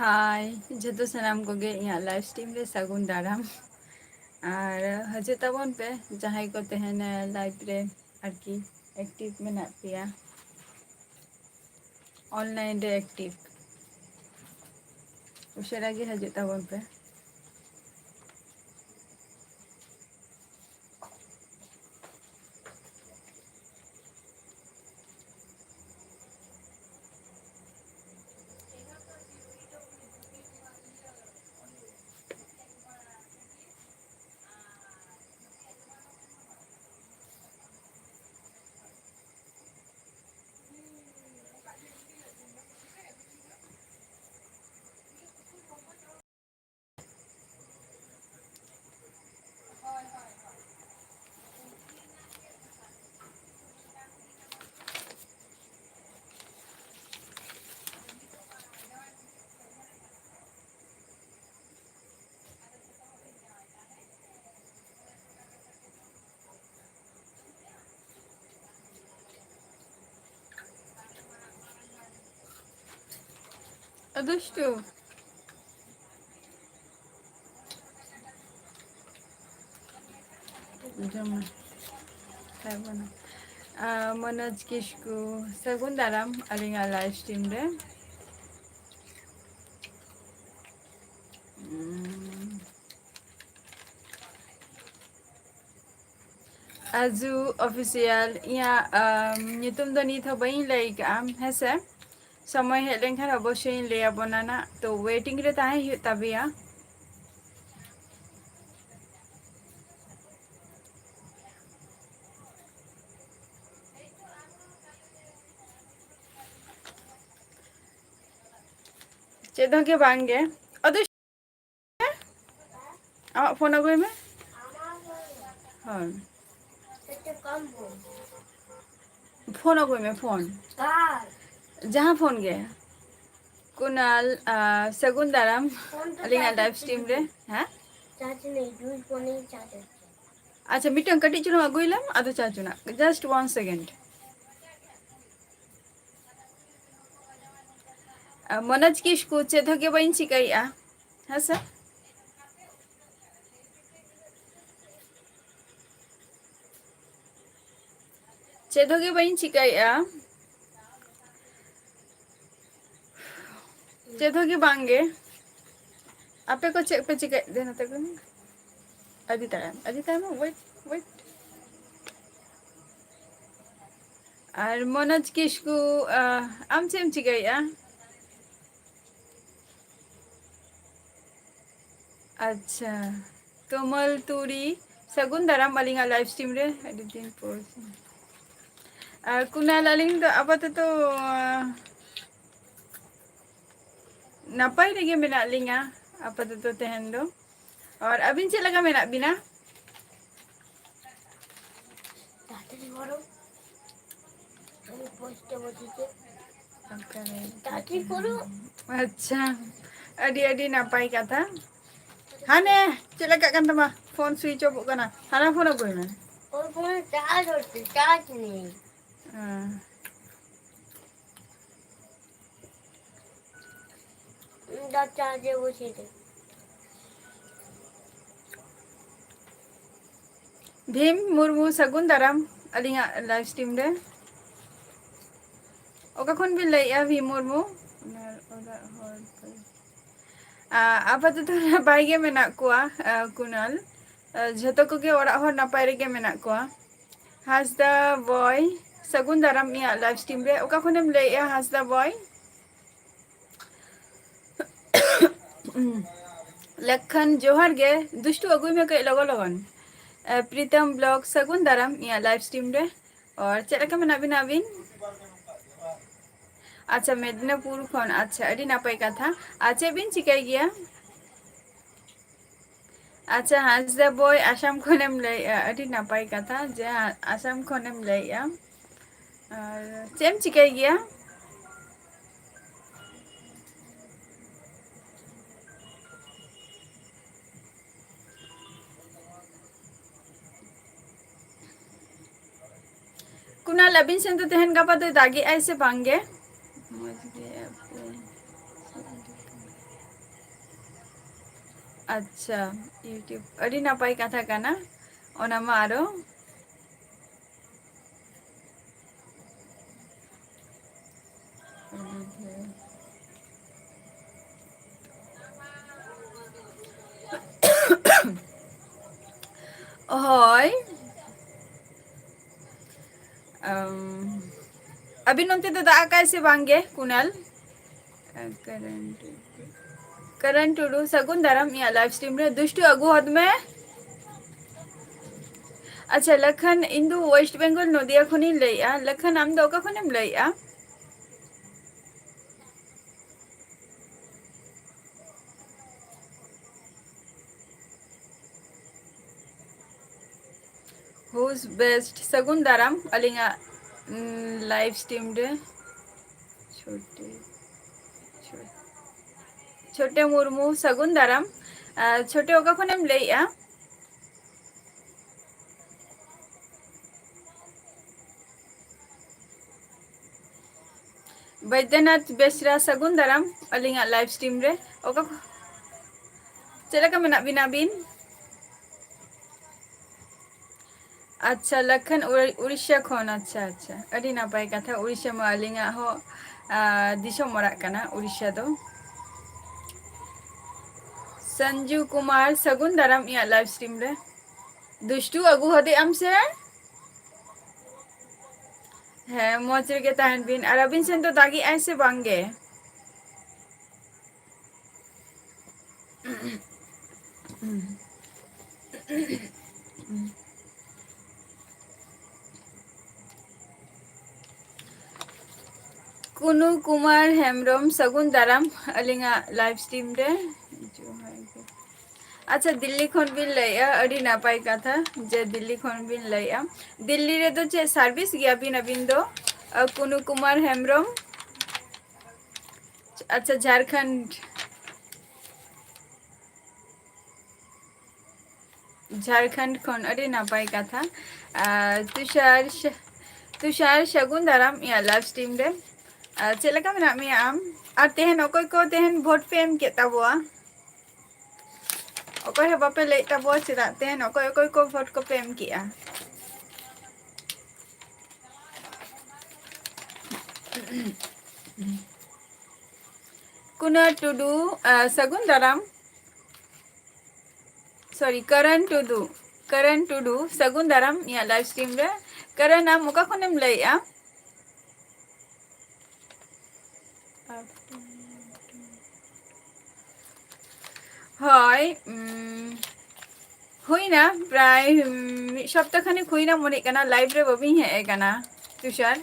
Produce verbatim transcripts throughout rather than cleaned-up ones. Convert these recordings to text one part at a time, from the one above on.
ᱦᱟᱭ, ᱡᱷᱚᱛᱚ ᱥᱟᱱᱟᱢ ᱠᱚᱜᱮ ᱤᱧᱟᱹᱜ live stream ᱨᱮ ᱥᱟᱹᱜᱩᱱ ᱫᱟᱨᱟᱢ᱾ ᱟᱨ ᱦᱤᱡᱩᱜ ᱛᱟᱵᱚᱱ ᱯᱮ, ᱡᱟᱦᱟᱸᱭ ᱠᱚ ᱛᱟᱦᱮᱱᱟ live ᱨᱮ, ᱟᱨᱠᱤ active ᱢᱮᱱᱟᱜ ᱯᱮᱭᱟ, online ᱨᱮ active, ᱩᱥᱟᱹᱨᱟ ᱜᱮ ᱦᱤᱡᱩᱜ ᱛᱟᱵᱚᱱ ᱯᱮ᱾ ᱫᱩᱥᱴᱩ᱾ ᱡᱚᱢ ᱢᱮ᱾ ᱠᱷᱟᱭ ᱵᱚᱱᱟ᱾ ᱟᱨ ᱢᱚᱱᱳᱡᱽ ᱠᱤᱥᱠᱩ, ᱥᱟᱹᱜᱩᱱ ᱫᱟᱨᱟᱢ ᱟᱹᱞᱤᱧᱟᱜ live stream ᱨᱮ᱾ ᱩᱸ᱾ ᱟᱡᱩ Official, ᱤᱧᱟᱹᱜ, ᱟᱢ, ᱧᱩᱛᱩᱢ ᱫᱚ ᱱᱤᱛ ᱦᱚᱸ ᱵᱟᱹᱧ ᱞᱟᱹᱭ ᱠᱟᱜᱼᱟ, ᱦᱮᱸ ᱥᱮ? ᱥᱚᱢᱚᱭ ᱦᱮᱡ ᱞᱮᱱᱠᱷᱟᱱ ᱚᱵᱚᱥᱥᱳᱭ ᱤᱧ ᱞᱟᱹᱭ ᱟᱵᱚᱱᱟ ᱱᱟᱜ᱾ ᱛᱚ, waiting ᱨᱮ ᱛᱟᱦᱮᱸ ᱦᱩᱭᱩᱜ ᱛᱟᱯᱮᱭᱟ᱾ ᱪᱮᱫ ᱦᱚᱸ ᱜᱮ ᱵᱟᱝ ᱜᱮ᱾ ᱟᱫᱚ ᱟᱢᱟᱜ ᱯᱷᱳᱱ ᱟᱹᱜᱩᱭ ᱢᱮ᱾ ᱦᱳᱭ᱾ ᱯᱷᱳᱱ ᱟᱹᱜᱩᱭ ᱢᱮ, ᱯᱷᱳᱱ᱾ ᱡᱟᱦᱟᱸ ᱯᱷᱳᱱ ᱜᱮ᱾ ᱠᱩᱱᱟᱞ, ᱟᱨ ᱥᱟᱹᱜᱩᱱ ᱫᱟᱨᱟᱢ ᱟᱹᱞᱤᱧᱟᱜ live stream ᱨᱮ᱾ ᱦᱮᱸ? ᱟᱪᱪᱷᱟ, ᱢᱤᱫᱴᱟᱝ ᱠᱟᱹᱴᱤᱡ ᱪᱩᱞᱩᱝ ᱟᱹᱜᱩᱭ ᱞᱮᱢ, ᱟᱫᱚ charge ᱨᱮᱱᱟᱜ᱾ Just one second᱾ ᱟᱨ ᱢᱚᱱᱳᱡᱽ ᱠᱤᱥᱠᱩ, ᱪᱮᱫ ᱦᱚᱸ ᱜᱮ ᱵᱟᱹᱧ ᱪᱤᱠᱟᱹᱭᱮᱫᱼᱟ᱾ ᱦᱮᱸ ᱥᱮ? ᱪᱮᱫ ᱦᱚᱸ ᱜᱮ ᱵᱟᱹᱧ ᱪᱤᱠᱟᱹᱭᱮᱫᱼᱟ᱾ ᱪᱮᱫ ᱦᱚᱸ ᱜᱮ ᱵᱟᱝ ᱜᱮ᱾ ᱟᱯᱮ ᱠᱚ ᱪᱮᱫ ᱯᱮ ᱪᱤᱠᱟᱹᱭᱮᱫ ᱛᱮ ᱱᱚᱛᱮ ᱠᱚ? ᱟᱹᱰᱤ ᱛᱟᱭᱚᱢ, ᱟᱹᱰᱤ ᱛᱟᱭᱚᱢ, wait, wait. ᱟᱨ ᱢᱚᱱᱳᱡᱽ ᱠᱤᱥᱠᱩ, ᱟᱦ, ᱟᱢ ᱪᱮᱫ ᱮᱢ ᱪᱤᱠᱟᱹᱭᱮᱫᱼᱟ? ᱟᱪᱪᱷᱟ, ᱛᱩᱢᱟᱹᱞ ᱛᱩᱲᱤ, ᱥᱟᱹᱜᱩᱱ ᱫᱟᱨᱟᱢ ᱟᱹᱞᱤᱧᱟᱜ live stream ᱨᱮ ᱟᱹᱰᱤ ᱫᱤᱱ ᱯᱚᱨ᱾ ᱟᱨ ᱠᱩᱱᱟᱞ, ᱟᱹᱞᱤᱧ ᱫᱚ ᱟᱯᱟᱛᱚᱛᱚ, ᱟᱦ, ᱱᱟᱯᱟᱭ ᱨᱮᱜᱮ ᱢᱮᱱᱟᱜ ᱞᱤᱧᱟ ᱟᱯᱟᱛᱚᱛᱚ ᱛᱮᱦᱮᱧ ᱫᱚ᱾ ᱟᱨ ᱟᱹᱵᱤᱱ ᱪᱮᱫ ᱞᱮᱠᱟ ᱢᱮᱱᱟᱜ ᱵᱤᱱᱟ? ᱛᱟᱲᱟᱛᱟᱲᱤ ᱠᱚᱨᱚ᱾ ᱟᱹᱰᱤ ᱠᱚᱥᱴᱚ ᱵᱩᱡᱷᱟᱹᱜ ᱠᱟᱱᱟ᱾ ᱛᱟᱲᱟᱛᱟᱲᱤ ᱠᱚᱨᱚ᱾ ᱟᱪᱪᱷᱟ, ᱟᱹᱰᱤ ᱟᱹᱰᱤ ᱱᱟᱯᱟᱭ ᱠᱟᱛᱷᱟ᱾ ᱦᱟᱱᱮ ᱪᱮᱫ ᱞᱮᱠᱟᱜ ᱠᱟᱱ ᱛᱟᱢᱟ? ᱯᱷᱳᱱ switch off ᱚᱜ ᱠᱟᱱᱟ, ᱦᱟᱱᱟ ᱯᱷᱳᱱ ᱟᱹᱜᱩᱭ ᱢᱮ᱾ ᱳᱭ ᱯᱷᱳᱱ charge ᱦᱚᱪᱪᱷᱮ, charge নেই। ᱦᱮᱸ। ᱫᱟ charge ᱮ ᱵᱚᱥᱤᱭᱮᱫᱟ। ᱵᱷᱤᱢ ᱢᱩᱨᱢᱩ, ᱥᱟᱹᱜᱩᱱ ᱫᱟᱨᱟᱢ ᱟᱹᱞᱤᱧᱟᱜ live stream ᱨᱮ᱾ ᱚᱠᱟ ᱠᱷᱚᱱ ᱵᱤᱱ ᱞᱟᱹᱭᱮᱫᱼᱟ ᱵᱷᱤᱢ ᱢᱩᱨᱢᱩ? ᱚᱲᱟᱜ ᱦᱚᱲ ᱠᱚ, ᱟ, ᱟᱯᱟᱛᱚᱛᱚ ᱱᱟᱯᱟᱭ ᱜᱮ ᱢᱮᱱᱟᱜ ᱠᱚᱣᱟ, ᱟ, ᱠᱩᱱᱟᱞ᱾ ᱟ, ᱡᱷᱚᱛᱚ ᱠᱚᱜᱮ ᱚᱲᱟᱜ ᱦᱚᱲ ᱱᱟᱯᱟᱭ ᱨᱮᱜᱮ ᱢᱮᱱᱟᱜ ᱠᱚᱣᱟ᱾ ᱦᱟᱸᱥᱫᱟ ᱵᱚᱭ, ᱥᱟᱹᱜᱩᱱ ᱫᱟᱨᱟᱢ ᱤᱧᱟᱹᱜ live stream ᱨᱮ᱾ ᱚᱠᱟ ᱠᱷᱚᱱᱮᱢ ᱞᱟᱹᱭᱮᱫᱼᱟ ᱦᱟᱸᱥᱫᱟ ᱵᱚᱭ? ᱞᱮᱠᱷᱟᱱ ᱡᱚᱦᱟᱨ ᱜᱮ, ᱫᱩᱥᱴᱩ ᱟᱹᱜᱩᱭ ᱢᱮ ᱠᱟᱹᱡ ᱞᱚᱜᱚᱱ ᱞᱚᱜᱚᱱ᱾ ᱮ, ᱯᱨᱤᱛᱚᱢ vlog, ᱥᱟᱹᱜᱩᱱ ᱫᱟᱨᱟᱢ ᱤᱧᱟᱹᱜ live stream ᱨᱮ᱾ ᱟᱨ ᱪᱮᱫ ᱞᱮᱠᱟ ᱢᱮᱱᱟᱜ ᱵᱤᱱᱟ ᱟᱹᱵᱤᱱ? ᱟᱪᱪᱷᱟ, ᱢᱮᱫᱽᱱᱟᱯᱩᱨ ᱠᱷᱚᱱ᱾ ᱟᱪᱪᱷᱟ, ᱟᱹᱰᱤ ᱱᱟᱯᱟᱭ ᱠᱟᱛᱷᱟ᱾ ᱟᱨ ᱪᱮᱫ ᱵᱤᱱ ᱪᱤᱠᱟᱹᱭ ᱜᱮᱭᱟ? ᱟᱪᱪᱷᱟ, ᱦᱟᱸᱥᱫᱟ ᱵᱚᱭ, ᱟᱥᱟᱢ ᱠᱷᱚᱱᱮᱢ ᱞᱟᱹᱭᱮᱜᱼᱟ, ᱟᱹᱰᱤ ᱱᱟᱯᱟᱭ ᱠᱟᱛᱷᱟ ᱡᱮ ᱟᱥᱟᱢ ᱠᱷᱚᱱᱮᱢ ᱞᱟᱹᱭᱮᱜᱼᱟ᱾ ᱟᱨ ᱪᱮᱫ ᱮᱢ ᱪᱤᱠᱟᱹᱭ ᱜᱮᱭᱟ? ᱠᱩᱱᱟᱞ, ᱟᱹᱵᱤᱱ ᱥᱮᱱ ᱫᱚ ᱛᱮᱦᱮᱧ ᱜᱟᱯᱟ ᱫᱚᱭ ᱫᱟᱜᱮᱜᱼᱟᱭ ᱥᱮ ᱵᱟᱝ ᱜᱮ? ᱢᱚᱡᱽ ᱜᱮ ᱟᱯᱮ᱾ ᱟᱪᱪᱷᱟ, YouTube ᱟᱹᱰᱤ ᱱᱟᱯᱟᱭ ᱠᱟᱛᱷᱟ ᱠᱟᱱᱟ, ᱚᱱᱟ ᱢᱟ ᱟᱨᱚ᱾ ᱦᱳᱭ᱾ ᱟᱢ, ᱟᱹᱵᱤᱱ ᱚᱱᱛᱮ ᱫᱚ ᱫᱟᱜ ᱟᱠᱟᱭ ᱥᱮ ᱵᱟᱝ ᱜᱮ, ᱠᱩᱱᱟᱞ? ᱠᱟᱨᱮᱱ ᱴᱩᱰᱩ, ᱥᱟᱹᱜᱩᱱ ᱫᱟᱨᱟᱢ ᱤᱧᱟᱹᱜ live stream ᱨᱮ᱾ ᱫᱩᱥᱴᱩ ᱟᱹᱜᱩ ᱦᱚᱫ ᱢᱮ᱾ ᱟᱪᱪᱷᱟ, ᱞᱟᱠᱷᱟᱱ, ᱤᱧ ᱫᱚ West Bengal, ᱱᱚᱫᱤᱭᱟ ᱠᱷᱚᱱᱤᱧ ᱞᱟᱹᱭᱮᱜᱼᱟ᱾ ᱞᱟᱠᱷᱟᱱ, ᱟᱢ ᱫᱚ ᱚᱠᱟ ᱠᱷᱚᱱᱮᱢ ᱞᱟᱹᱭᱮᱜᱼᱟ? Who's best? ᱥᱟᱹᱜᱩᱱ ᱫᱟᱨᱟᱢ ᱟᱹᱞᱤᱧᱟᱜ, ᱩᱢ, live stream ᱨᱮ᱾ ᱪᱷᱳᱴᱮ, ᱪᱷᱳ-, ᱪᱷᱳᱴᱮ ᱢᱩᱨᱢᱩ, ᱥᱟᱹᱜᱩᱱ ᱫᱟᱨᱟᱢ᱾ ᱟᱨ ᱪᱷᱳᱴᱮ, ᱚᱠᱟ ᱠᱷᱚᱱᱮᱢ ᱞᱟᱹᱭᱮᱜᱼᱟ? ᱵᱳᱭᱫᱚᱱᱟᱛᱷ ᱵᱮᱥᱨᱟ, ᱥᱟᱹᱜᱩᱱ ᱫᱟᱨᱟᱢ ᱟᱹᱞᱤᱧᱟᱜ live stream ᱨᱮ᱾ ᱚᱠᱟ ᱠᱷᱚ-, ᱪᱮᱫ ᱞᱮᱠᱟ ᱢᱮᱱᱟᱜ ᱵᱤᱱᱟ ᱟᱹᱵᱤᱱ? ᱟᱪᱪᱷᱟ, ᱞᱟᱠᱷᱟᱱ ᱩᱲ-, ᱩᱲᱤᱥᱥᱟ ᱠᱷᱚᱱ᱾ ᱟᱪᱪᱷᱟ, ᱟᱪᱪᱷᱟ, ᱟᱹᱰᱤ ᱱᱟᱯᱟᱭ ᱠᱟᱛᱷᱟ᱾ ᱩᱲᱤᱥᱥᱟ ᱢᱟ ᱟᱹᱞᱤᱧᱟᱜ ᱦᱚᱸ, ᱟ, ᱫᱤᱥᱚᱢ ᱚᱲᱟᱜ ᱠᱟᱱᱟ ᱩᱲᱤᱥᱥᱟ ᱫᱚ᱾ ᱥᱚᱧᱡᱩ ᱠᱩᱢᱟᱨ, ᱥᱟᱹᱜᱩᱱ ᱫᱟᱨᱟᱢ ᱤᱧᱟᱹᱜ live stream ᱨᱮ᱾ ᱫᱩᱥᱴᱩ, ᱟᱹᱜᱩ ᱦᱚᱫᱮᱜ ᱟᱢ ᱥᱮ? ᱦᱮᱸ, ᱢᱚᱡᱽ ᱨᱮᱜᱮ ᱛᱟᱦᱮᱱ ᱵᱤᱱ᱾ ᱟᱨ ᱟᱹᱵᱤᱱ ᱥᱮᱱ ᱫᱚ ᱫᱟᱜᱮᱜᱼᱟᱭ ᱥᱮ ᱵᱟᱝ ᱜᱮ? ᱠᱩᱱᱩ ᱠᱩᱢᱟᱨ ᱦᱮᱢᱵᱨᱚᱢ, ᱥᱟᱹᱜᱩᱱ ᱫᱟᱨᱟᱢ ᱟᱹᱞᱤᱧᱟᱜ live stream ᱨᱮ᱾ ᱡᱚᱦᱟᱨ ᱜᱮ᱾ ᱟᱪᱪᱷᱟ, ᱫᱤᱞᱞᱤ ᱠᱷᱚᱱ ᱵᱤᱱ ᱞᱟᱹᱭᱮᱜᱼᱟ, ᱟᱹᱰᱤ ᱱᱟᱯᱟᱭ ᱠᱟᱛᱷᱟ ᱡᱮ ᱫᱤᱞᱞᱤ ᱠᱷᱚᱱ ᱵᱤᱱ ᱞᱟᱹᱭᱮᱜᱼᱟ᱾ ᱫᱤᱞᱞᱤ ᱨᱮᱫᱚ ᱪᱮᱫ service ᱜᱮᱭᱟ ᱵᱤᱱ ᱟᱹᱵᱤᱱ ᱫᱚ? ᱟᱹ, ᱠᱩᱱᱩ ᱠᱩᱢᱟᱨ ᱦᱮᱢᱵᱨᱚᱢ᱾ ᱟᱪᱪᱷᱟ, ᱡᱷᱟᱲᱠᱷᱚᱸᱰ᱾ ᱡᱷᱟᱲᱠᱷᱚᱸᱰ ᱠᱷᱚᱱ, ᱟᱹᱰᱤ ᱱᱟᱯᱟᱭ ᱠᱟᱛᱷᱟ᱾ ᱟᱨ ᱛᱩᱥᱟᱨ ᱥᱟ-, ᱛᱩᱥᱟᱨ, ᱥᱟᱹᱜᱩᱱ ᱫᱟᱨᱟᱢ ᱤᱧᱟᱹᱜ live stream ᱨᱮ᱾ ᱟᱨ ᱪᱮᱫ ᱞᱮᱠᱟ ᱢᱮᱱᱟᱜ ᱢᱮᱭᱟ ᱟᱢ? ᱟᱨ ᱛᱮᱦᱮᱧ ᱚᱠᱚᱭ ᱠᱚ ᱛᱮᱦᱮᱧ vote ᱯᱮ ᱮᱢ ᱠᱮᱫ ᱛᱟᱵᱚᱣᱟ? ᱚᱠᱚᱭ ᱦᱚᱸ ᱵᱟᱯᱮ ᱞᱟᱹᱭᱮᱫ ᱛᱟᱵᱚᱣᱟ ᱪᱮᱫᱟᱜ ᱛᱮ? ᱚᱠᱚᱭ ᱚᱠᱚᱭ ᱠᱚ vote ᱠᱚᱯᱮ ᱮᱢ ᱠᱮᱜᱼᱟ? ᱠᱩᱱᱟᱹ ᱴᱩᱰᱩ, ᱟᱸ, ᱥᱟᱹᱜᱩᱱ ᱫᱟᱨᱟᱢ᱾ Sorry, ᱠᱟᱨᱟᱱ ᱴᱩᱰᱩ᱾ ᱠᱟᱨᱟᱱ ᱴᱩᱰᱩ, ᱥᱟᱹᱜᱩᱱ ᱫᱟᱨᱟᱢ ᱤᱧᱟᱹᱜ live stream ᱨᱮ᱾ ᱠᱟᱨᱟᱱ, ᱟᱢ ᱚᱠᱟ ᱠᱷᱚᱱᱮᱢ ᱞᱟᱹᱭᱮᱜᱼᱟ? ᱦᱳᱭ, ᱩᱢ, ᱦᱩᱭᱱᱟ ᱯᱨᱟᱭ, ᱩᱢ, ᱢᱤᱫ ᱥᱚᱯᱛᱟ ᱠᱷᱟᱱᱤᱠ ᱦᱩᱭᱱᱟ ᱢᱚᱱᱮᱜ ᱠᱟᱱᱟ, live ᱨᱮ ᱵᱟᱹᱵᱤᱧ ᱦᱮᱡ ᱟᱠᱟᱱᱟ, ᱛᱩᱥᱟᱨ᱾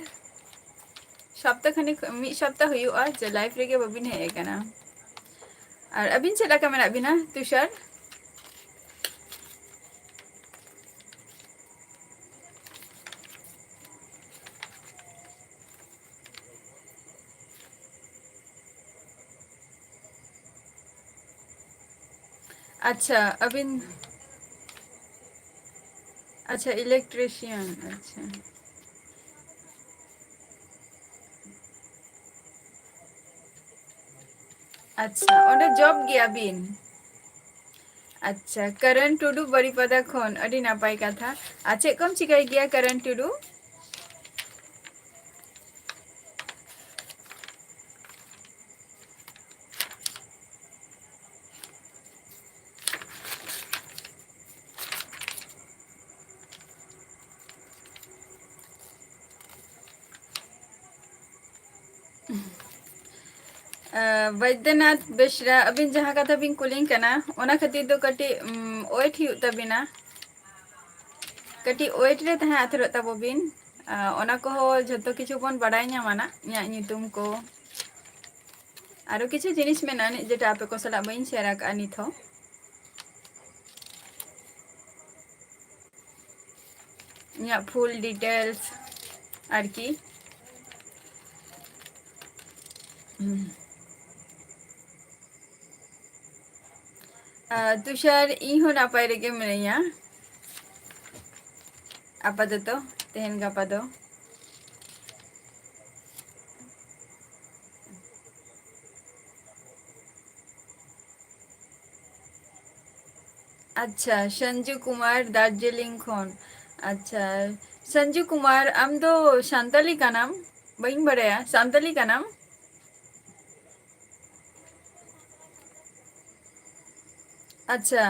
ᱥᱚᱯᱛᱟ ᱠᱷᱟᱱᱤᱠ, ᱢᱤᱫ ᱥᱚᱯᱛᱟ ᱦᱩᱭᱩᱜᱼᱟ ᱡᱮ live ᱨᱮᱜᱮ ᱵᱟᱹᱵᱤᱱ ᱦᱮᱡ ᱟᱠᱟᱱᱟ᱾ ᱟᱨ ᱟᱹᱵᱤᱱ ᱪᱮᱫ ᱞᱮᱠᱟ ᱢᱮᱱᱟᱜ ᱵᱤᱱᱟ, ᱛᱩᱥᱟᱨ? ᱟᱪᱪᱷᱟ, ᱟᱹᱵᱤᱱ, ᱟᱪᱪᱷᱟ, electrician, ᱟᱪᱪᱷᱟ᱾ ᱟᱪᱪᱷᱟ, ᱚᱸᱰᱮ job ᱜᱮᱭᱟ ᱵᱤᱱ? ᱟᱪᱪᱷᱟ, ᱠᱟᱨᱟᱱ ᱴᱩᱰᱩ ᱵᱟᱨᱤᱯᱟᱫᱟ ᱠᱷᱚᱱ, ᱟᱹᱰᱤ ᱱᱟᱯᱟᱭ ᱠᱟᱛᱷᱟ᱾ ᱟᱨ ᱪᱮᱫ ᱠᱚᱢ ᱪᱤᱠᱟᱹᱭ ᱜᱮᱭᱟ ᱠᱟᱨᱟᱱ ᱴᱩᱰᱩ? ᱟᱸ, ᱵᱚᱭᱫᱚᱱᱟᱛᱷ ᱵᱮᱥᱨᱟ, ᱟᱹᱵᱤᱱ ᱡᱟᱦᱟᱸ ᱠᱟᱛᱷᱟ ᱵᱤᱱ ᱠᱩᱞᱤᱧ ᱠᱟᱱᱟ, ᱚᱱᱟ ᱠᱷᱟᱹᱛᱤᱨ ᱫᱚ ᱠᱟᱹᱴᱤᱡ, ᱩᱢ, wait ᱦᱩᱭᱩᱜ ᱛᱟᱹᱵᱤᱱᱟ᱾ ᱠᱟᱹᱴᱤᱡ wait ᱨᱮ ᱛᱟᱦᱮᱸ ᱦᱟᱛᱟᱲᱚᱜ ᱛᱟᱵᱚ ᱵᱤᱱ᱾ ᱟᱸ, ᱚᱱᱟ ᱠᱚᱦᱚᱸ ᱡᱷᱚᱛᱚ ᱠᱤᱪᱷᱩ ᱵᱚᱱ ᱵᱟᱲᱟᱭ ᱧᱟᱢᱟ ᱱᱟᱜ, ᱤᱧᱟᱹᱜ ᱧᱩᱛᱩᱢ ᱠᱚ᱾ ᱟᱨᱚ ᱠᱤᱪᱷᱩ ᱡᱤᱱᱤᱥ ᱢᱮᱱᱟᱜᱼᱟ ᱱᱤᱡ, ᱡᱮᱴᱟ ᱟᱯᱮ ᱠᱚ ᱥᱟᱞᱟᱜ ᱵᱟᱹᱧ share ᱟᱠᱟᱫᱼᱟ ᱱᱤᱛ ᱦᱚᱸ᱾ ᱤᱧᱟᱹᱜ full details ᱟᱨᱠᱤ᱾ ᱟᱨ ᱛᱩᱥᱟᱨ, ᱤᱧ ᱦᱚᱸ ᱱᱟᱯᱟᱭ ᱨᱮᱜᱮ ᱢᱤᱱᱟᱹᱧᱟ ᱟᱯᱟᱛᱚᱛᱚ, ᱛᱮᱦᱮᱧ ᱜᱟᱯᱟ ᱫᱚ᱾ ᱟᱪᱪᱷᱟ, ᱥᱚᱧᱡᱩ ᱠᱩᱢᱟᱨ, ᱫᱟᱨᱡᱤᱞᱤᱝ ᱠᱷᱚᱱ᱾ ᱟᱪᱪᱷᱟ, ᱥᱚᱧᱡᱩ ᱠᱩᱢᱟᱨ, ᱟᱢ ᱫᱚ ᱥᱟᱱᱛᱟᱞᱤ ᱠᱟᱱᱟᱢ? ᱵᱟᱹᱧ ᱵᱟᱲᱟᱭᱟ, ᱥᱟᱱᱛᱟᱞᱤ ᱠᱟᱱᱟᱢ? ᱟᱪᱪᱷᱟ,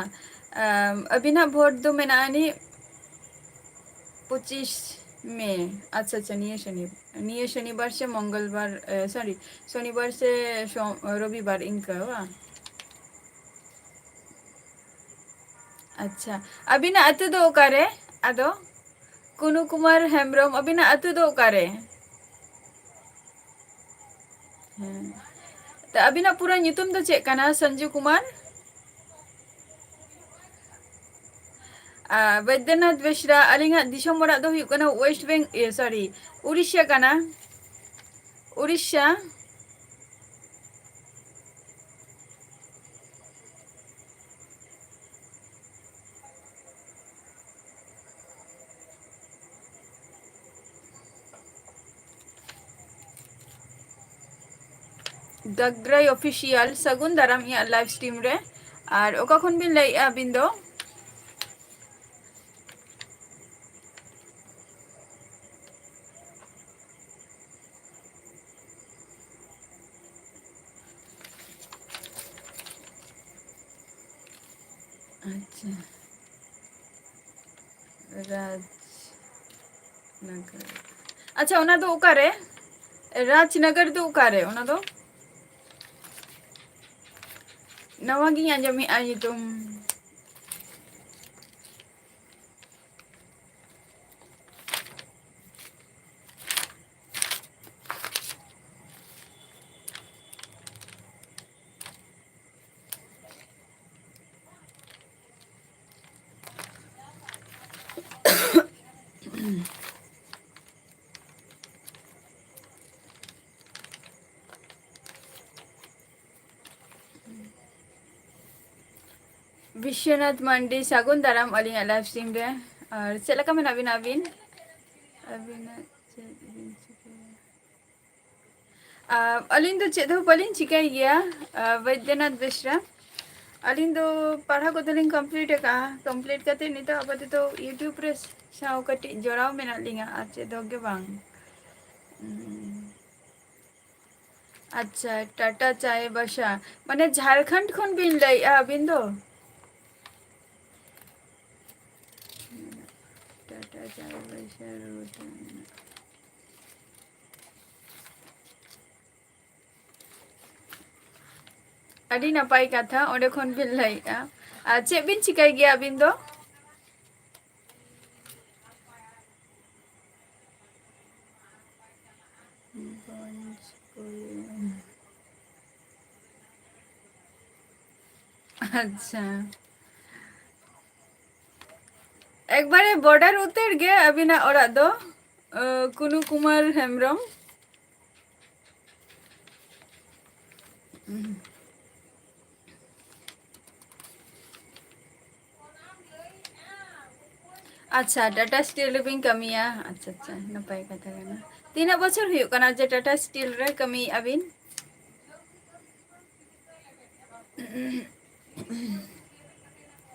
ᱟᱢ, ᱟᱹᱵᱤᱱᱟᱜ ᱵᱷᱳᱴ ᱫᱚ ᱢᱮᱱᱟᱜᱼᱟ ᱱᱤ ᱯᱚᱸᱪᱤᱥ ᱢᱮ᱾ ᱟᱪᱪᱷᱟ, ᱟᱪᱪᱷᱟ, ᱱᱤᱭᱟᱹ ᱥᱚᱱᱤ-, ᱱᱤᱭᱟᱹ ᱥᱚᱱᱤᱵᱟᱨ ᱥᱮ ᱢᱚᱝᱜᱚᱞᱵᱟᱨ, ᱮ, sorry, ᱥᱚᱱᱤᱵᱟᱨ ᱥᱮ ᱥᱚ-, ᱨᱚᱵᱤᱵᱟᱨ ᱤᱱᱠᱟᱹ ᱵᱟᱝ? ᱟᱪᱪᱷᱟ, ᱟᱹᱵᱤᱱᱟᱜ ᱟᱹᱛᱩ ᱫᱚ ᱚᱠᱟᱨᱮ? ᱟᱫᱚ ᱠᱩᱱᱩ ᱠᱩᱢᱟᱨ ᱦᱮᱢᱵᱨᱚᱢ, ᱟᱹᱵᱤᱱᱟᱜ ᱟᱹᱛᱩ ᱫᱚ ᱚᱠᱟᱨᱮ? ᱦᱮᱸ᱾ ᱛᱚ, ᱟᱹᱵᱤᱱᱟᱜ ᱯᱩᱨᱟᱹ ᱧᱩᱛᱩᱢ ᱫᱚ ᱪᱮᱫ ᱠᱟᱱᱟ, ᱥᱚᱧᱡᱩ ᱠᱩᱢᱟᱨ? ᱟᱨ ᱵᱳᱭᱫᱚᱱᱟᱛᱷ ᱵᱮᱥᱨᱟ, ᱟᱹᱞᱤᱧᱟᱜ ᱫᱤᱥᱚᱢ ᱚᱲᱟᱜ ᱫᱚ ᱦᱩᱭᱩᱜ ᱠᱟᱱᱟ West Beng-, ᱤᱭᱟᱹ, sorry, ᱩᱲᱤᱥᱥᱟ ᱠᱟᱱᱟ᱾ ᱩᱲᱤᱥᱥᱟ᱾ ᱫᱟᱜᱽᱨᱟᱭ ᱚᱯᱷᱤᱥᱤᱭᱟᱞ, ᱥᱟᱹᱜᱩᱱ ᱫᱟᱨᱟᱢ ᱤᱧᱟᱹᱜ live stream ᱨᱮ᱾ ᱟᱨ ᱚᱠᱟ ᱠᱷᱚᱱ ᱵᱤᱱ ᱞᱟᱹᱭᱮᱜᱼᱟ ᱟᱹᱵᱤᱱ ᱫᱚ? ᱟᱪᱪᱷᱟ, ᱨᱟᱡᱽᱱᱚᱜᱚᱨ᱾ ᱟᱪᱪᱷᱟ, ᱚᱱᱟ ᱫᱚ ᱚᱠᱟᱨᱮ? ᱨᱟᱡᱽᱱᱚᱜᱚᱨ ᱫᱚ ᱚᱠᱟᱨᱮ ᱚᱱᱟ ᱫᱚ? ᱱᱟᱣᱟ ᱜᱤᱧ ᱟᱸᱡᱚᱢᱮᱜᱼᱟ ᱧᱩᱛᱩᱢ᱾ ᱵᱤᱥᱥᱚᱱᱟᱛᱷ ᱢᱟᱱᱰᱤ, ᱥᱟᱹᱜᱩᱱ ᱫᱟᱨᱟᱢ ᱟᱹᱞᱤᱧᱟᱜ live stream ᱨᱮ᱾ ᱟᱨ ᱪᱮᱫ ᱞᱮᱠᱟ ᱢᱮᱱᱟᱜ ᱵᱤᱱᱟ ᱟᱹᱵᱤᱱ? ᱟᱹᱵᱤᱱᱟᱜ ᱪᱮᱫ ᱵᱤᱱ ᱪᱤᱠᱟᱹᱭᱟ? ᱟᱨ ᱟᱹᱞᱤᱧ ᱫᱚ ᱪᱮᱫ ᱦᱚᱸ ᱵᱟᱹᱞᱤᱧ ᱪᱤᱠᱟᱹᱭ ᱜᱮᱭᱟ, ᱟᱨ ᱵᱳᱭᱫᱚᱱᱟᱛᱷ ᱵᱮᱥᱨᱟ᱾ ᱟᱹᱞᱤᱧ ᱫᱚ ᱯᱟᱲᱦᱟᱣ ᱠᱚᱫᱚ ᱞᱤᱧ complete ᱟᱠᱟᱫᱼᱟ᱾ Complete ᱠᱟᱛᱮ ᱱᱤᱛᱚᱜ ᱟᱯᱟᱛᱚᱛᱚ YouTube ᱨᱮ ᱥᱟᱶ ᱠᱟᱹᱴᱤᱡ ᱡᱚᱲᱟᱣ ᱢᱮᱱᱟᱜ ᱞᱤᱧᱟ, ᱟᱨ ᱪᱮᱫ ᱦᱚᱸ ᱜᱮ ᱵᱟᱝ᱾ ᱩᱸ, ᱟᱪᱪᱷᱟ, ᱴᱟᱴᱟ ᱪᱟᱭᱵᱟᱥᱟ, ᱢᱟᱱᱮ ᱡᱷᱟᱲᱠᱷᱚᱸᱰ ᱠᱷᱚᱱ ᱵᱤᱱ ᱞᱟᱹᱭᱮᱫᱼᱟ ᱟᱹᱵᱤᱱ ᱫᱚ? ᱴᱟᱴᱟ ᱪᱟᱭᱵᱟᱥᱟ road ᱨᱮ ᱢᱮᱱᱟᱜᱼᱟ᱾ ᱟᱹᱰᱤ ᱱᱟᱯᱟᱭ ᱠᱟᱛᱷᱟ, ᱚᱸᱰᱮ ᱠᱷᱚᱱ ᱵᱤᱱ ᱞᱟᱹᱭᱮᱫᱼᱟ᱾ ᱟᱨ ᱪᱮᱫ ᱵᱤᱱ ᱪᱤᱠᱟᱹᱭ ᱜᱮᱭᱟ ᱟᱹᱵᱤᱱ ᱫᱚ? ᱟᱪᱪᱷᱟ, ᱮᱠᱵᱟᱨᱮ border ᱩᱛᱟᱹᱨ ᱜᱮ ᱟᱹᱵᱤᱱᱟᱜ ᱚᱲᱟᱜ ᱫᱚ᱾ ᱟᱹ, ᱠᱩᱱᱩ ᱠᱩᱢᱟᱨ ᱦᱮᱢᱵᱨᱚᱢ᱾ ᱟᱪᱪᱷᱟ, Tata Steel ᱨᱮᱵᱤᱱ ᱠᱟᱹᱢᱤᱭᱟ᱾ ᱟᱪᱪᱷᱟ, ᱟᱪᱪᱷᱟ, ᱱᱟᱯᱟᱭ ᱠᱟᱛᱷᱟ ᱠᱟᱱᱟ᱾ ᱛᱤᱱᱟᱹᱜ ᱵᱚᱪᱷᱚᱨ ᱦᱩᱭᱩᱜ ᱠᱟᱱᱟ ᱡᱮ Tata Steel ᱨᱮ ᱠᱟᱹᱢᱤᱭᱮᱫᱼᱟ ᱵᱤᱱ?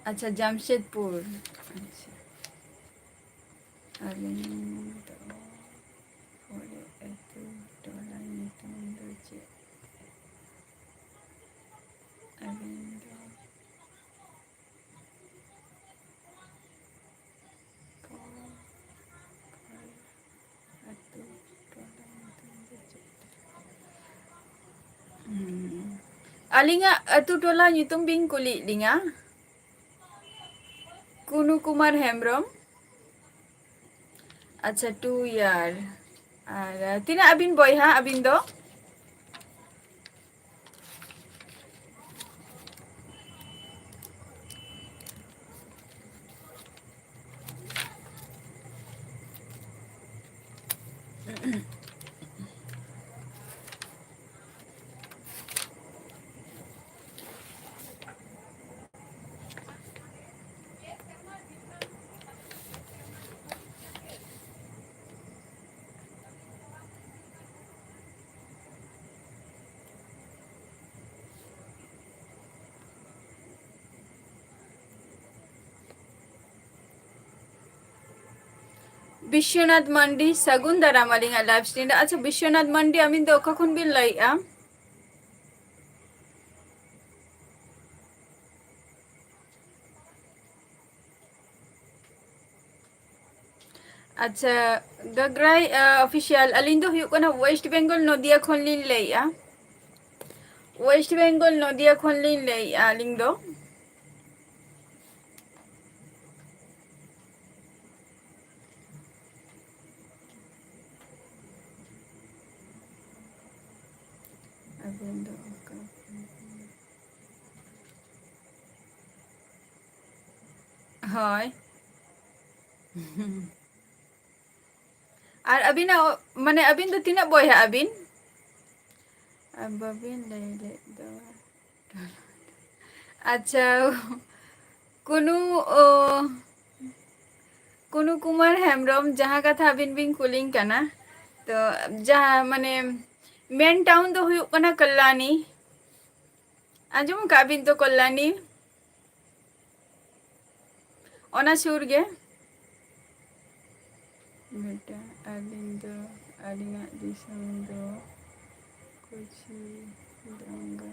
ᱟᱪᱪᱷᱟ, ᱡᱟᱢᱥᱮᱫᱽᱯᱩᱨ᱾ ᱟᱪᱪᱷᱟ᱾ ᱟᱹᱞᱤᱧ ᱫᱚ ᱯᱚᱨᱮ ᱟᱹᱛᱩ ᱴᱚᱞᱟ ᱧᱩᱛᱩᱢ ᱫᱚ ᱪᱮᱫ? ᱟᱹᱞᱤᱧ ᱫᱚ ᱯᱚᱨᱮ ᱟᱹᱛᱩ ᱴᱚᱞᱟ ᱧᱩᱛᱩᱢ ᱫᱚ ᱪᱮᱫ? ᱦᱩᱸ᱾ ᱟᱹᱞᱤᱧᱟᱜ ᱟᱹᱛᱩ ᱴᱚᱞᱟ ᱧᱩᱛᱩᱢ ᱵᱤᱱ ᱠᱩᱞᱤᱭᱮᱫ ᱞᱤᱧᱟ? ᱠᱩᱱᱩ ᱠᱩᱢᱟᱨ ᱦᱮᱢᱵᱨᱚᱢ᱾ ᱟᱪᱪᱷᱟ, two year᱾ ᱟᱨ ᱛᱤᱱᱟᱹᱜ ᱟᱹᱵᱤᱱ ᱵᱚᱭᱦᱟ ᱟᱹᱵᱤᱱ ᱫᱚ? ᱵᱤᱥᱥᱚᱱᱟᱛᱷ ᱢᱟᱱᱰᱤ, ᱥᱟᱹᱜᱩᱱ ᱫᱟᱨᱟᱢ ᱟᱹᱞᱤᱧᱟᱜ live stream ᱨᱮ᱾ ᱟᱪᱪᱷᱟ, ᱵᱤᱥᱥᱚᱱᱟᱛᱷ ᱢᱟᱱᱰᱤ, ᱟᱹᱵᱤᱱ ᱫᱚ ᱚᱠᱟ ᱠᱷᱚᱱ ᱵᱤᱱ ᱞᱟᱹᱭᱮᱜᱼᱟ? ᱟᱪᱪᱷᱟ, ᱜᱟᱜᱽᱨᱟᱭ, ᱟᱸ, official, ᱟᱹᱞᱤᱧ ᱫᱚ ᱦᱩᱭᱩᱜ ᱠᱟᱱᱟ West Bengal, ᱱᱚᱫᱤᱭᱟ ᱠᱷᱚᱱ ᱞᱤᱧ ᱞᱟᱹᱭᱮᱜᱼᱟ᱾ West Bengal, ᱱᱚᱫᱤᱭᱟ ᱠᱷᱚᱱ ᱞᱤᱧ ᱞᱟᱹᱭᱮᱜᱼᱟ ᱟᱹᱞᱤᱧ ᱫᱚ᱾ ᱟᱵᱮᱱ ᱫᱚ ᱚᱠᱟ ᱠᱷᱚᱱ? ᱦᱳᱭ᱾ ᱟᱨ ᱟᱹᱵᱤᱱᱟᱜ, ᱢᱟᱱᱮ, ᱟᱹᱵᱤᱱ ᱫᱚ ᱛᱤᱱᱟᱹᱜ ᱵᱚᱭᱦᱟᱜ ᱟᱹᱵᱤᱱ? ᱟᱨ ᱵᱟᱹᱵᱤᱱ ᱞᱟᱹᱭ ᱞᱮᱫ ᱫᱚ᱾ ᱟᱪᱪᱷᱟ, ᱠᱩᱱᱩ, ᱚ, ᱠᱩᱱᱩ ᱠᱩᱢᱟᱨ ᱦᱮᱢᱵᱨᱚᱢ, ᱡᱟᱦᱟᱸ ᱠᱟᱛᱷᱟ ᱟᱹᱵᱤᱱ ᱵᱤᱱ ᱠᱩᱞᱤᱧ ᱠᱟᱱᱟ, ᱛᱚ, ᱡᱟᱦᱟᱸ, ᱢᱟᱱᱮ, main town ᱫᱚ ᱦᱩᱭᱩᱜ ᱠᱟᱱᱟ ᱠᱚᱞᱞᱟᱱᱤ᱾ ᱟᱸᱡᱚᱢ ᱟᱠᱟᱫ ᱵᱤᱱ ᱛᱚ ᱠᱚᱞᱞᱟᱱᱤ? ᱚᱱᱟ ᱥᱩᱨ ᱜᱮ᱾ ᱵᱮᱴᱟ, ᱟᱹᱞᱤᱧ ᱫᱚ, ᱟᱹᱞᱤᱧᱟᱜ ᱫᱤᱥᱚᱢ ᱫᱚ ᱠᱩᱪᱤ ᱰᱟᱸᱜᱟ᱾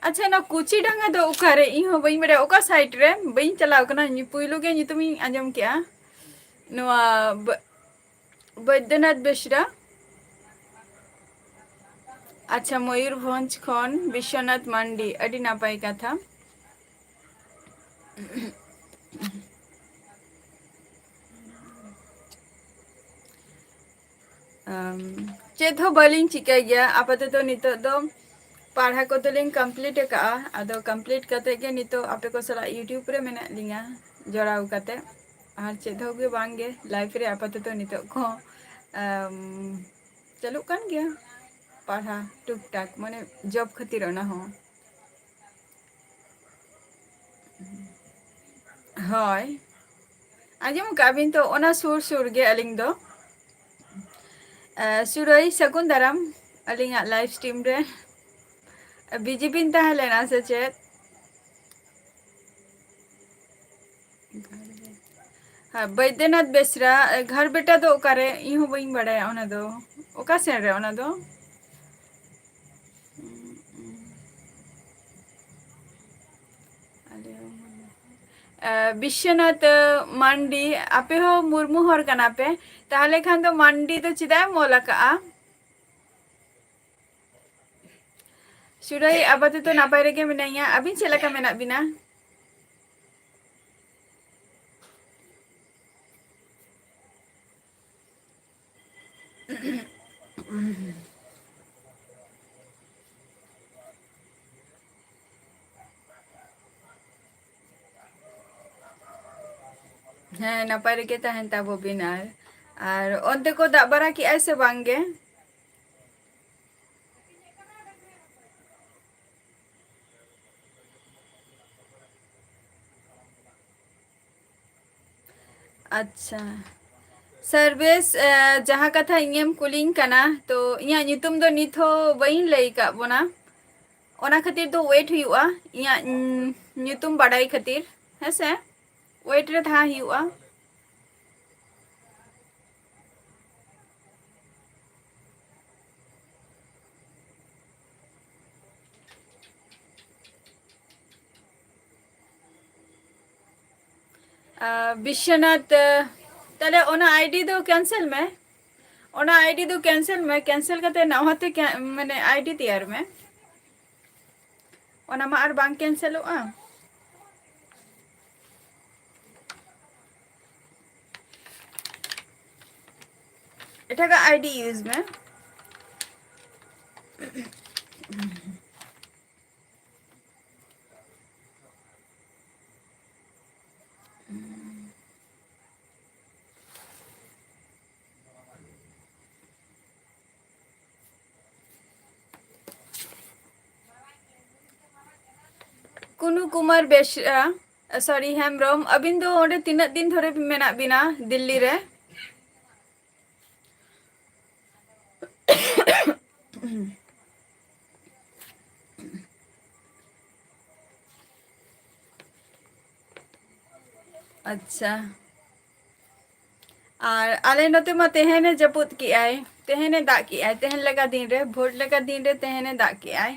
ᱟᱪᱪᱷᱟ, ᱱᱚᱣᱟ ᱠᱩᱪᱤ ᱰᱟᱸᱜᱟ ᱫᱚ ᱚᱠᱟᱨᱮ? ᱤᱧ ᱦᱚᱸ ᱵᱟᱹᱧ ᱵᱟᱲᱟᱭᱟ, ᱚᱠᱟ side ᱨᱮ? ᱵᱟᱹᱧ ᱪᱟᱞᱟᱣ ᱠᱟᱱᱟ, ᱯᱩᱭᱞᱩ ᱜᱮ ᱧᱩᱛᱩᱢᱤᱧ ᱟᱸᱡᱚᱢ ᱠᱮᱜᱼᱟ᱾ ᱱᱚᱣᱟ ᱵᱟᱹ-, ᱵᱳᱭᱫᱚᱱᱟᱛᱷ ᱵᱮᱥᱨᱟ᱾ ᱟᱪᱪᱷᱟ, ᱢᱚᱭᱩᱨᱵᱷᱚᱸᱡᱽ ᱠᱷᱚᱱ ᱵᱤᱥᱥᱚᱱᱟᱛᱷ ᱢᱟᱱᱰᱤ, ᱟᱹᱰᱤ ᱱᱟᱯᱟᱭ ᱠᱟᱛᱷᱟ᱾ ᱟᱢ, ᱪᱮᱫ ᱦᱚᱸ ᱵᱟᱹᱞᱤᱧ ᱪᱤᱠᱟᱹᱭ ᱜᱮᱭᱟ ᱟᱯᱟᱛᱚᱛᱚ᱾ ᱱᱤᱛᱚᱜ ᱫᱚ ᱯᱟᱲᱦᱟᱣ ᱠᱚᱫᱚᱞᱤᱧ complete ᱟᱠᱟᱫᱼᱟ᱾ ᱟᱫᱚ complete ᱠᱟᱛᱮ ᱜᱮ ᱱᱤᱛᱚᱜ ᱟᱯᱮ ᱠᱚ ᱥᱟᱞᱟᱜ YouTube ᱨᱮ ᱢᱮᱱᱟᱜ ᱞᱤᱧᱟ ᱡᱚᱲᱟᱣ ᱠᱟᱛᱮ᱾ ᱟᱨ ᱪᱮᱫ ᱦᱚᱸ ᱜᱮ ᱵᱟᱝ ᱜᱮ, life ᱨᱮ ᱟᱯᱟᱛᱚᱛᱚ ᱱᱤᱛᱚᱜ ᱠᱚ, ᱟᱢ, ᱪᱟᱹᱞᱩᱜ ᱠᱟᱱ ᱜᱮᱭᱟ ᱯᱟᱲᱦᱟᱣ ᱴᱩᱠ ᱴᱟᱠ, ᱢᱟᱱᱮ job ᱠᱷᱟᱹᱛᱤᱨ ᱚᱱᱟ ᱦᱚᱸ᱾ ᱦᱳᱭ, ᱟᱸᱡᱚᱢ ᱟᱠᱟᱫ ᱵᱤᱱ ᱛᱚ, ᱚᱱᱟ ᱥᱩᱨ ᱥᱩᱨ ᱜᱮ ᱟᱹᱞᱤᱧ ᱫᱚ᱾ ᱮ, ᱥᱩᱨᱟᱹᱭ, ᱥᱟᱹᱜᱩᱱ ᱫᱟᱨᱟᱢ᱾ ᱟᱹᱞᱤᱧᱟᱜ live stream ᱨᱮ᱾ ᱵᱤᱡᱤ ᱵᱤᱱ ᱛᱟᱦᱮᱸ ᱞᱮᱱᱟ ᱥᱮ ᱪᱮᱫ? ᱦᱮᱸ, ᱵᱳᱭᱫᱚᱱᱟᱛᱷ ᱵᱮᱥᱨᱟ, ᱜᱷᱟᱨ ᱵᱮᱴᱟ ᱫᱚ ᱚᱠᱟᱨᱮ? ᱤᱧ ᱦᱚᱸ ᱵᱟᱹᱧ ᱵᱟᱲᱟᱭᱟ ᱚᱱᱟ ᱫᱚ᱾ ᱚᱠᱟ ᱥᱮᱱ ᱨᱮ ᱚᱱᱟ ᱫᱚ? ᱟᱞᱮ ᱦᱚᱸ ᱢᱩᱨᱢᱩ᱾ ᱮ, ᱵᱤᱥᱥᱚᱱᱟᱛᱷ, ᱮ, ᱢᱟᱱᱰᱤ, ᱟᱯᱮ ᱦᱚᱸ ᱢᱩᱨᱢᱩ ᱦᱚᱲ ᱠᱟᱱᱟ ᱯᱮ, ᱛᱟᱦᱚᱞᱮ ᱠᱷᱟᱱ ᱫᱚ ᱢᱟᱱᱰᱤ ᱫᱚ ᱪᱮᱫᱟᱜ ᱮᱢ ᱚᱞ ᱟᱠᱟᱜᱼᱟ? ᱥᱩᱨᱟᱹᱭ ᱟᱯᱟᱛᱚᱛᱚ ᱱᱟᱯᱟᱭ ᱨᱮᱜᱮ ᱢᱮᱱᱟᱧᱟ, ᱟᱹᱵᱤᱱ ᱪᱮᱫ ᱞᱮᱠᱟ ᱢᱮᱱᱟᱜ ᱵᱤᱱᱟ? ᱦᱮᱸ, ᱱᱟᱯᱟᱭ ᱨᱮᱜᱮ ᱛᱟᱦᱮᱱ ᱛᱟᱵᱚ ᱵᱤᱱ᱾ ᱟᱨ, ᱟᱨ ᱚᱱᱛᱮ ᱠᱚ ᱫᱟᱜ ᱵᱟᱲᱟ ᱠᱮᱜᱼᱟᱭ ᱥᱮ ᱵᱟᱝ ᱜᱮ? ᱟᱪᱪᱷᱟ᱾ ᱥᱟᱨᱵᱮᱥ, ᱮ, ᱡᱟᱦᱟᱸ ᱠᱟᱛᱷᱟ ᱤᱧᱮᱢ ᱠᱩᱞᱤᱧ ᱠᱟᱱᱟ, ᱛᱚ ᱤᱧᱟᱹᱜ ᱧᱩᱛᱩᱢ ᱫᱚ ᱱᱤᱛ ᱦᱚᱸ ᱵᱟᱹᱧ ᱞᱟᱹᱭ ᱠᱟᱜ ᱵᱚᱱᱟ᱾ ᱚᱱᱟ ᱠᱷᱟᱹᱛᱤᱨ ᱫᱚ wait ᱦᱩᱭᱩᱜᱼᱟ᱾ ᱤᱧᱟᱹᱜ, ᱩᱸ, ᱧᱩᱛᱩᱢ ᱵᱟᱰᱟᱭ ᱠᱷᱟᱹᱛᱤᱨ, ᱦᱮᱸ ᱥᱮ? Wait ᱨᱮ ᱛᱟᱦᱮᱸ ᱦᱩᱭᱩᱜᱼᱟ᱾ ᱟᱨ ᱵᱤᱥᱥᱚᱱᱟᱛᱷ, ᱮ, ᱛᱟᱦᱞᱮ ᱚᱱᱟ ID ᱫᱚ cancel ᱢᱮ, ᱚᱱᱟ ID ᱫᱚ cancel ᱢᱮ, cancel ᱠᱟᱛᱮ ᱱᱟᱣᱟ ᱛᱮ ᱠᱮ-, ᱢᱟᱱᱮ ID ᱛᱮᱭᱟᱨ ᱢᱮ, ᱚᱱᱟ ᱢᱟ ᱟᱨ ᱵᱟᱝ cancelᱚᱜᱼᱟ᱾ ᱮᱴᱟᱜᱟᱜ ID use ᱢᱮ᱾ ᱠᱩᱱᱩ ᱠᱩᱢᱟᱨ ᱵᱮᱥᱨᱟ, sorry, ᱦᱮᱢᱵᱨᱚᱢ, ᱟᱹᱵᱤᱱ ᱫᱚ ᱚᱸᱰᱮ ᱛᱤᱱᱟᱹᱜ ᱫᱤᱱ ᱫᱷᱚᱨᱮ ᱢᱮᱱᱟᱜ ᱵᱤᱱᱟ ᱫᱤᱞᱞᱤ ᱨᱮ? ᱟᱪᱪᱷᱟ᱾ ᱟᱨ ᱟᱞᱮ ᱱᱚᱛᱮ ᱢᱟ ᱛᱮᱦᱮᱧᱮ ᱡᱟᱹᱯᱩᱫ ᱠᱮᱜᱼᱟᱭ, ᱛᱮᱦᱮᱧᱮ ᱫᱟᱜ ᱠᱮᱜᱼᱟᱭ, ᱛᱮᱦᱮᱧ ᱞᱮᱠᱟ ᱫᱤᱱ ᱨᱮ, ᱵᱷᱳᱨ ᱞᱮᱠᱟ ᱫᱤᱱ ᱨᱮ ᱛᱮᱦᱮᱧᱮ ᱫᱟᱜ ᱠᱮᱜᱼᱟᱭ᱾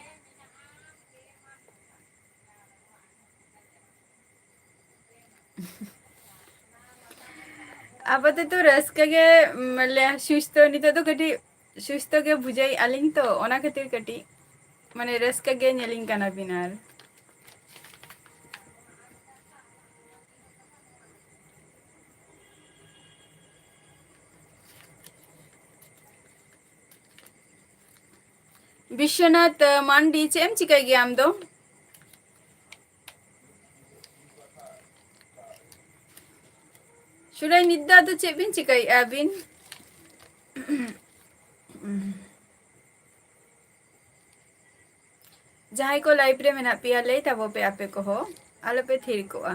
ᱟᱯᱟᱛᱚᱛᱚ ᱨᱟᱹᱥᱠᱟᱹ ᱜᱮ, ᱢᱟᱱᱮ, ᱥᱩᱥᱛᱷᱚ, ᱱᱤᱛᱚᱜ ᱫᱚ ᱠᱟᱹᱴᱤᱡ ᱥᱩᱥᱛᱷᱚ ᱜᱮ ᱵᱩᱡᱷᱟᱹᱣᱮᱫᱼᱟ ᱞᱤᱧ ᱛᱚ, ᱚᱱᱟ ᱠᱷᱟᱹᱛᱤᱨ ᱠᱟᱹᱴᱤᱡ, ᱢᱟᱱᱮ, ᱨᱟᱹᱥᱠᱟᱹ ᱜᱮ ᱧᱮᱞᱤᱧ ᱠᱟᱱᱟ ᱵᱤᱱ᱾ ᱟᱨ ᱵᱤᱥᱥᱚᱱᱟᱛᱷ, ᱟᱸ, ᱢᱟᱱᱰᱤ, ᱪᱮᱫ ᱮᱢ ᱪᱤᱠᱟᱹᱭ ᱜᱮᱭᱟ ᱟᱢ ᱫᱚ? ᱥᱩᱨᱟᱭ, ᱱᱤᱛ ᱫᱚ ᱟᱫᱚ ᱪᱮᱫ ᱵᱤᱱ ᱪᱤᱠᱟᱹᱭᱮᱫᱼᱟ ᱟᱹᱵᱤᱱ? ᱡᱟᱦᱟᱸᱭ ᱠᱚ live ᱨᱮ ᱢᱮᱱᱟᱜ ᱯᱮᱭᱟ, ᱞᱟᱹᱭ ᱛᱟᱵᱚ ᱯᱮ ᱟᱯᱮ ᱠᱚᱦᱚᱸ, ᱟᱞᱚᱯᱮ ᱛᱷᱤᱨ ᱠᱚᱜᱼᱟ᱾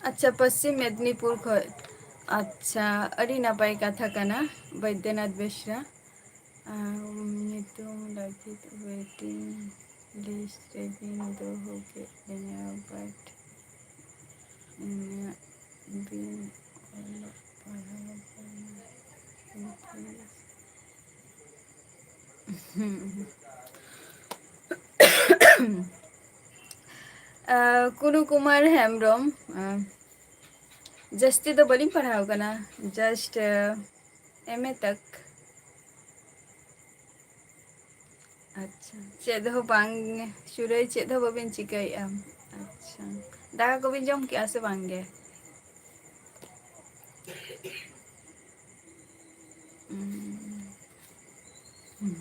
ᱟᱪᱪᱷᱟ, ᱯᱚᱥᱪᱤᱢ ᱢᱮᱫᱽᱱᱤᱯᱩᱨ ᱠᱷᱚᱡ᱾ ᱟᱪᱪᱷᱟ, ᱟᱹᱰᱤ ᱱᱟᱯᱟᱭ ᱠᱟᱛᱷᱟ ᱠᱟᱱᱟ, ᱵᱳᱭᱫᱚᱱᱟᱛᱷ ᱵᱮᱥᱨᱟ᱾ ᱟᱢ ᱧᱩᱛᱩᱢ ᱞᱟᱹᱜᱤᱫ waiting list ᱨᱮᱜᱤᱧ ᱫᱚᱦᱚ ᱠᱮᱫ ᱢᱮᱭᱟ, but ᱤᱧᱟᱹᱜ ᱵᱤᱱ ᱚᱞᱚᱜ ᱯᱟᱲᱦᱟᱣ ᱠᱟᱱᱟ᱾ ᱟᱸ, ᱠᱩᱱᱩ ᱠᱩᱢᱟᱨ ᱦᱮᱢᱵᱨᱚᱢ, ᱟᱸ, ᱡᱟᱹᱥᱛᱤ ᱫᱚ ᱵᱟᱹᱞᱤᱧ ᱯᱟᱲᱦᱟᱣ ᱠᱟᱱᱟ, just, ᱟᱸ, ᱮᱢ ᱮ ᱛᱟᱠ᱾ ᱟᱪᱪᱷᱟ, ᱪᱮᱫ ᱦᱚᱸ ᱵᱟᱝ᱾ ᱥᱩᱨᱟᱹᱭ, ᱪᱮᱫ ᱦᱚᱸ ᱵᱟᱵᱤᱱ ᱪᱤᱠᱟᱹᱭᱮᱫᱼᱟ? ᱟᱪᱪᱷᱟ, ᱫᱟᱠᱟ ᱠᱚᱵᱤᱱ ᱡᱚᱢ ᱠᱮᱜᱼᱟ ᱥᱮ ᱵᱟᱝ ᱜᱮ? ᱩᱸ᱾ ᱦᱩᱸ᱾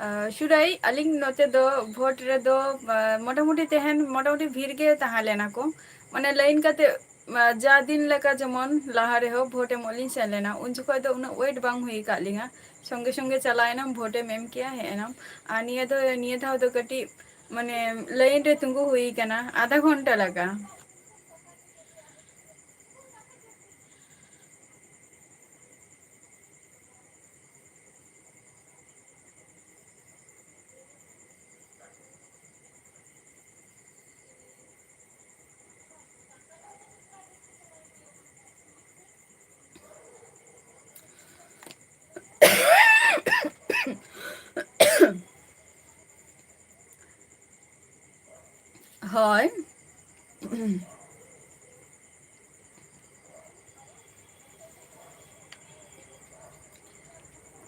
ᱟᱨ ᱥᱩᱨᱟᱹᱭ, ᱟᱹᱞᱤᱧ ᱱᱚᱛᱮ ᱫᱚ ᱵᱷᱳᱴ ᱨᱮᱫᱚ, ᱟ, ᱢᱚᱴᱟᱢᱩᱴᱤ ᱛᱮᱦᱮᱧ ᱢᱚᱴᱟᱢᱩᱴᱤ ᱵᱷᱤᱲ ᱜᱮ ᱛᱟᱦᱮᱸ ᱞᱮᱱᱟ ᱠᱚ, ᱢᱟᱱᱮ ᱞᱟᱭᱤᱱ ᱠᱟᱛᱮ, ᱟ, ᱡᱟ ᱫᱤᱱ ᱞᱮᱠᱟ ᱡᱮᱢᱚᱱ ᱞᱟᱦᱟ ᱨᱮᱦᱚᱸ ᱵᱷᱳᱴ ᱮᱢᱚᱜ ᱞᱤᱧ ᱥᱮᱱ ᱞᱮᱱᱟ, ᱩᱱ ᱡᱚᱠᱷᱚᱡ ᱫᱚ ᱩᱱᱟᱹᱜ ᱣᱮᱴ ᱵᱟᱝ ᱦᱩᱭ ᱟᱠᱟᱫ ᱞᱤᱧᱟ, ᱥᱚᱸᱜᱮ ᱥᱚᱸᱜᱮ ᱪᱟᱞᱟᱣ ᱮᱱᱟᱢ, ᱵᱷᱳᱴ ᱮᱢ ᱮᱢ ᱠᱮᱜᱼᱟ, ᱦᱮᱡ ᱮᱱᱟᱢ᱾ ᱟᱨ ᱱᱤᱭᱟᱹ ᱫᱚ, ᱱᱤᱭᱟᱹ ᱫᱷᱟᱣ ᱫᱚ ᱠᱟᱹᱴᱤᱡ ᱢᱟᱱᱮ ᱞᱟᱭᱤᱱ ᱨᱮ ᱛᱤᱸᱜᱩ ᱦᱩᱭ ᱟᱠᱟᱱᱟ ᱟᱫᱷᱟ ᱜᱷᱚᱱᱴᱟ ᱞᱮᱠᱟ᱾ ᱦᱳᱭ᱾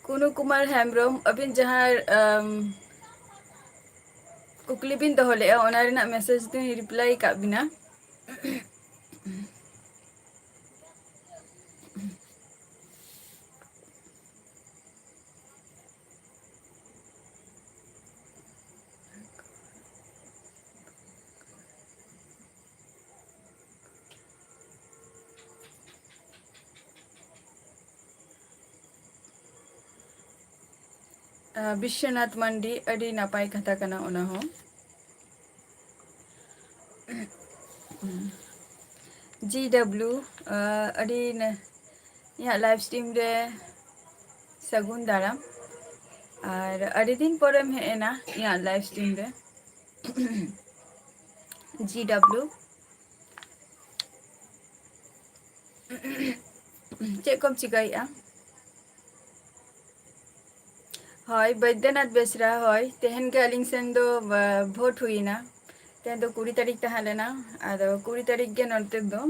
ᱠᱩᱱᱩ ᱠᱩᱢᱟᱨ ᱦᱮᱢᱵᱨᱚᱢ, ᱟᱹᱵᱤᱱ ᱡᱟᱦᱟᱸ, ᱟᱢ, ᱠᱩᱠᱞᱤ ᱵᱤᱱ ᱫᱚᱦᱚ ᱞᱮᱫᱼᱟ, ᱚᱱᱟ ᱨᱮᱱᱟᱜ ᱢᱮᱥᱮᱡᱽ ᱫᱚᱧ ᱨᱤᱯᱞᱟᱭ ᱟᱠᱟᱫ ᱵᱤᱱᱟ᱾ ᱟᱸ, ᱵᱤᱥᱥᱚᱱᱟᱛᱷ ᱢᱟᱱᱰᱤ, ᱟᱹᱰᱤ ᱱᱟᱯᱟᱭ ᱠᱟᱛᱷᱟ ᱠᱟᱱᱟ ᱚᱱᱟ ᱦᱚᱸ᱾ ᱡᱤ ᱰᱟᱵᱽᱞᱤᱭᱩ, ᱟᱸ, ᱟᱹᱰᱤ ᱱᱟ-, ᱤᱧᱟᱹᱜ live stream ᱨᱮ ᱥᱟᱹᱜᱩᱱ ᱫᱟᱨᱟᱢ᱾ ᱟᱨ ᱟᱹᱰᱤ ᱫᱤᱱ ᱯᱚᱨᱮᱢ ᱦᱮᱡ ᱮᱱᱟ ᱤᱧᱟᱹᱜ live stream ᱨᱮ᱾ ᱡᱤ ᱰᱟᱵᱽᱞᱤᱭᱩ᱾ ᱪᱮᱫ ᱠᱚᱢ ᱪᱤᱠᱟᱹᱭᱮᱫᱼᱟ? ᱦᱳᱭ, ᱵᱳᱭᱫᱚᱱᱟᱛᱷ ᱵᱮᱥᱨᱟ, ᱦᱳᱭ, ᱛᱮᱦᱮᱧ ᱜᱮ ᱟᱹᱞᱤᱧ ᱥᱮᱱ ᱫᱚ, ᱵᱟ-, ᱵᱷᱳᱴ ᱦᱩᱭᱮᱱᱟ᱾ ᱛᱮᱦᱮᱧ ᱫᱚ ᱠᱩᱲᱤ ᱛᱟᱹᱨᱤᱠᱷ ᱛᱟᱦᱮᱸ ᱞᱮᱱᱟ, ᱟᱫᱚ ᱠᱩᱲᱤ ᱛᱟᱹᱨᱤᱠᱷ ᱜᱮ ᱱᱚᱱᱛᱮ ᱫᱚ᱾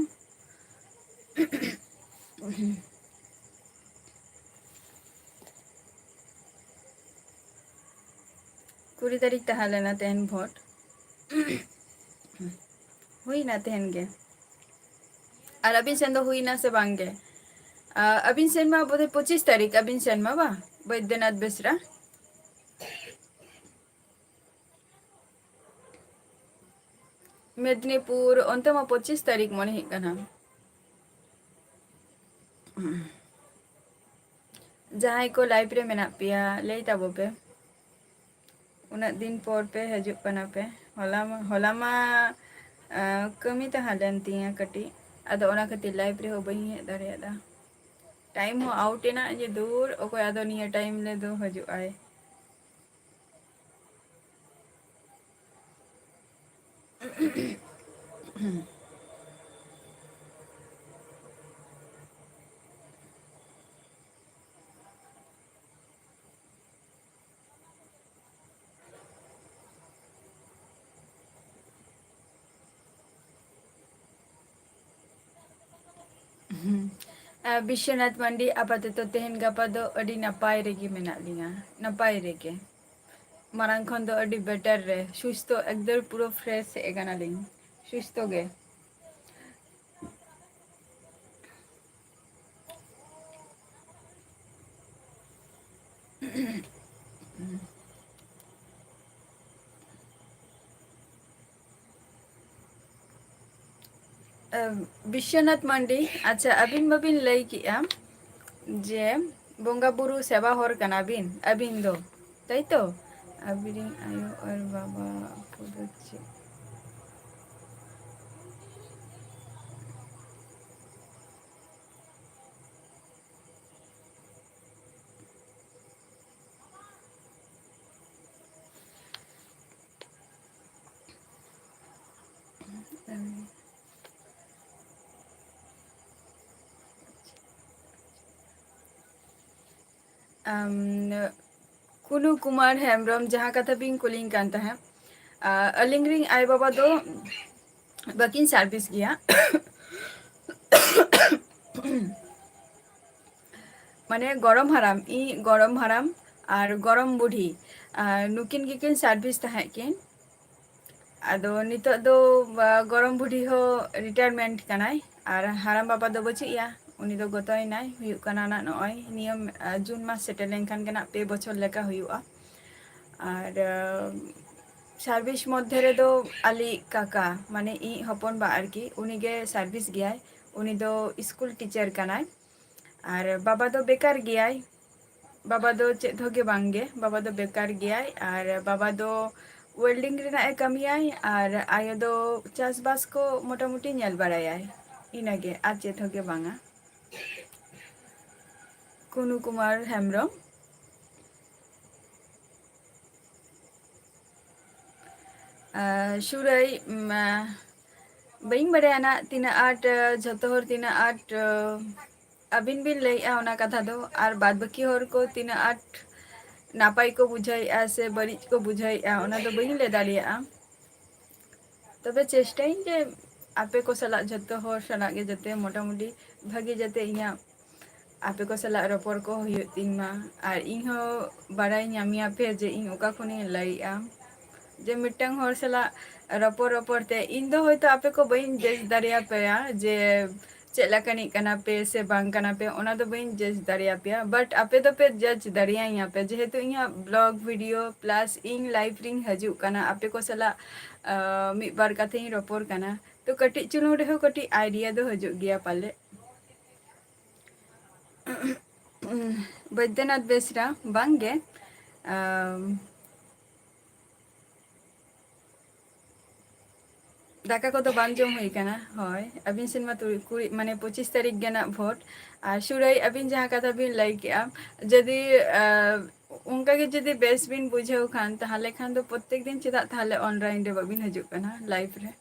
ᱠᱩᱲᱤ ᱛᱟᱹᱨᱤᱠᱷ ᱛᱟᱦᱮᱸ ᱞᱮᱱᱟ ᱛᱮᱦᱮᱧ ᱵᱷᱳᱴ᱾ ᱦᱩᱭᱱᱟ ᱛᱮᱦᱮᱧ ᱜᱮ᱾ ᱟᱨ ᱟᱹᱵᱤᱱ ᱥᱮᱱ ᱫᱚ ᱦᱩᱭᱱᱟ ᱥᱮ ᱵᱟᱝ ᱜᱮ? ᱟ, ᱟᱹᱵᱤᱱ ᱥᱮᱱ ᱢᱟ ᱵᱳᱫᱷᱚᱭ ᱯᱚᱸᱪᱤᱥ ᱛᱟᱹᱨᱤᱠᱷ, ᱟᱹᱵᱤᱱ ᱥᱮᱱ ᱢᱟ ᱵᱟᱝ, ᱵᱳᱭᱫᱚᱱᱟᱛᱷ ᱵᱮᱥᱨᱟ᱾ ᱢᱮᱫᱽᱱᱤᱯᱩᱨ, ᱚᱱᱛᱮ ᱢᱟ ᱯᱚᱸᱪᱤᱥ ᱛᱟᱹᱨᱤᱠᱷ ᱢᱚᱱᱮ ᱦᱩᱭᱩᱜ ᱠᱟᱱᱟ᱾ ᱡᱟᱦᱟᱸᱭ ᱠᱚ live ᱨᱮ ᱢᱮᱱᱟᱜ ᱯᱮᱭᱟ, ᱞᱟᱹᱭ ᱛᱟᱵᱚ ᱯᱮ᱾ ᱩᱱᱟᱹᱜ ᱫᱤᱱ ᱯᱚᱨ ᱯᱮ ᱦᱤᱡᱩᱜ ᱠᱟᱱᱟ ᱯᱮ᱾ ᱦᱚᱞᱟ ᱢᱟ, ᱦᱚᱞᱟ ᱢᱟ, ᱟᱸ, ᱠᱟᱹᱢᱤ ᱛᱟᱦᱮᱸ ᱞᱮᱱ ᱛᱤᱧᱟᱹ ᱠᱟᱹᱴᱤᱡ, ᱟᱫᱚ ᱚᱱᱟ ᱠᱷᱟᱹᱛᱤᱨ live ᱨᱮᱦᱚᱸ ᱵᱟᱹᱧ ᱦᱮᱡ ᱫᱟᱲᱮᱭᱟᱫᱟ᱾ Time ᱦᱚᱸ out ᱮᱱᱟ ᱡᱮ ᱫᱩᱨ, ᱚᱠᱚᱭ ᱟᱫᱚ ᱱᱤᱭᱟᱹ time ᱨᱮᱫᱚ ᱦᱤᱡᱩᱜ ᱟᱭ᱾ ᱦᱩᱸ᱾ ᱟᱨ ᱵᱤᱥᱥᱚᱱᱟᱛᱷ ᱢᱟᱱᱰᱤ, ᱟᱯᱟᱛᱚᱛᱚ ᱛᱮᱦᱮᱧ ᱜᱟᱯᱟ ᱫᱚ ᱟᱹᱰᱤ ᱱᱟᱯᱟᱭ ᱨᱮᱜᱮ ᱢᱮᱱᱟᱜ ᱞᱤᱧᱟ, ᱱᱟᱯᱟᱭ ᱨᱮᱜᱮ᱾ ᱢᱟᱲᱟᱝ ᱠᱷᱚᱱ ᱫᱚ ᱟᱹᱰᱤ better ᱨᱮ, ᱥᱩᱥᱛᱷᱚ, ᱮᱠᱫᱚᱢ ᱯᱩᱨᱟᱹ fresh ᱦᱮᱡ ᱟᱠᱟᱱᱟᱞᱤᱧ, ᱥᱩᱥᱛᱷᱚ ᱜᱮ᱾ ᱮᱢ, ᱵᱤᱥᱥᱚᱱᱟᱛᱷ ᱢᱟᱱᱰᱤ, ᱟᱪᱪᱷᱟ, ᱟᱹᱵᱤᱱ ᱢᱟᱵᱤᱱ ᱞᱟᱹᱭ ᱠᱮᱜᱼᱟ ᱡᱮ ᱵᱚᱸᱜᱟ ᱵᱩᱨᱩ ᱥᱮᱵᱟ ᱦᱚᱲ ᱠᱟᱱᱟ ᱵᱤᱱ, ᱟᱹᱵᱤᱱ ᱫᱚ, ᱛᱟᱭ ᱛᱚ? ᱟᱹᱵᱤᱱ ᱨᱮᱱ ᱟᱭᱳ ᱟᱨ ᱵᱟᱵᱟ ᱠᱚᱫᱚ ᱪᱮᱫ? ᱟᱢ, ᱠᱩᱱᱩ ᱠᱩᱢᱟᱨ ᱦᱮᱢᱵᱨᱚᱢ, ᱡᱟᱦᱟᱸ ᱠᱟᱛᱷᱟ ᱵᱤᱱ ᱠᱩᱞᱤᱧ ᱠᱟᱱ ᱛᱟᱦᱮᱸᱫ, ᱟ, ᱟᱹᱞᱤᱧ ᱨᱮᱱ ᱟᱭᱳ ᱵᱟᱵᱟ ᱫᱚ ᱵᱟᱹᱠᱤᱱ service ᱜᱮᱭᱟ᱾ ᱢᱟᱱᱮ ᱜᱚᱲᱚᱢ ᱦᱟᱲᱟᱢ, ᱤᱧ ᱜᱚᱲᱚᱢ ᱦᱟᱲᱟᱢ ᱟᱨ ᱜᱚᱲᱚᱢ ᱵᱩᱰᱷᱤ, ᱟᱨ ᱱᱩᱠᱤᱱ ᱜᱮᱠᱤᱱ service ᱛᱟᱦᱮᱸᱫ ᱠᱤᱱ᱾ ᱟᱫᱚ ᱱᱤᱛᱚᱜ ᱫᱚ, ᱟ, ᱜᱚᱲᱚᱢ ᱵᱩᱰᱷᱤ ᱦᱚᱸ retirement ᱠᱟᱱᱟᱭ ᱟᱨ ᱦᱟᱲᱟᱢ ᱵᱟᱵᱟ ᱫᱚ ᱵᱟᱹᱪᱩᱜ ᱮᱭᱟ, ᱩᱱᱤ ᱫᱚ ᱜᱚᱛᱚᱭᱮᱱᱟᱭ᱾ ᱦᱩᱭᱩᱜ ᱠᱟᱱᱟ ᱱᱟᱜ ᱱᱚᱜᱼᱚᱭ ᱱᱤᱭᱟᱹ, ᱟ, ᱡᱩᱱ ᱢᱟᱥ ᱥᱮᱴᱮᱨ ᱞᱮᱱᱠᱷᱟᱱ ᱜᱮ ᱱᱟᱜ ᱯᱮ ᱵᱚᱪᱷᱚᱨ ᱞᱮᱠᱟ ᱦᱩᱭᱩᱜᱼᱟ᱾ ᱟᱨ, ᱟ, service ᱢᱚᱫᱽᱫᱷᱮ ᱨᱮᱫᱚ ᱟᱞᱮᱭᱤᱡ ᱠᱟᱠᱟ, ᱢᱟᱱᱮ ᱤᱧ ᱦᱚᱯᱚᱱ ᱵᱟ ᱟᱨᱠᱤ, ᱩᱱᱤᱜᱮ service ᱜᱮᱭᱟᱭ᱾ ᱩᱱᱤ ᱫᱚ ᱥᱠᱩᱞ ᱴᱤᱪᱟᱨ ᱠᱟᱱᱟᱭ᱾ ᱟᱨ ᱵᱟᱵᱟ ᱫᱚ ᱵᱮᱠᱟᱨ ᱜᱮᱭᱟᱭ᱾ ᱵᱟᱵᱟ ᱫᱚ ᱪᱮᱫ ᱦᱚᱸ ᱜᱮ ᱵᱟᱝ ᱜᱮ, ᱵᱟᱵᱟ ᱫᱚ ᱵᱮᱠᱟᱨ ᱜᱮᱭᱟᱭ᱾ ᱟᱨ ᱵᱟᱵᱟ ᱫᱚ welding ᱨᱮᱱᱟᱜ ᱮ ᱠᱟᱹᱢᱤᱭᱟᱭ ᱟᱨ ᱟᱭᱳ ᱫᱚ ᱪᱟᱥᱵᱟᱥ ᱠᱚ ᱢᱚᱴᱟᱢᱩᱴᱤ ᱧᱮᱞ ᱵᱟᱲᱟᱭᱟᱭ, ᱤᱱᱟᱹᱜᱮ, ᱟᱨ ᱪᱮᱫ ᱦᱚᱸ ᱜᱮ ᱵᱟᱝᱟ᱾ ᱠᱩᱱᱩ ᱠᱩᱢᱟᱨ ᱦᱮᱢᱵᱨᱚᱢ᱾ ᱟᱨ ᱥᱩᱨᱟᱹᱭ, ᱩᱢ, ᱟᱨ ᱵᱟᱹᱧ ᱵᱟᱲᱟᱭᱟ ᱱᱟᱜ ᱛᱤᱱᱟᱹᱜ ᱟᱸᱴ, ᱟᱨ ᱡᱷᱚᱛᱚ ᱦᱚᱲ ᱛᱤᱱᱟᱹᱜ ᱟᱸᱴ, ᱟᱨ ᱟᱹᱵᱤᱱ ᱵᱤᱱ ᱞᱟᱹᱭᱮᱜᱼᱟ ᱚᱱᱟ ᱠᱟᱛᱷᱟ ᱫᱚ, ᱟᱨ ᱵᱟᱫ ᱵᱟᱹᱠᱤ ᱦᱚᱲ ᱠᱚ ᱛᱤᱱᱟᱹᱜ ᱟᱸᱴ ᱱᱟᱯᱟᱭ ᱠᱚ ᱵᱩᱡᱷᱟᱹᱣᱮᱜᱼᱟ ᱥᱮ ᱵᱟᱹᱲᱤᱡ ᱠᱚ ᱵᱩᱡᱷᱟᱹᱣᱮᱜᱼᱟ, ᱚᱱᱟ ᱫᱚ ᱵᱟᱹᱧ ᱞᱟᱹᱭ ᱫᱟᱲᱮᱭᱟᱜᱼᱟ᱾ ᱛᱚᱵᱮ ᱪᱮᱥᱴᱟᱭᱟᱹᱧ ᱡᱮ ᱟᱯᱮ ᱠᱚ ᱥᱟᱞᱟᱜ, ᱡᱷᱚᱛᱚ ᱦᱚᱲ ᱥᱟᱞᱟᱜ ᱜᱮ ᱡᱟᱛᱮ ᱢᱚᱴᱟᱢᱩᱴᱤ ᱵᱷᱟᱜᱮ ᱡᱟᱛᱮ ᱤᱧᱟᱹᱜ ᱟᱯᱮ ᱠᱚ ᱥᱟᱞᱟᱜ ᱨᱚᱯᱚᱲ ᱠᱚ ᱦᱩᱭᱩᱜ ᱛᱤᱧ ᱢᱟ, ᱟᱨ ᱤᱧ ᱦᱚᱸ ᱵᱟᱲᱟᱭ ᱧᱟᱢᱮᱭᱟ ᱯᱮ ᱡᱮ ᱤᱧ ᱚᱠᱟ ᱠᱷᱚᱱᱤᱧ ᱞᱟᱹᱭᱮᱜᱼᱟ᱾ ᱡᱮ ᱢᱤᱫᱴᱟᱝ ᱦᱚᱲ ᱥᱟᱞᱟᱜ ᱨᱚᱯᱚᱲ ᱨᱚᱯᱚᱲ ᱛᱮ ᱤᱧ ᱫᱚ ᱦᱚᱭᱛᱳ ᱟᱯᱮ ᱠᱚ ᱵᱟᱹᱧ judge ᱫᱟᱲᱮᱭᱟᱯᱮᱭᱟ ᱡᱮ ᱪᱮᱫ ᱞᱮᱠᱟᱱᱤᱡ ᱠᱟᱱᱟ ᱯᱮ ᱥᱮ ᱵᱟᱝ ᱠᱟᱱᱟ ᱯᱮ, ᱚᱱᱟ ᱫᱚ ᱵᱟᱹᱧ judge ᱫᱟᱲᱮᱭᱟᱯᱮᱭᱟ, but ᱟᱯᱮ ᱫᱚᱯᱮ judge ᱫᱟᱲᱮᱭᱟᱹᱧᱟ ᱯᱮ, ᱡᱮᱦᱮᱛᱩ ᱤᱧᱟᱹᱜ vlog video plus ᱤᱧ live ᱨᱤᱧ ᱦᱤᱡᱩᱜ ᱠᱟᱱᱟ, ᱟᱯᱮ ᱠᱚ ᱥᱟᱞᱟᱜ, ᱟᱸ, ᱢᱤᱫ ᱵᱟᱨ ᱠᱟᱛᱷᱟᱧ ᱨᱚᱯᱚᱲ ᱠᱟᱱᱟ, ᱛᱚ ᱠᱟᱹᱴᱤᱡ ᱪᱩᱞᱩᱝ ᱨᱮᱦᱚᱸ ᱠᱟᱹᱴᱤᱡ idea ᱫᱚ ᱦᱤᱡᱩᱜ ᱜᱮᱭᱟ ᱯᱟᱞᱮ᱾ ᱵᱳᱭᱫᱚᱱᱟᱛᱷ ᱵᱮᱥᱨᱟ, ᱵᱟᱝ ᱜᱮ, ᱟᱢ, ᱫᱟᱠᱟ ᱠᱚᱫᱚ ᱵᱟᱝ ᱡᱚᱢ ᱦᱩᱭ ᱠᱟᱱᱟ᱾ ᱦᱳᱭ, ᱟᱹᱵᱤᱱ ᱥᱮᱱ ᱢᱟ ᱛᱩᱨᱩᱭ, ᱠᱩᱲᱤ, ᱢᱟᱱᱮ ᱯᱚᱸᱪᱤᱥ ᱛᱟᱹᱨᱤᱠᱷ ᱜᱮ ᱱᱟᱜ ᱵᱷᱳᱴ᱾ ᱟᱨ ᱥᱩᱨᱟᱹᱭ, ᱟᱹᱵᱤᱱ ᱡᱟᱦᱟᱸ ᱠᱟᱛᱷᱟ ᱵᱤᱱ ᱞᱟᱹᱭ ᱠᱮᱜᱼᱟ, ᱡᱩᱫᱤ, ᱟᱸ, ᱚᱱᱠᱟ ᱜᱮ ᱡᱩᱫᱤ ᱵᱮᱥ ᱵᱤᱱ ᱵᱩᱡᱷᱟᱹᱣ ᱠᱷᱟᱱ, ᱛᱟᱦᱚᱞᱮ ᱠᱷᱟᱱ ᱫᱚ ᱯᱨᱚᱛᱮᱠ ᱫᱤᱱ ᱪᱮᱫᱟᱜ ᱛᱟᱦᱚᱞᱮ online ᱨᱮ ᱵᱟᱹᱵᱤᱱ ᱦᱤᱡᱩᱜ ᱠᱟᱱᱟ live ᱨᱮ?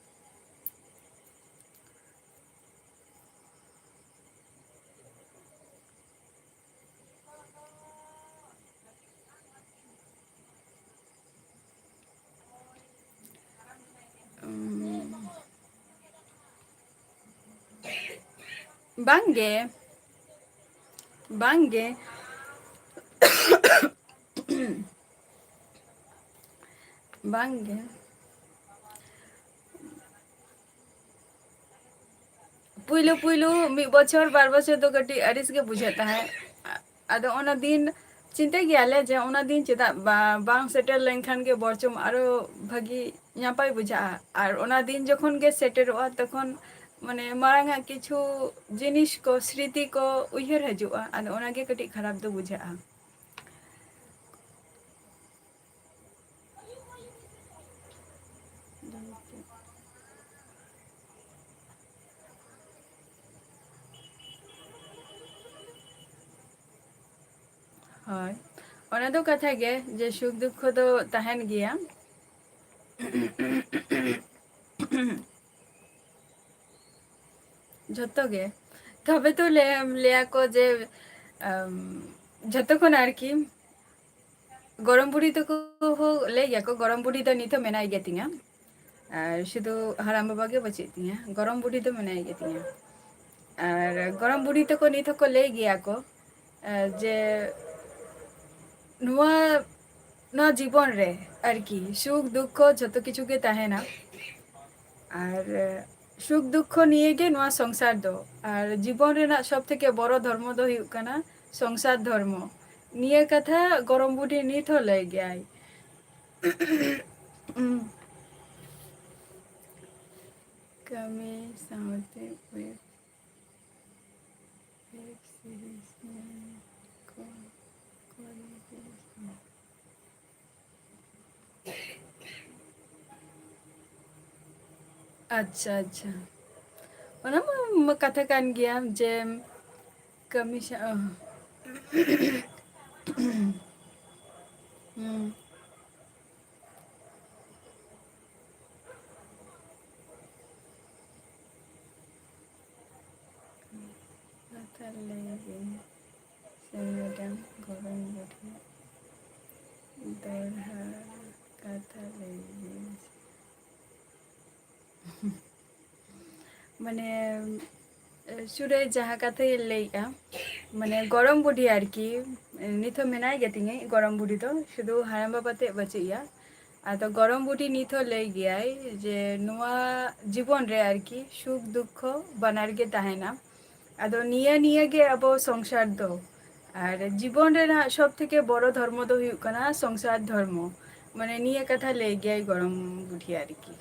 ᱩᱸ, ᱵᱟᱝ ᱜᱮ᱾ ᱵᱟᱝ ᱜᱮ᱾ ᱵᱟᱝ ᱜᱮ᱾ ᱯᱩᱭᱞᱩ ᱯᱩᱭᱞᱩ ᱢᱤᱫ ᱵᱚᱪᱷᱚᱨ, ᱵᱟᱨ ᱵᱚᱪᱷᱚᱨ ᱫᱚ ᱠᱟᱹᱴᱤᱡ ᱟᱹᱲᱤᱥ ᱜᱮ ᱵᱩᱡᱷᱟᱹᱜ ᱛᱟᱦᱮᱸᱫ᱾ ᱟᱫᱚ ᱚᱱᱟ ᱫᱤᱱ ᱪᱤᱱᱛᱟᱹᱭ ᱜᱮᱭᱟᱞᱮ ᱡᱮ ᱚᱱᱟ ᱫᱤᱱ ᱪᱮᱫᱟᱜ ᱵᱟ-, ᱵᱟᱝ ᱥᱮᱴᱮᱨ ᱞᱮᱱᱠᱷᱟᱱ ᱜᱮ ᱵᱚᱨᱪᱚᱢ ᱟᱨᱚ ᱵᱷᱟᱹᱜᱤ ᱱᱟᱯᱟᱭ ᱵᱩᱡᱷᱟᱹᱜᱼᱟ᱾ ᱟᱨ ᱚᱱᱟ ᱫᱤᱱ ᱡᱚᱠᱷᱚᱱ ᱜᱮ ᱥᱮᱴᱮᱨᱚᱜᱼᱟ, ᱛᱚᱠᱷᱚᱱ ᱢᱟᱱᱮ ᱢᱟᱲᱟᱝ ᱟᱜ ᱠᱤᱪᱷᱩ ᱡᱤᱱᱤᱥ ᱠᱚ, ᱥᱨᱤᱛᱤ ᱠᱚ ᱩᱭᱦᱟᱹᱨ ᱦᱤᱡᱩᱜᱼᱟ᱾ ᱟᱫᱚ ᱚᱱᱟᱜᱮ ᱠᱟᱹᱴᱤᱡ ᱠᱷᱟᱨᱟᱯ ᱫᱚ ᱵᱩᱡᱷᱟᱹᱜᱼᱟ᱾ ᱦᱳᱭ, ᱚᱱᱟ ᱫᱚ ᱠᱟᱛᱷᱟ ᱜᱮ ᱡᱮ ᱥᱩᱠ ᱫᱩᱠᱠᱷᱚ ᱫᱚ ᱛᱟᱦᱮᱱ ᱜᱮᱭᱟ᱾ ᱡᱷᱚᱛᱚ ᱜᱮ᱾ ᱛᱚᱵᱮ ᱛᱚ ᱞᱟᱹᱭ-, ᱞᱟᱹᱭᱟ ᱠᱚ ᱡᱮ, ᱟᱢ, ᱡᱷᱚᱛᱚ ᱠᱷᱚᱱ ᱟᱨᱠᱤ ᱜᱚᱲᱚᱢ ᱵᱩᱲᱦᱤ ᱛᱟᱠᱚ ᱦᱚᱸ ᱞᱟᱹᱭ ᱜᱮᱭᱟ ᱠᱚ, ᱜᱚᱲᱚᱢ ᱵᱩᱲᱦᱤ ᱫᱚ ᱱᱤᱛ ᱦᱚᱸ ᱢᱮᱱᱟᱭ ᱜᱮ ᱛᱤᱧᱟ᱾ ᱟᱨ ᱥᱩᱫᱷᱩ ᱦᱟᱲᱟᱢ ᱵᱟᱵᱟ ᱜᱮ ᱵᱟᱹᱪᱩᱜ ᱛᱤᱧᱟ, ᱜᱚᱲᱚᱢ ᱵᱩᱲᱦᱤ ᱫᱚ ᱢᱮᱱᱟᱭ ᱜᱮ ᱛᱤᱧᱟ᱾ ᱟᱨ ᱜᱚᱲᱚᱢ ᱵᱩᱲᱦᱤ ᱛᱟᱠᱚ ᱱᱤᱛ ᱦᱚᱸᱠᱚ ᱞᱟᱹᱭ ᱜᱮᱭᱟ ᱠᱚ, ᱟᱨ ᱡᱮ ᱱᱚᱣᱟ, ᱱᱚᱣᱟ ᱡᱤᱵᱚᱱ ᱨᱮ ᱟᱨᱠᱤ ᱥᱩᱠ ᱫᱩᱠᱠᱷᱚ ᱡᱷᱚᱛᱚ ᱠᱤᱪᱷᱩ ᱜᱮ ᱛᱟᱦᱮᱱᱟ᱾ ᱟᱨ ᱥᱩᱠ ᱫᱩᱠᱠᱷᱚ ᱱᱤᱭᱮ ᱜᱮ ᱱᱚᱣᱟ ᱥᱚᱝᱥᱟᱨ ᱫᱚ᱾ ᱟᱨ ᱡᱤᱵᱚᱱ ᱨᱮᱱᱟᱜ ᱥᱚᱵ ᱛᱷᱮᱠᱮ ᱵᱚᱲᱚ ᱫᱷᱚᱨᱢᱚ ᱫᱚ ᱦᱩᱭᱩᱜ ᱠᱟᱱᱟ ᱥᱚᱝᱥᱟᱨ ᱫᱷᱚᱨᱢᱚ᱾ ᱱᱤᱭᱟᱹ ᱠᱟᱛᱷᱟ ᱜᱚᱲᱚᱢ ᱵᱩᱰᱷᱤ ᱱᱤᱛ ᱦᱚᱸ ᱞᱟᱹᱭ ᱜᱮᱭᱟᱭ᱾ ᱠᱟᱹᱢᱤ ᱥᱟᱶᱛᱮ web, web series ᱧᱮᱞ ᱠᱚ ᱠᱚᱨᱮ ᱜᱮ᱾ ᱟᱪᱪᱷᱟ, ᱟᱪᱪᱷᱟ᱾ ᱚᱱᱟ ᱢᱟ ᱠᱟᱛᱷᱟ ᱠᱟᱱ ᱜᱮᱭᱟ ᱡᱮ ᱠᱟᱹᱢᱤ ᱥᱟ-, ᱦᱩᱸ᱾ ᱠᱟᱛᱷᱟ ᱞᱟᱹᱭ ᱵᱤᱱ ᱥᱮ ᱢᱮᱰᱟᱢ, ᱜᱚᱲᱚᱢ ᱵᱩᱰᱷᱤ ᱫᱚᱦᱲᱟ ᱠᱟᱛᱷᱟ ᱞᱟᱹᱭ ᱵᱤᱱ᱾ ᱢᱟᱱᱮ, ᱥᱩᱨᱮ ᱡᱟᱦᱟᱸ ᱠᱟᱛᱷᱟᱭ ᱞᱟᱹᱭᱮᱜᱼᱟ, ᱢᱟᱱᱮ ᱜᱚᱲᱚᱢ ᱵᱩᱰᱷᱤ ᱟᱨᱠᱤ, ᱱᱤᱛ ᱦᱚᱸ ᱢᱮᱱᱟᱭ ᱜᱮᱛᱤᱧᱟᱹ ᱜᱚᱲᱚᱢ ᱵᱩᱰᱷᱤ ᱫᱚ, ᱥᱩᱫᱷᱩ ᱦᱟᱲᱟᱢ ᱵᱟᱵᱟ ᱛᱮᱫ ᱵᱟᱹᱪᱩᱜ ᱮᱭᱟ᱾ ᱟᱫᱚ ᱜᱚᱲᱚᱢ ᱵᱩᱰᱷᱤ ᱱᱤᱛ ᱦᱚᱸ ᱞᱟᱹᱭ ᱜᱮᱭᱟᱭ ᱡᱮ ᱱᱚᱣᱟ ᱡᱤᱵᱚᱱ ᱨᱮ ᱟᱨᱠᱤ ᱥᱩᱠ ᱫᱩᱠᱠᱷᱚ ᱵᱟᱱᱟᱨ ᱜᱮ ᱛᱟᱦᱮᱱᱟ᱾ ᱟᱫᱚ ᱱᱤᱭᱟᱹ ᱱᱤᱭᱟᱹ ᱜᱮ ᱟᱵᱚ ᱥᱚᱝᱥᱟᱨ ᱫᱚ᱾ ᱟᱨ ᱡᱤᱵᱚᱱ ᱨᱮᱱᱟᱜ ᱥᱚᱵ ᱛᱷᱮᱠᱮ ᱵᱚᱲᱚ ᱫᱷᱚᱨᱢᱚ ᱫᱚ ᱦᱩᱭᱩᱜ ᱠᱟᱱᱟ ᱥᱚᱝᱥᱟᱨ ᱫᱷᱚᱨᱢᱚ᱾ ᱢᱟᱱᱮ ᱱᱤᱭᱟᱹ ᱠᱟᱛᱷᱟ ᱞᱟᱹᱭ ᱜᱮᱭᱟᱭ ᱜᱚᱲᱚᱢ ᱵᱩᱰᱷᱤ ᱟᱨᱠᱤ᱾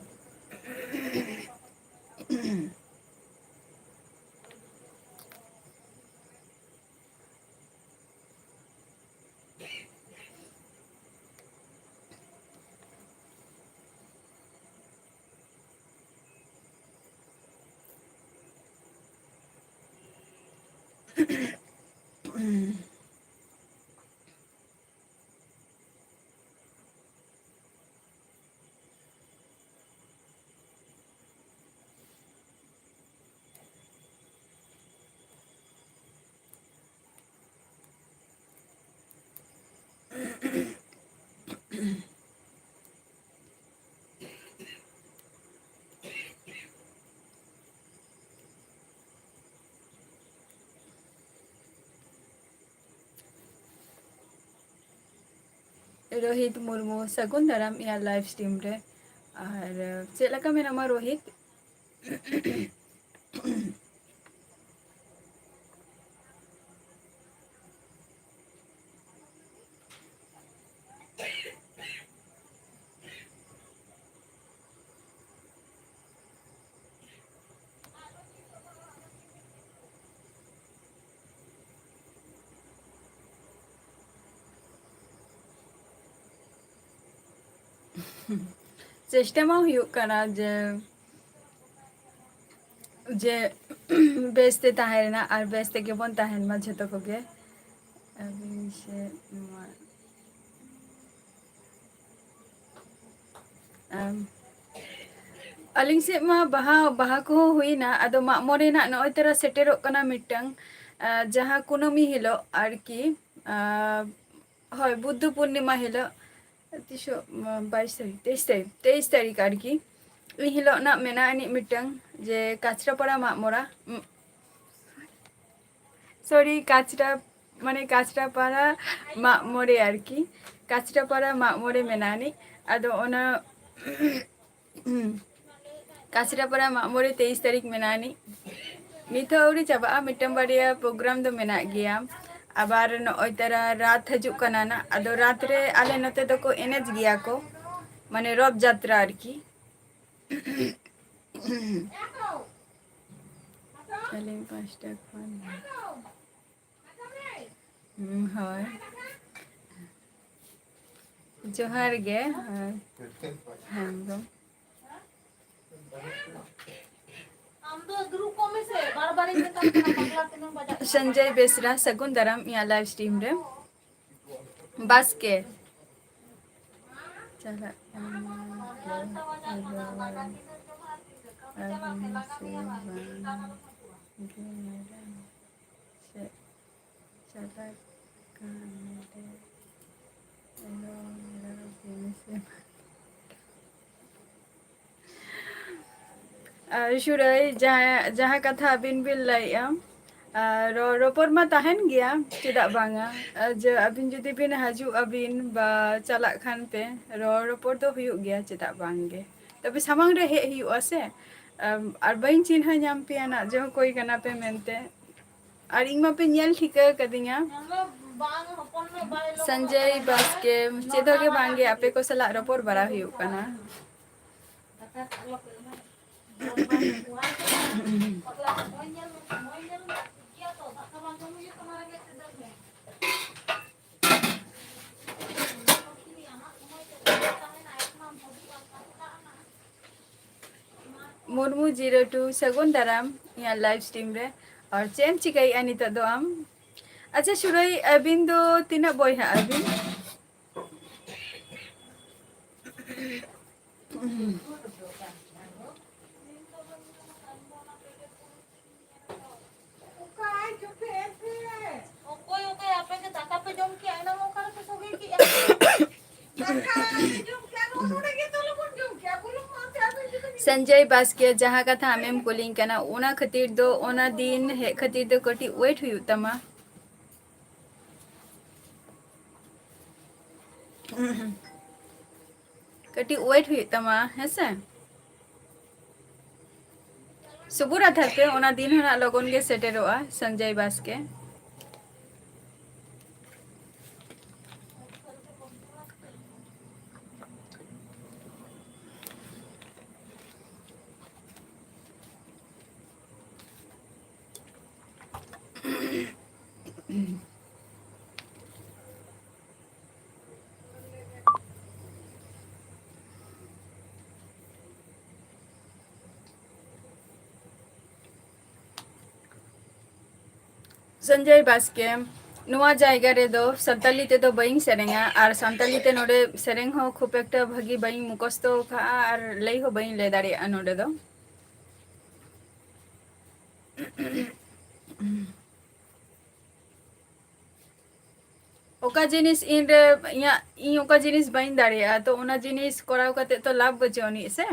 ᱨᱳᱦᱤᱛ ᱢᱩᱨᱢᱩ, ᱥᱟᱹᱜᱩᱱ ᱫᱟᱨᱟᱢ ᱤᱧᱟᱹᱜ live stream ᱨᱮ᱾ ᱟᱨ ᱪᱮᱫ ᱞᱮᱠᱟ ᱢᱮᱱᱟᱢᱟ ᱨᱳᱦᱤᱛ? ᱪᱮᱥᱴᱟ ᱢᱟ ᱦᱩᱭᱩᱜ ᱠᱟᱱᱟ ᱡᱮ, ᱡᱮ ᱵᱮᱥᱛᱮ ᱛᱟᱦᱮᱸ ᱨᱮᱱᱟᱜ, ᱟᱨ ᱵᱮᱥ ᱛᱮᱜᱮ ᱵᱚᱱ ᱛᱟᱦᱮᱱ ᱢᱟ ᱡᱷᱚᱛᱚ ᱠᱚᱜᱮ᱾ ᱟᱹᱵᱤᱱ ᱥᱮᱫ ᱱᱚᱣᱟ ᱟᱢ, ᱟᱹᱞᱤᱧ ᱥᱮᱫ ᱢᱟ ᱵᱟᱦᱟ, ᱵᱟᱦᱟ ᱠᱚᱦᱚᱸ ᱦᱩᱭᱱᱟ, ᱟᱫᱚ ᱢᱟᱜ ᱢᱚᱬᱮ ᱨᱮᱱᱟᱜ ᱱᱚᱜᱼᱚᱭ ᱛᱚᱨᱟ ᱥᱮᱴᱮᱨᱚᱜ ᱠᱟᱱᱟ ᱢᱤᱫᱴᱟᱝ, ᱟᱸ, ᱡᱟᱦᱟᱸ ᱠᱩᱱᱟᱹᱢᱤ ᱦᱤᱞᱳᱜ ᱟᱨᱠᱤ, ᱟᱸ, ᱦᱳᱭ, ᱵᱩᱫᱽᱫᱷᱚ ᱯᱩᱨᱱᱤᱢᱟ ᱦᱤᱞᱳᱜ, ᱛᱤᱥᱚᱜ, ᱩᱸ, ᱵᱟᱭᱤᱥ ᱛᱟᱹᱨᱤᱠᱷ, ᱛᱮᱭᱤᱥ ᱛᱟᱹᱨᱤᱠᱷ, ᱛᱮᱭᱤᱥ ᱛᱟᱹᱨᱤᱠᱷ ᱟᱨᱠᱤ, ᱩᱱ ᱦᱤᱞᱳᱜ ᱱᱟᱜ ᱢᱮᱱᱟᱜᱼᱟ ᱟᱹᱱᱤᱡ ᱢᱤᱫᱴᱟᱝ ᱡᱮ ᱠᱟᱪᱨᱟᱯᱟᱲᱟ ᱢᱟᱜ ᱢᱚᱲᱟ, ᱩᱸ, ᱥᱚᱨᱤ, ᱠᱟᱪᱨᱟ, ᱢᱟᱱᱮ ᱠᱟᱪᱨᱟᱯᱟᱲᱟ ᱢᱟᱜ ᱢᱚᱬᱮ ᱟᱨᱠᱤ, ᱠᱟᱪᱨᱟᱯᱟᱲᱟ ᱢᱟᱜ ᱢᱚᱬᱮ ᱢᱮᱱᱟᱜ ᱟᱹᱱᱤᱡ᱾ ᱟᱫᱚ ᱚᱱᱟ ᱠᱟᱪᱨᱟᱯᱟᱲᱟ ᱢᱟᱜ ᱢᱚᱬᱮ ᱛᱮᱭᱤᱥ ᱛᱟᱹᱨᱤᱠᱷ ᱢᱮᱱᱟᱜ ᱟᱹᱱᱤᱡ᱾ ᱱᱤᱛ ᱦᱚᱸ ᱟᱹᱣᱨᱤ ᱪᱟᱵᱟᱜᱼᱟ, ᱢᱤᱫᱴᱟᱝ ᱵᱟᱨᱭᱟ ᱯᱨᱳᱜᱨᱟᱢ ᱫᱚ ᱢᱮᱱᱟᱜ ᱜᱮᱭᱟ᱾ ᱟᱵᱟᱨ ᱱᱚᱜᱼᱚᱭ ᱛᱟᱨᱟ ᱨᱟᱛ ᱦᱤᱡᱩᱜ ᱠᱟᱱᱟ ᱱᱟᱜ, ᱟᱫᱚ ᱨᱟᱛ ᱨᱮ ᱟᱞᱮ ᱱᱚᱛᱮ ᱫᱚᱠᱚ ᱮᱱᱮᱡ ᱜᱮᱭᱟ ᱠᱚ, ᱢᱟᱱᱮ ᱨᱚᱛᱷ ᱡᱟᱛᱨᱟ ᱟᱨᱠᱤ᱾ ᱟᱹᱞᱤᱧ ᱯᱟᱥᱴᱟ ᱠᱷᱚᱱ᱾ ᱦᱩᱸ, ᱦᱳᱭ᱾ ᱡᱚᱦᱟᱨ ᱜᱮ᱾ ᱦᱳᱭ᱾ ᱦᱮᱸ, ᱮᱠᱫᱚᱢ᱾ ᱟᱢ ᱫᱚ ᱫᱩᱲᱩᱵ ᱠᱚᱜ ᱢᱮᱥᱮ, ᱵᱟᱨ ᱵᱟᱨᱤᱧ ᱢᱮᱛᱟᱢ ᱠᱟᱱᱟ, ᱯᱟᱜᱽᱞᱟ ᱛᱤᱱᱟᱹᱜ ᱵᱟᱡᱟᱜ ᱠᱟᱱᱟ᱾ ᱥᱚᱧᱡᱚᱭ ᱵᱮᱥᱨᱟ, ᱥᱟᱹᱜᱩᱱ ᱫᱟᱨᱟᱢ ᱤᱧᱟᱹᱜ live stream ᱨᱮ᱾ ᱵᱟᱥᱠᱮ᱾ ᱪᱟᱞᱟᱜ ᱠᱟᱱᱟ ᱠᱚ ᱟᱫᱚ ᱟᱹᱜᱩ ᱢᱮᱥᱮ ᱵᱟᱝ ᱜᱮ ᱢᱮᱨᱚᱢ᱾ ᱪᱮᱫ ᱪᱟᱞᱟᱜ ᱠᱟᱱ ᱨᱮ ᱟᱫᱚ ᱢᱮᱨᱚᱢ ᱟᱹᱜᱩ ᱢᱮᱥᱮ ᱵᱟᱝ᱾ ᱟᱨ ᱥᱩᱨᱟᱹᱭ, ᱡᱟᱦᱟᱸ, ᱡᱟᱦᱟᱸ ᱠᱟᱛᱷᱟ ᱟᱹᱵᱤᱱ ᱵᱤᱱ ᱞᱟᱹᱭᱮᱜᱼᱟ, ᱟᱨ ᱨᱚ-, ᱨᱚᱯᱚᱲ ᱢᱟ ᱛᱟᱦᱮᱱ ᱜᱮᱭᱟ, ᱪᱮᱫᱟᱜ ᱵᱟᱝᱟ? ᱟᱨ ᱡᱮ ᱟᱹᱵᱤᱱ ᱡᱩᱫᱤ ᱵᱤᱱ ᱦᱤᱡᱩᱜ ᱟᱹᱵᱤᱱ ᱵᱟ ᱪᱟᱞᱟᱜ ᱠᱷᱟᱱ ᱯᱮ, ᱨᱚᱲ ᱨᱚᱯᱚᱲ ᱫᱚ ᱦᱩᱭᱩᱜ ᱜᱮᱭᱟ, ᱪᱮᱫᱟᱜ ᱵᱟᱝ ᱜᱮ? ᱛᱚᱵᱮ ᱥᱟᱢᱟᱝ ᱨᱮ ᱦᱮᱡ ᱦᱩᱭᱩᱜᱼᱟ ᱥᱮ, ᱟᱢ, ᱟᱨ ᱵᱟᱹᱧ ᱪᱤᱱᱦᱟᱹ ᱧᱟᱢ ᱯᱮᱭᱟ ᱱᱟᱜ ᱡᱮ ᱚᱠᱚᱭ ᱠᱟᱱᱟ ᱯᱮ ᱢᱮᱱᱛᱮ᱾ ᱟᱨ ᱤᱧ ᱢᱟᱯᱮ ᱧᱮᱞ ᱴᱷᱤᱠᱟᱹ ᱠᱟᱫᱤᱧᱟ᱾ ᱥᱚᱧᱡᱚᱭ ᱵᱟᱥᱠᱮ, ᱪᱮᱫ ᱦᱚᱸ ᱜᱮ ᱵᱟᱝ ᱜᱮ, ᱟᱯᱮ ᱠᱚ ᱥᱟᱞᱟᱜ ᱨᱚᱯᱚᱲ ᱵᱟᱲᱟ ᱦᱩᱭᱩᱜ ᱠᱟᱱᱟ᱾ ᱢᱩᱨᱢᱩ zero two, ᱥᱟᱹᱜᱩᱱ ᱫᱟᱨᱟᱢ ᱤᱧᱟᱹᱜ live stream ᱨᱮ᱾ ᱟᱨ ᱪᱮᱫ ᱮᱢ ᱪᱤᱠᱟᱹᱭᱮᱫᱼᱟ ᱱᱤᱛᱚᱜ ᱫᱚ ᱟᱢ? ᱟᱪᱪᱷᱟ ᱥᱩᱨᱟᱹᱭ, ᱟᱹᱵᱤᱱ ᱫᱚ ᱛᱤᱱᱟᱹᱜ ᱵᱚᱭᱦᱟᱜ ᱟᱹᱵᱤᱱ? ᱚᱠᱚᱭ, ᱚᱠᱚᱭ ᱟᱯᱮ ᱜᱮ ᱫᱟᱠᱟ ᱯᱮ ᱡᱚᱢ ᱠᱮᱜᱼᱟ? ᱮᱱᱟᱝ ᱚᱠᱟ ᱨᱮᱯᱮ ᱥᱚᱜᱮ ᱠᱮᱜᱼᱟ? ᱫᱟᱠᱟ ᱟᱞᱮ ᱡᱚᱢ ᱠᱮᱜᱼᱟ, ᱱᱚᱜᱼᱚ ᱱᱚᱰᱮ ᱜᱮ ᱛᱟᱞᱮ ᱵᱚᱱ ᱡᱚᱢ ᱠᱮᱜᱼᱟ᱾ ᱵᱩᱞᱩᱝ ᱢᱟ ᱟᱯᱮ ᱟᱯᱮ ᱜᱮᱯᱮ ᱥᱚᱧᱡᱚᱭ ᱵᱟᱥᱠᱮ, ᱡᱟᱦᱟᱸ ᱠᱟᱛᱷᱟ ᱟᱢᱮᱢ ᱠᱩᱞᱤᱧ ᱠᱟᱱᱟ, ᱚᱱᱟ ᱠᱷᱟᱹᱛᱤᱨ ᱫᱚ, ᱚᱱᱟ ᱫᱤᱱ ᱦᱮᱡ ᱠᱷᱟᱹᱛᱤᱨ ᱫᱚ ᱠᱟᱹᱴᱤᱡ wait ᱦᱩᱭᱩᱜ ᱛᱟᱢᱟ᱾ ᱠᱟᱹᱴᱤᱡ wait ᱦᱩᱭᱩᱜ ᱛᱟᱢᱟ, ᱦᱮᱸᱥᱮ? ᱥᱚᱵᱩᱨ ᱦᱟᱛᱟᱲ ᱯᱮ, ᱚᱱᱟ ᱫᱤᱱ ᱦᱚᱸ ᱱᱟᱜ ᱞᱚᱜᱚᱱ ᱜᱮ ᱥᱮᱴᱮᱨᱚᱜᱼᱟ, ᱥᱚᱧᱡᱚᱭ ᱵᱟᱥᱠᱮ᱾ ᱥᱚᱧᱡᱚᱭ ᱵᱟᱥᱠᱮ, ᱱᱚᱣᱟ ᱡᱟᱭᱜᱟ ᱨᱮᱫᱚ ᱥᱟᱱᱛᱟᱞᱤ ᱛᱮᱫᱚ ᱵᱟᱹᱧ ᱥᱮᱨᱮᱧᱟ, ᱟᱨ ᱥᱟᱱᱛᱟᱞᱤ ᱛᱮ ᱱᱚᱰᱮ ᱥᱮᱨᱮᱧ ᱦᱚᱸ ᱠᱷᱩᱵ ᱮᱠᱴᱟ ᱵᱷᱟᱹᱜᱤ ᱵᱟᱹᱧ ᱢᱩᱠᱷᱚᱥᱛᱚ ᱟᱠᱟᱫᱼᱟ, ᱟᱨ ᱞᱟᱹᱭ ᱦᱚᱸ ᱵᱟᱹᱧ ᱞᱟᱹᱭ ᱫᱟᱲᱮᱭᱟᱜᱼᱟ ᱱᱚᱰᱮ ᱫᱚ᱾ ᱚᱠᱟ ᱡᱤᱱᱤᱥ ᱤᱧ ᱨᱮ, ᱤᱧᱟᱹᱜ, ᱤᱧ ᱚᱠᱟ ᱡᱤᱱᱤᱥ ᱵᱟᱹᱧ ᱫᱟᱲᱮᱭᱟᱜᱼᱟ, ᱛᱚ ᱚᱱᱟ ᱡᱤᱱᱤᱥ ᱠᱚᱨᱟᱣ ᱠᱟᱛᱮ ᱛᱚ ᱞᱟᱵᱷ ᱵᱟᱹᱪᱩᱜ ᱟᱹᱱᱤᱡ ᱥᱮ᱾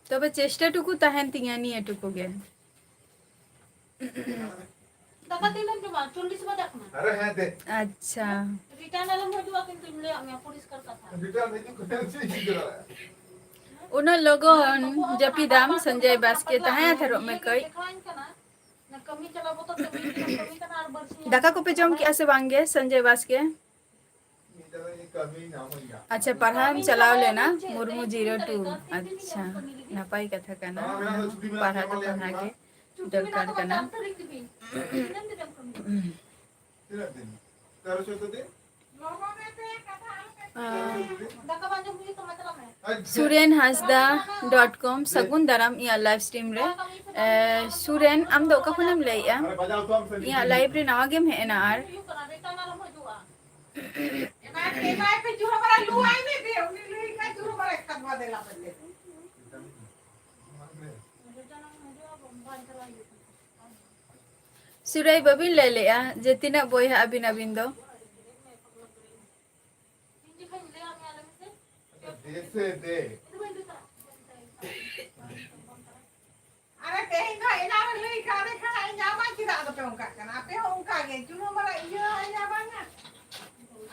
ᱛᱚᱵᱮ ᱪᱮᱥᱴᱟ ᱴᱩᱠᱩ ᱛᱟᱦᱮᱱ ᱛᱤᱧᱟᱹ, ᱱᱤᱭᱟᱹ ᱴᱩᱠᱩ ᱜᱮ᱾ ᱫᱟᱠᱟ ᱛᱤᱱᱟᱹᱜ ᱮᱢ ᱡᱚᱢᱟ? ᱪᱚᱞᱞᱤᱥ ᱵᱟᱡᱟᱜ ᱠᱟᱱᱟ᱾ ᱟᱨᱮ ᱦᱮᱸ ᱫᱮ᱾ ᱟᱪᱪᱷᱟ᱾ ᱨᱤᱴᱟᱨᱱ ᱟᱞᱚᱢ ᱦᱤᱡᱩᱜᱼᱟ, ᱠᱤᱱᱛᱩᱧ ᱞᱟᱹᱭᱟᱫ ᱢᱮᱭᱟ ᱯᱚᱨᱤᱥᱠᱟᱨ ᱠᱟᱛᱷᱟ᱾ ᱨᱤᱴᱟᱨᱱ ᱦᱤᱡᱩᱜ ᱠᱟᱱᱟ, ᱪᱮᱫ ᱤᱧ ᱪᱤᱠᱟᱹ ᱫᱟᱲᱮᱭᱟᱜᱼᱟ? ᱩᱱᱟᱹᱜ ᱞᱚᱜᱚᱱ ᱡᱟᱹᱯᱤᱫᱟᱢ, ᱥᱚᱧᱡᱚᱭ ᱵᱟᱥᱠᱮ, ᱛᱟᱦᱮᱸ ᱦᱟᱛᱟᱲᱚᱜ ᱢᱮ ᱠᱟᱹᱡ᱾ ᱫᱟᱠᱟ ᱠᱚᱯᱮ ᱡᱚᱢ ᱠᱮᱜᱼᱟ ᱥᱮ ᱵᱟᱝ ᱜᱮ, ᱥᱚᱧᱡᱚᱭ ᱵᱟᱥᱠᱮ? ᱟᱪᱪᱷᱟ, ᱯᱟᱲᱦᱟᱣ ᱮᱢ ᱪᱟᱞᱟᱣ ᱞᱮᱱᱟ, ᱢᱩᱨᱢᱩ ᱡᱤᱨᱳ ᱴᱩ᱾ ᱟᱪᱪᱷᱟ, ᱱᱟᱯᱟᱭ ᱠᱟᱛᱷᱟ ᱠᱟᱱᱟ, ᱯᱟᱲᱦᱟᱣ ᱫᱚ ᱯᱟᱲᱦᱟᱣ ᱜᱮ ᱫᱚᱨᱠᱟᱨ ᱠᱟᱱᱟ᱾ ᱛᱤᱱᱟᱹᱜ ᱫᱤᱱ? ᱛᱮᱨᱚ ᱪᱳᱫᱽᱫᱳ ᱫᱤᱱ? ᱟᱸ, ᱥᱩᱨᱮᱱ ᱦᱟᱸᱥᱫᱟ ᱰᱚᱴ ᱠᱚᱢ, ᱥᱟᱹᱜᱩᱱ ᱫᱟᱨᱟᱢ ᱤᱧᱟᱹᱜ ᱞᱟᱭᱤᱵᱷ ᱥᱴᱨᱤᱢ ᱨᱮ᱾ ᱮ, ᱥᱩᱨᱮᱱ, ᱟᱢ ᱫᱚ ᱚᱠᱟ ᱠᱷᱚᱱᱮᱢ ᱞᱟᱹᱭᱮᱜᱼᱟ? ᱤᱧᱟᱹᱜ ᱞᱟᱭᱤᱵᱷ ᱨᱮ ᱱᱟᱣᱟ ᱜᱮᱢ ᱦᱮᱡ ᱮᱱᱟ ᱟᱨ? ᱥᱩᱨᱟᱹᱭ, ᱵᱟᱹᱵᱤᱱ ᱞᱟᱹᱭ ᱞᱮᱜᱼᱟ ᱡᱮ ᱛᱤᱱᱟᱹᱜ ᱵᱚᱭᱦᱟ ᱟᱹᱵᱤᱱ, ᱟᱹᱵᱤᱱ ᱫᱚ? ᱫᱮ ᱥᱮ ᱫᱮ᱾ ᱟᱨᱮ, ᱛᱮᱦᱮᱧ ᱫᱚ ᱮᱱᱟᱝ ᱨᱮ ᱞᱟᱹᱭ ᱠᱟᱜ ᱨᱮ ᱠᱷᱟᱱ ᱤᱧ ᱟᱢᱟ ᱪᱮᱫᱟᱜ ᱫᱚᱯᱮ ᱚᱱᱠᱟᱜ ᱠᱟᱱᱟ? ᱟᱯᱮ ᱦᱚᱸ ᱚᱱᱠᱟ ᱜᱮ, ᱪᱩᱱᱩ ᱢᱟᱨᱟ ᱤᱭᱟᱹ ᱟᱭᱟ ᱵᱟᱝᱟ?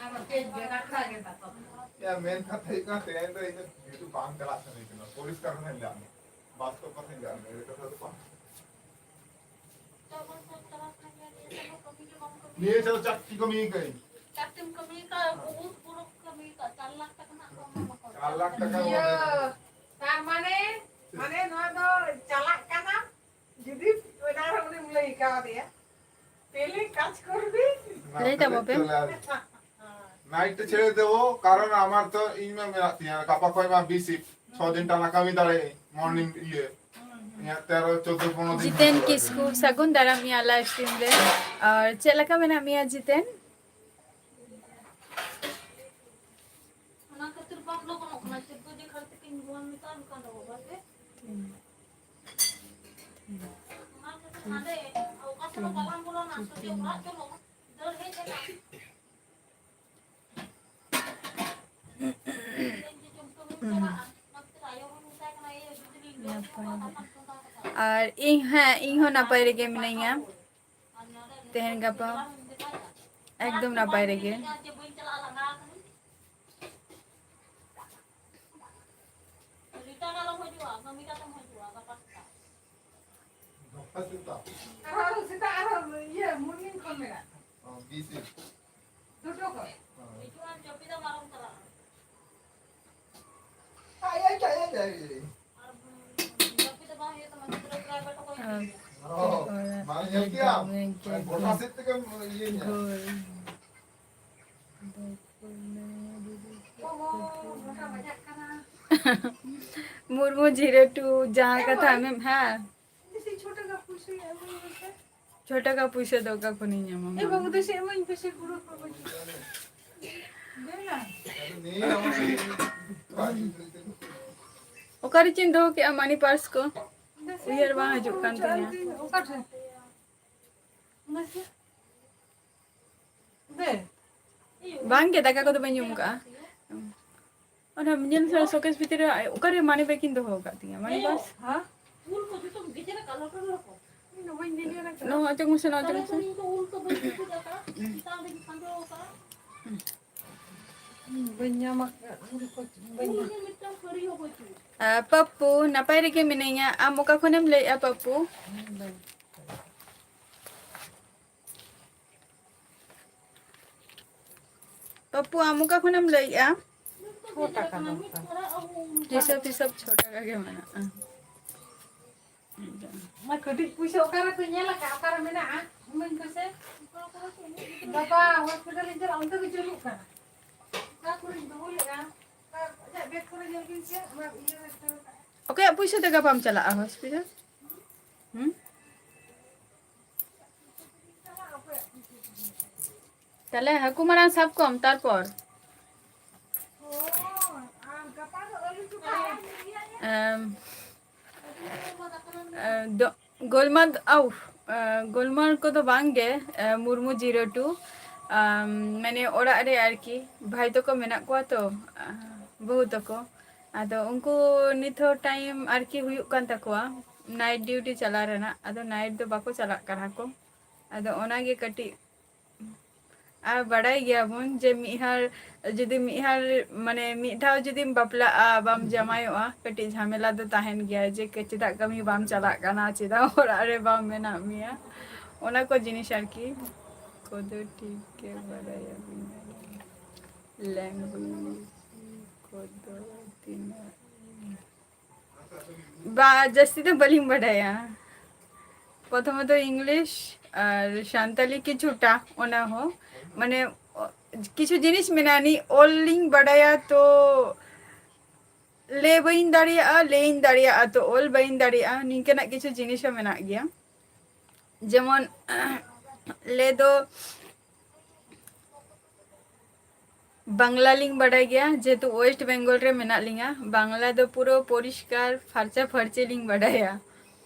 ᱟᱨ ᱪᱮᱫ ᱜᱮ ᱠᱟᱛᱷᱟ ᱜᱮ ᱛᱟᱠᱚ᱾ ᱭᱟ, ᱢᱮᱱ ᱠᱟᱛᱷᱟ ᱦᱩᱭᱩᱜ ᱠᱟᱱᱟ, ᱛᱮᱦᱮᱧ ᱫᱚ ᱤᱧ ᱫᱚ ᱡᱮᱦᱮᱛᱩ ᱵᱟᱝ ᱪᱟᱞᱟᱜ ᱥᱟᱱᱟᱧ ᱠᱟᱱᱟ, ᱯᱚᱨᱤᱥᱠᱟᱨ ᱠᱟᱛᱷᱟᱧ ᱞᱟᱹᱭᱟᱫ ᱢᱮᱭᱟ, ᱵᱟᱥᱛᱚᱵ ᱠᱟᱛᱷᱟᱧ ᱞᱟᱹᱭᱟᱫ ᱢᱮᱭᱟ, ᱮᱲᱮ ᱠᱟᱛᱷᱟ ᱫᱚ ᱵᱟᱝ᱾ ᱱᱤᱭᱟᱹ ᱪᱷᱚᱴ ᱪᱟᱠᱨᱤ ᱠᱟᱹᱢᱤ ᱠᱟᱹᱧ᱾ ᱪᱟᱠᱨᱤᱢ ᱠᱟᱹᱢᱤ ᱠᱟᱜ, ᱵᱚᱦᱩᱛ ᱵᱚᱲᱚ ᱠᱟᱹᱢᱤ ᱠᱟᱜ, ᱪᱟᱨ ᱞᱟᱠᱷ ᱴᱟᱠᱟ ᱱᱟᱜ ᱠᱚ ᱮᱢᱟᱢᱟ ᱠᱚ᱾ ᱪᱟᱨ ᱞᱟᱠᱷ ᱴᱟᱠᱟ ᱤᱭᱟᱹ, ᱢᱚᱫᱽᱫᱷᱮ᱾ ᱛᱟᱨ ᱢᱟᱱᱮ, ᱢᱟᱱᱮ ᱱᱚᱣᱟ ᱫᱚ ᱪᱟᱞᱟᱜ ᱠᱟᱱᱟ, ᱡᱩᱫᱤ ᱚᱱᱟ ᱨᱮ ᱩᱱᱤᱢ ᱞᱟᱹᱭ ᱠᱟᱣᱫᱮᱭᱟ, ᱛᱮᱞᱮ ᱠᱟᱡᱽ ᱠᱚᱨᱵᱤ᱾ ᱞᱟᱹᱭ ᱛᱟᱵᱚ ᱯᱮ᱾ ᱦᱮᱸ᱾ নাইটটা ছেড়ে দেবো, কারণ আমার তো ᱤᱧ ᱢᱟ ᱢᱮᱱᱟᱜ ᱛᱤᱧᱟ, ᱜᱟᱯᱟ ᱠᱷᱚᱱ ᱢᱟ ᱵᱤ ᱥᱤᱯᱴ, ᱪᱷᱚ ᱫᱤᱱ ᱴᱟᱱᱟ ᱠᱟᱹᱢᱤ ᱫᱟᱲᱮᱭᱟᱜ ᱟᱹᱧ, ᱢᱚᱨᱱᱤᱝ ᱤᱭᱟᱹ᱾ ᱤᱧᱟᱹᱜ ᱛᱮᱨᱚ, ᱪᱳᱫᱽᱫᱳ, ᱯᱚᱱᱨᱚ ᱫᱤᱱ ᱡᱤᱛᱮᱱ ᱦᱩᱭᱩᱜ ᱠᱟᱱᱟ᱾ ᱠᱤᱥᱠᱩ, ᱥᱟᱹᱜᱩᱱ ᱫᱟᱨᱟᱢ ᱤᱧᱟᱹᱜ ᱞᱟᱭᱤᱵᱷ ᱥᱴᱨᱤᱢ ᱨᱮ᱾ ᱟᱨ ᱪᱮᱫ ᱞᱮᱠᱟ ᱢᱮᱱᱟᱜ ᱢᱮᱭᱟ ᱡᱤᱛᱮᱱ? ᱚᱱᱟ ᱠᱷᱟᱹᱛᱤᱨ ᱵᱟᱢ ᱞᱚᱜᱚᱱᱚᱜ ᱠᱟᱱᱟ, ᱪᱳᱫᱽᱫᱳ ᱡᱮ ᱠᱷᱟᱱ ᱛᱤᱠᱤᱱ ᱱᱚᱣᱟ ᱢᱮᱛᱟᱢ ᱠᱟᱱ ᱫᱚ ᱵᱟᱵᱟ ᱡᱮ᱾ ᱚᱱᱟ ᱠᱷᱟᱹᱛᱤᱨ ᱦᱟᱸᱰᱮ ᱚᱠᱟ ᱥᱮᱫ ᱦᱚᱸ ᱵᱟᱞᱟᱝ ᱵᱚᱞᱚᱱᱟ, ᱥᱚᱡᱷᱮ ᱚᱲᱟᱜ ᱪᱚᱞᱚ, ᱫᱟᱹᱲ ᱦᱮᱡ ᱮᱱᱟ᱾ ᱱᱟᱯᱟᱭ᱾ ᱟᱨ ᱤᱧ, ᱦᱮᱸ, ᱤᱧ ᱦᱚᱸ ᱱᱟᱯᱟᱭ ᱨᱮᱜᱮ ᱢᱤᱱᱟᱹᱧᱟ᱾ ᱛᱮᱦᱮᱧ ᱜᱟᱯᱟ ᱮᱠᱫᱚᱢ ᱱᱟᱯᱟᱭ ᱨᱮᱜᱮ᱾ ᱜᱟᱯᱟ ᱥᱮᱛᱟᱜ᱾ ᱟᱨᱦᱚᱸ ᱥᱮᱛᱟᱜ ᱟᱨᱦᱚᱸ ᱤᱭᱟᱹ ᱢᱚᱨᱱᱤᱝ ᱠᱷᱚᱱ ᱢᱮᱱᱟᱜ ᱠᱚᱣᱟ᱾ ᱚ, ᱵᱤ ᱥᱤ᱾ ᱫᱩᱴᱳ ᱠᱷᱚᱱ᱾ ᱦᱤᱡᱩᱜ ᱟᱢ ᱡᱟᱹᱯᱤᱫᱟᱢ ᱟᱨᱦᱚᱸᱢ ᱪᱟᱞᱟᱜᱼᱟ᱾ ᱟᱭ, ᱟᱭ, ᱟᱭ, ᱟᱭ, ᱟᱭ᱾ ᱟᱨ ᱡᱟᱹᱯᱤᱫ ᱫᱚ ᱵᱟᱝ ᱦᱩᱭᱩᱜ ᱛᱟᱢᱟ, ᱜᱤᱫᱽᱨᱟᱹ ᱯᱨᱟᱭᱵᱷᱮᱴ ᱚᱠᱚᱭ ᱤᱫᱤᱭᱮᱭᱟ? ᱚ, ᱢᱟ ᱧᱮᱞ ᱠᱮᱫᱟᱢ᱾ ᱜᱚᱴᱟ ᱥᱮᱫ ᱛᱮᱜᱮᱢ ᱤᱭᱟᱹᱧᱟ᱾ ᱜᱳᱞ᱾ ᱢᱩᱨᱢᱩ ᱡᱤᱨᱳ ᱴᱩ, ᱡᱟᱦᱟᱸ ᱠᱟᱛᱷᱟ ᱟᱢᱮᱢ, ᱦᱮᱸ᱾ ᱪᱷᱚ ᱴᱟᱠᱟ ᱯᱩᱭᱥᱟᱹ ᱫᱚ ᱚᱠᱟ ᱠᱷᱚᱱᱤᱧ ᱧᱟᱢᱟ? ᱮ ᱵᱟᱹᱵᱩ, ᱫᱮᱥᱮ ᱮᱢᱟᱹᱧ ᱯᱮᱥᱮ, ᱠᱩᱲᱟᱹ ᱠᱚ ᱵᱟᱹᱪᱩᱜ᱾ ᱫᱮᱱᱟ᱾ ᱚᱠᱟᱨᱮ ᱪᱚᱧ ᱫᱚᱦᱚ ᱠᱮᱜᱼᱟ ᱢᱟᱱᱤ ᱯᱟᱨᱥ ᱠᱚ? ᱩᱭᱦᱟᱹᱨ ᱵᱟᱝ ᱦᱤᱡᱩᱜ ᱠᱟᱱ ᱛᱤᱧᱟ᱾ ᱚᱠᱟ ᱴᱷᱮᱱ? ᱚᱱᱟ ᱪᱮᱫ? ᱫᱮ᱾ ᱵᱟᱝᱜᱮ, ᱫᱟᱠᱟ ᱠᱚᱫᱚ ᱵᱟᱹᱧ ᱡᱚᱢ ᱠᱟᱜᱼᱟ᱾ ᱚᱱᱟ ᱧᱮᱞ ᱥᱮ ᱥᱳᱠᱮᱥ ᱵᱷᱤᱛᱤᱨ ᱨᱮ ᱚᱠᱟᱨᱮ ᱢᱟᱱᱤ ᱵᱮᱜᱽ ᱤᱧ ᱫᱚᱦᱚ ᱟᱠᱟᱫ ᱛᱤᱧᱟ? Money purse? ᱦᱮᱸ? ᱩᱞ ᱠᱚ ᱡᱚᱛᱚᱢ ᱜᱮᱡᱮᱨ ᱟᱠᱟᱫ, ᱞᱚᱴᱚᱨ ᱞᱚᱴᱚᱨ᱾ ᱤᱧ ᱫᱚ ᱵᱟᱹᱧ ᱜᱮᱡᱮᱨ ᱟᱠᱟᱫᱟ᱾ ᱱᱚᱣᱟ ᱚᱪᱚᱜ ᱢᱮᱥᱮ, ᱱᱚᱣᱟ ᱚᱪᱚᱜ ᱛᱟᱦᱞᱮ ᱢᱮᱥᱮ᱾ ᱛᱚ ᱤᱧ ᱫᱚ ᱩᱞ ᱠᱚ ᱵᱟᱹᱧ ᱴᱩᱠᱩᱡ ᱟᱠᱟᱫ, ᱪᱮᱛᱟᱱ ᱨᱮᱧ ᱠᱷᱟᱸᱡᱚ ᱟᱠᱟᱫ᱾ ᱤᱧ ᱵᱟᱹᱧ ᱧᱟᱢ ᱟᱠᱟᱫᱟ, ᱩᱞ ᱠᱚ ᱵᱟᱹᱧ ᱩᱞ ᱧᱟᱢ ᱜᱮ ᱢᱤᱫᱴᱟᱝ ᱯᱷᱟᱹᱲᱤ ᱦᱚᱸ ᱵᱟᱹᱪᱩᱜ᱾ ᱟ, ᱯᱟᱯᱯᱩ, ᱱᱟᱯᱟᱭ ᱨᱮᱜᱮ ᱢᱤᱱᱟᱹᱧᱟ᱾ ᱟᱢ ᱚᱠᱟ ᱠᱷᱚᱱᱮᱢ ᱞᱟᱹᱭᱮᱜᱼᱟ, ᱯᱟᱯᱯᱩ? ᱵᱟᱹᱧ ᱯᱟᱯᱯᱩ, ᱟᱢ ᱚᱠᱟ ᱠᱷᱚᱱᱮᱢ ᱞᱟᱹᱭᱮᱜᱼᱟ? ᱪᱷᱚ ᱴᱟᱠᱟ ᱫᱚᱨᱠᱟᱨ᱾ ᱦᱤᱥᱟᱹᱵ ᱦᱤᱥᱟᱹᱵ ᱪᱷᱚ ᱴᱟᱠᱟ ᱜᱮ ᱢᱮᱱᱟᱜᱼᱟ᱾ ᱚᱱᱟ ᱠᱟᱹᱴᱤᱡ ᱯᱩᱭᱥᱟᱹ ᱚᱠᱟᱨᱮ ᱯᱮ ᱧᱮᱞ ᱟᱠᱟᱫ? ᱚᱠᱟᱨᱮ ᱢᱮᱱᱟᱜᱼᱟ? ᱤᱢᱟᱹᱧ ᱯᱮᱥᱮ᱾ ᱵᱟᱵᱟ, ᱦᱚᱥᱯᱤᱴᱟᱞ ᱤᱧ ᱪᱟᱞᱟᱜ, ᱚᱱᱛᱮ ᱜᱮ ᱪᱟᱹᱞᱩᱜ ᱠᱟᱱᱟ᱾ ᱚᱠᱟ ᱠᱚᱨᱮᱧ ᱫᱚᱦᱚ ᱞᱮᱫᱼᱟ? ᱚᱠᱟ ᱟᱡᱟᱜ ᱵᱮᱜᱽ ᱠᱚᱨᱮ ᱧᱮᱞ ᱵᱤᱱ ᱥᱮ, ᱚᱱᱟ ᱤᱭᱟᱹ ᱨᱮ ᱪᱟᱹᱞᱩ ᱠᱟᱜᱼᱟ᱾ ᱚᱠᱚᱭᱟᱜ ᱯᱩᱭᱥᱟᱹ ᱛᱮ ᱜᱟᱯᱟᱢ ᱪᱟᱞᱟᱜᱼᱟ ᱦᱚᱥᱯᱤᱴᱟᱞ? ᱦᱩᱸ? ᱛᱟᱦᱞᱮ ᱦᱟᱹᱠᱩ ᱢᱟᱲᱟᱝ ᱥᱟᱵ ᱠᱚᱢ, ᱛᱟᱨᱯᱚᱨ᱾ ᱮᱢ, ᱮ, ᱫᱚ-, ᱜᱳᱞᱢᱟᱞ ᱫᱚ, ᱟᱣ, ᱮ, ᱜᱳᱞᱢᱟᱞ ᱠᱚᱫᱚ ᱵᱟᱝ ᱜᱮ, ᱮ, ᱢᱩᱨᱢᱩ ᱡᱤᱨᱳ ᱴᱩ, ᱟᱢ, ᱢᱟᱱᱮ ᱚᱲᱟᱜ ᱨᱮ ᱟᱨᱠᱤ ᱵᱷᱟᱭ ᱛᱟᱠᱚ ᱢᱮᱱᱟᱜ ᱠᱚᱣᱟ ᱛᱚ, ᱟ, ᱵᱟᱹᱦᱩ ᱛᱟᱠᱚ᱾ ᱟᱫᱚ ᱩᱱᱠᱩ ᱱᱤᱛ ᱦᱚᱸ ᱴᱟᱭᱤᱢ ᱟᱨᱠᱤ ᱦᱩᱭᱩᱜ ᱠᱟᱱ ᱛᱟᱠᱚᱣᱟ ᱱᱟᱭᱤᱴ ᱰᱤᱭᱩᱴᱤ ᱪᱟᱞᱟᱣ ᱨᱮᱱᱟᱜ, ᱟᱫᱚ ᱱᱟᱭᱤᱴ ᱫᱚ ᱵᱟᱠᱚ ᱪᱟᱞᱟᱜ ᱠᱟᱱᱟ ᱠᱚ᱾ ᱟᱫᱚ ᱚᱱᱟᱜᱮ ᱠᱟᱹᱴᱤᱡ, ᱟᱨ ᱵᱟᱲᱟᱭ ᱜᱮᱭᱟᱵᱚᱱ ᱡᱮ ᱢᱤᱫ ᱦᱚᱲ ᱡᱩᱫᱤ ᱢᱤᱫ ᱦᱚᱲ, ᱢᱟᱱᱮ ᱢᱤᱫ ᱫᱷᱟᱣ ᱡᱩᱫᱤᱢ ᱵᱟᱯᱞᱟᱜᱼᱟ, ᱵᱟᱢ ᱡᱟᱶᱟᱭᱚᱜᱼᱟ, ᱠᱟᱹᱴᱤᱡ ᱡᱷᱟᱢᱮᱞᱟ ᱫᱚ ᱛᱟᱦᱮᱱ ᱜᱮᱭᱟ ᱡᱮ ᱠᱮ-, ᱪᱮᱫᱟᱜ ᱠᱟᱹᱢᱤ ᱵᱟᱢ ᱪᱟᱞᱟᱜ ᱠᱟᱱᱟ, ᱪᱮᱫᱟᱜ ᱚᱲᱟᱜ ᱨᱮ ᱵᱟᱢ ᱢᱮᱱᱟᱜ ᱢᱮᱭᱟ, ᱚᱱᱟ ᱠᱚ ᱡᱤᱱᱤᱥ ᱟᱨᱠᱤ᱾ ᱠᱚᱫᱚ ᱴᱷᱤᱠ ᱜᱮ ᱵᱟᱲᱟᱭᱟᱵᱤᱱ᱾ ᱞᱮᱝᱜᱩᱭᱮᱡᱽ ᱠᱚᱫᱚ ᱛᱤᱱᱟᱹᱜ? ᱵᱟ, ᱡᱟᱹᱥᱛᱤ ᱫᱚ ᱵᱟᱹᱞᱤᱧ ᱵᱟᱰᱟᱭᱟ᱾ ᱯᱨᱚᱛᱷᱚᱢᱚᱛᱚ ᱤᱝᱞᱤᱥ ᱟᱨ ᱥᱟᱱᱛᱟᱞᱤ ᱠᱤᱪᱷᱩᱴᱟ, ᱚᱱᱟ ᱦᱚᱸ, ᱢᱟᱱᱮ, ᱚ, ᱠᱤᱪᱷᱩ ᱡᱤᱱᱤᱥ ᱢᱮᱱᱟᱜᱼᱟ, ᱱᱤ ᱚᱞ ᱞᱤᱧ ᱵᱟᱰᱟᱭᱟ, ᱛᱚ ᱞᱟᱹᱭ ᱵᱟᱹᱧ ᱫᱟᱲᱮᱭᱟᱜᱼᱟ, ᱞᱟᱹᱭᱟᱹᱧ ᱫᱟᱲᱮᱭᱟᱜᱼᱟ, ᱛᱚ ᱚᱞ ᱵᱟᱹᱧ ᱫᱟᱲᱮᱭᱟᱜᱼᱟ, ᱱᱤᱝᱠᱟᱹᱱᱟᱜ ᱠᱤᱪᱷᱩ ᱡᱤᱱᱤᱥ ᱦᱚᱸ ᱢᱮᱱᱟᱜ ᱜᱮᱭᱟ᱾ ᱡᱮᱢᱚᱱ, ᱞᱟᱹᱭ ᱫᱚ ᱵᱟᱝᱞᱟ ᱞᱤᱧ ᱵᱟᱰᱟᱭ ᱜᱮᱭᱟ, ᱡᱮᱦᱮᱛᱩ ᱳᱭᱮᱥᱴ ᱵᱮᱝᱜᱚᱞ ᱨᱮ ᱢᱮᱱᱟᱜ ᱞᱤᱧᱟ᱾ ᱵᱟᱝᱞᱟ ᱫᱚ ᱯᱩᱨᱟᱹ ᱯᱚᱨᱤᱥᱠᱟᱨ ᱯᱷᱟᱨᱪᱟ ᱯᱷᱟᱹᱨᱪᱤ ᱞᱤᱧ ᱵᱟᱰᱟᱭᱟ᱾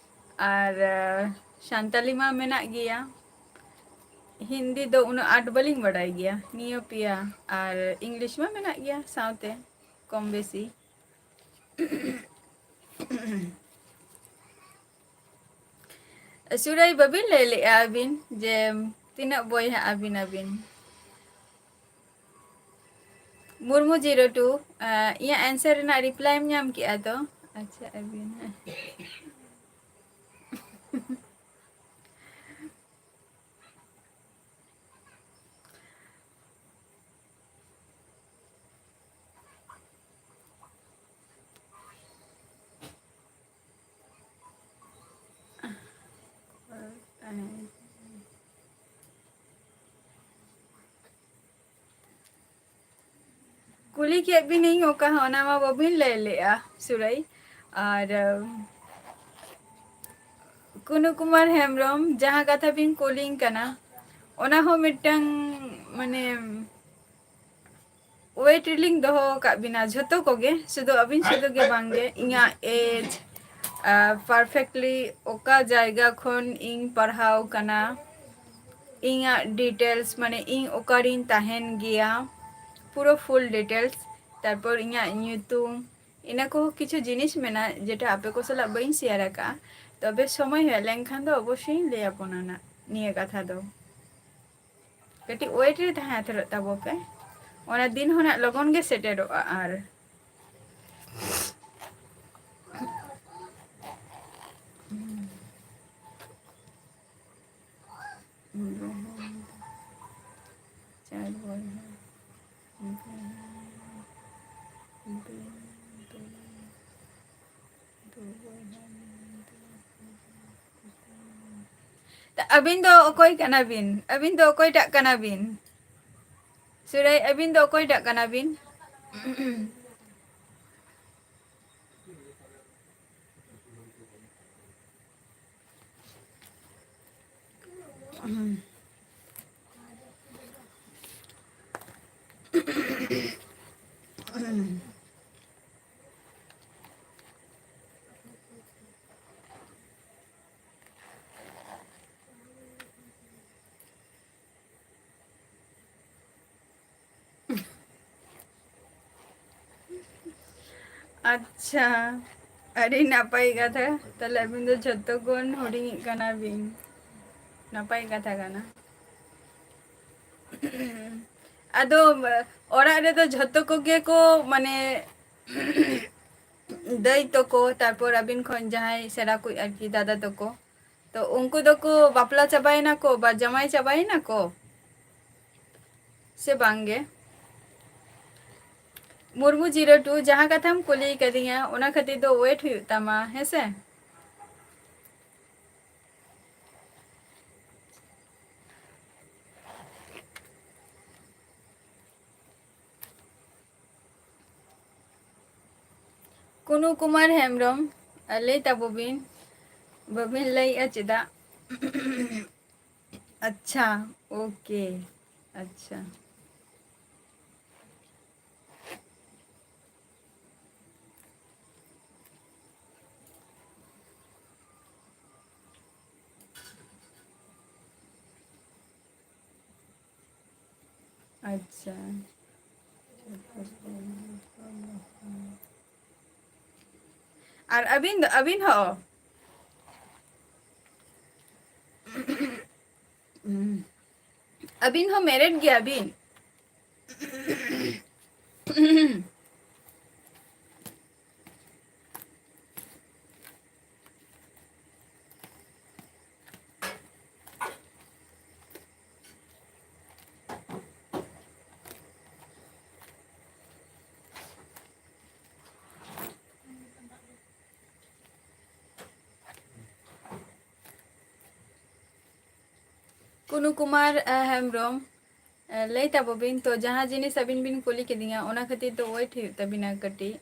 ᱟᱨ, ᱟᱸ, ᱥᱟᱱᱛᱟᱞᱤ ᱢᱟ ᱢᱮᱱᱟᱜ ᱜᱮᱭᱟ, ᱦᱤᱱᱫᱤ ᱫᱚ ᱩᱱᱟᱹᱜ ᱟᱸᱴ ᱵᱟᱹᱞᱤᱧ ᱵᱟᱰᱟᱭ ᱜᱮᱭᱟ, ᱱᱤᱭᱟᱹ ᱯᱮᱭᱟ᱾ ᱟᱨ ᱤᱝᱞᱤᱥ ᱢᱟ ᱢᱮᱱᱟᱜ ᱜᱮᱭᱟ ᱥᱟᱶᱛᱮ, ᱠᱚᱢ ᱵᱮᱥᱤ᱾ ᱥᱩᱨᱟᱹᱭ, ᱵᱟᱹᱵᱤᱱ ᱞᱟᱹᱭ ᱞᱮᱜᱼᱟ ᱟᱹᱵᱤᱱ ᱡᱮ ᱛᱤᱱᱟᱹᱜ ᱵᱚᱭᱦᱟ ᱟᱹᱵᱤᱱ ᱟᱹᱵᱤᱱ? ᱢᱩᱨᱢᱩ ᱡᱤᱨᱳ ᱴᱩ, ᱤᱧᱟᱹᱜ answer ᱨᱮᱱᱟᱜ reply ᱮᱢ ᱧᱟᱢ ᱠᱮᱜᱼᱟ ᱛᱚ? ᱟᱪᱪᱷᱟ, ᱟᱹᱵᱤᱱ᱾ ᱠᱩᱞᱤ ᱠᱮᱫ ᱵᱤᱱᱟᱹᱧ ᱚᱠᱟ ᱦᱚᱸ, ᱚᱱᱟ ᱢᱟ ᱵᱟᱹᱵᱤᱱ ᱞᱟᱹᱭ ᱞᱮᱜᱼᱟ ᱥᱩᱨᱟᱹᱭ᱾ ᱟᱨ, ᱟᱢ, ᱠᱩᱱᱩ ᱠᱩᱢᱟᱨ ᱦᱮᱢᱵᱨᱚᱢ, ᱡᱟᱦᱟᱸ ᱠᱟᱛᱷᱟ ᱵᱤᱱ ᱠᱩᱞᱤᱧ ᱠᱟᱱᱟ, ᱚᱱᱟ ᱦᱚᱸ ᱢᱤᱫᱴᱟᱝ, ᱢᱟᱱᱮ, wait ᱨᱮᱞᱤᱧ ᱫᱚᱦᱚ ᱟᱠᱟᱫ ᱵᱤᱱᱟ ᱡᱷᱚᱛᱚ ᱠᱚᱜᱮ, ᱥᱩᱫᱷᱩ ᱟᱹᱵᱤᱱ ᱥᱩᱫᱷᱩ ᱜᱮ ᱵᱟᱝᱜᱮ, ᱤᱧᱟᱹᱜ age, ᱟᱨ, perfectly ᱚᱠᱟ ᱡᱟᱭᱜᱟ ᱠᱷᱚᱱ ᱤᱧ ᱯᱟᱲᱦᱟᱣ ᱠᱟᱱᱟ, ᱤᱧᱟᱹᱜ details, ᱢᱟᱱᱮ ᱤᱧ ᱚᱠᱟᱨᱤᱧ ᱛᱟᱦᱮᱱ ᱜᱮᱭᱟ, ᱯᱩᱨᱟᱹ full details, ᱛᱟᱨᱯᱚᱨ ᱤᱧᱟᱹᱜ ᱧᱩᱛᱩᱢ, ᱤᱱᱟᱹ ᱠᱚ ᱠᱤᱪᱷᱩ ᱡᱤᱱᱤᱥ ᱢᱮᱱᱟᱜᱼᱟ, ᱡᱮᱴᱟ ᱟᱯᱮ ᱠᱚ ᱥᱟᱞᱟᱜ ᱵᱟᱹᱧ share ᱟᱠᱟᱫᱼᱟ᱾ ᱛᱚᱵᱮ ᱥᱚᱢᱚᱭ ᱦᱮᱡ ᱞᱮᱱᱠᱷᱟᱱ ᱫᱚ ᱚᱵᱚᱥᱥᱳᱭ ᱤᱧ ᱞᱟᱹᱭ ᱟᱵᱚᱱᱟ ᱱᱟᱜ ᱱᱤᱭᱟᱹ ᱠᱟᱛᱷᱟ ᱫᱚ᱾ ᱠᱟᱹᱴᱤᱡ wait ᱨᱮ ᱛᱟᱦᱮᱸ ᱦᱟᱛᱟᱲᱚᱜ ᱛᱟᱵᱚ ᱯᱮ, ᱚᱱᱟ ᱫᱤᱱ ᱦᱚᱸ ᱱᱟᱜ ᱞᱚᱜᱚᱱ ᱜᱮ ᱥᱮᱴᱮᱨᱚᱜᱼᱟ᱾ ᱟᱨ ᱪᱟᱨ ᱵᱚᱭᱦᱟ᱾ ᱛᱚ ᱟᱹᱵᱤᱱ ᱫᱚ ᱚᱠᱚᱭ ᱠᱟᱱᱟ ᱵᱤᱱ? ᱟᱹᱵᱤᱱ ᱫᱚ ᱚᱠᱚᱭᱴᱟᱜ ᱠᱟᱱᱟ ᱵᱤᱱ? ᱥᱩᱨᱟᱹᱭ, ᱟᱹᱵᱤᱱ ᱫᱚ ᱚᱠᱚᱭᱴᱟᱜ ᱠᱟᱱᱟ ᱵᱤᱱ? ᱟᱪᱪᱷᱟ, ᱟᱹᱰᱤ ᱱᱟᱯᱟᱭ ᱠᱟᱛᱷᱟ᱾ ᱛᱟᱦᱞᱮ ᱟᱹᱵᱤᱱ ᱫᱚ ᱡᱷᱚᱛᱚ ᱠᱷᱚᱱ ᱦᱩᱰᱤᱧᱤᱡ ᱠᱟᱱᱟ ᱵᱤᱱ᱾ ᱱᱟᱯᱟᱭ ᱠᱟᱛᱷᱟ ᱠᱟᱱᱟ᱾ ᱟᱫᱚ, ᱚᱲᱟᱜ ᱨᱮᱫᱚ ᱡᱷᱚᱛᱚ ᱠᱚᱜᱮ ᱠᱚ, ᱢᱟᱱᱮ, ᱫᱟᱹᱭ ᱛᱟᱠᱚ, ᱛᱟᱨᱯᱚᱨ ᱟᱹᱵᱤᱱ ᱠᱷᱚᱱ ᱡᱟᱦᱟᱸᱭ ᱥᱮᱬᱟ ᱠᱚ ᱟᱨᱠᱤ, ᱫᱟᱫᱟ ᱛᱟᱠᱚ, ᱛᱚ ᱩᱱᱠᱩ ᱫᱚᱠᱚ ᱵᱟᱯᱞᱟ ᱪᱟᱵᱟᱭᱮᱱᱟ ᱠᱚ ᱵᱟ ᱡᱟᱶᱟᱭ ᱪᱟᱵᱟᱭᱮᱱᱟ ᱠᱚ ᱥᱮ ᱵᱟᱝ ᱜᱮ? ᱢᱩᱨᱢᱩ ᱡᱤᱨᱳ ᱴᱩ, ᱡᱟᱦᱟᱸ ᱠᱟᱛᱷᱟᱢ ᱠᱩᱞᱤ ᱠᱟᱫᱤᱧᱟ, ᱚᱱᱟ ᱠᱷᱟᱹᱛᱤᱨ ᱫᱚ ᱳᱭᱮᱴ ᱦᱩᱭᱩᱜ ᱛᱟᱢᱟ, ᱦᱮᱸ ᱥᱮ? ᱠᱩᱱᱩ ᱠᱩᱢᱟᱨ ᱦᱮᱢᱵᱨᱚᱢ, ᱞᱟᱹᱭ ᱛᱟᱵᱚ ᱵᱤᱱ, ᱵᱟᱹᱵᱤᱱ ᱞᱟᱹᱭᱮᱜᱼᱟ ᱪᱮᱫᱟᱜ? ᱟᱪᱪᱷᱟ, ᱳᱠᱮ, ᱟᱪᱪᱷᱟ᱾ ᱟᱪᱪᱷᱟ᱾ ᱟᱨ ᱟᱹᱵᱤᱱ ᱫᱚ, ᱟᱹᱵᱤᱱ ᱦᱚᱸ? ᱟᱹᱵᱤᱱ ᱦᱚᱸ ᱢᱮᱨᱮᱰ ᱜᱮᱭᱟ ᱵᱤᱱ? ᱠᱩᱱᱩ ᱠᱩᱢᱟᱨ, ᱮ, ᱦᱮᱢᱵᱨᱚᱢ, ᱮ, ᱞᱟᱹᱭ ᱛᱟᱵᱚ ᱵᱤᱱ ᱛᱚ, ᱡᱟᱦᱟᱸ ᱡᱤᱱᱤᱥ ᱟᱹᱵᱤᱱ ᱵᱤᱱ ᱠᱩᱞᱤ ᱠᱤᱫᱤᱧᱟ, ᱚᱱᱟ ᱠᱷᱟᱹᱛᱤᱨ ᱫᱚ ᱳᱭᱮᱴ ᱦᱩᱭᱩᱜ ᱛᱟᱹᱵᱤᱱᱟ ᱠᱟᱹᱴᱤᱡ᱾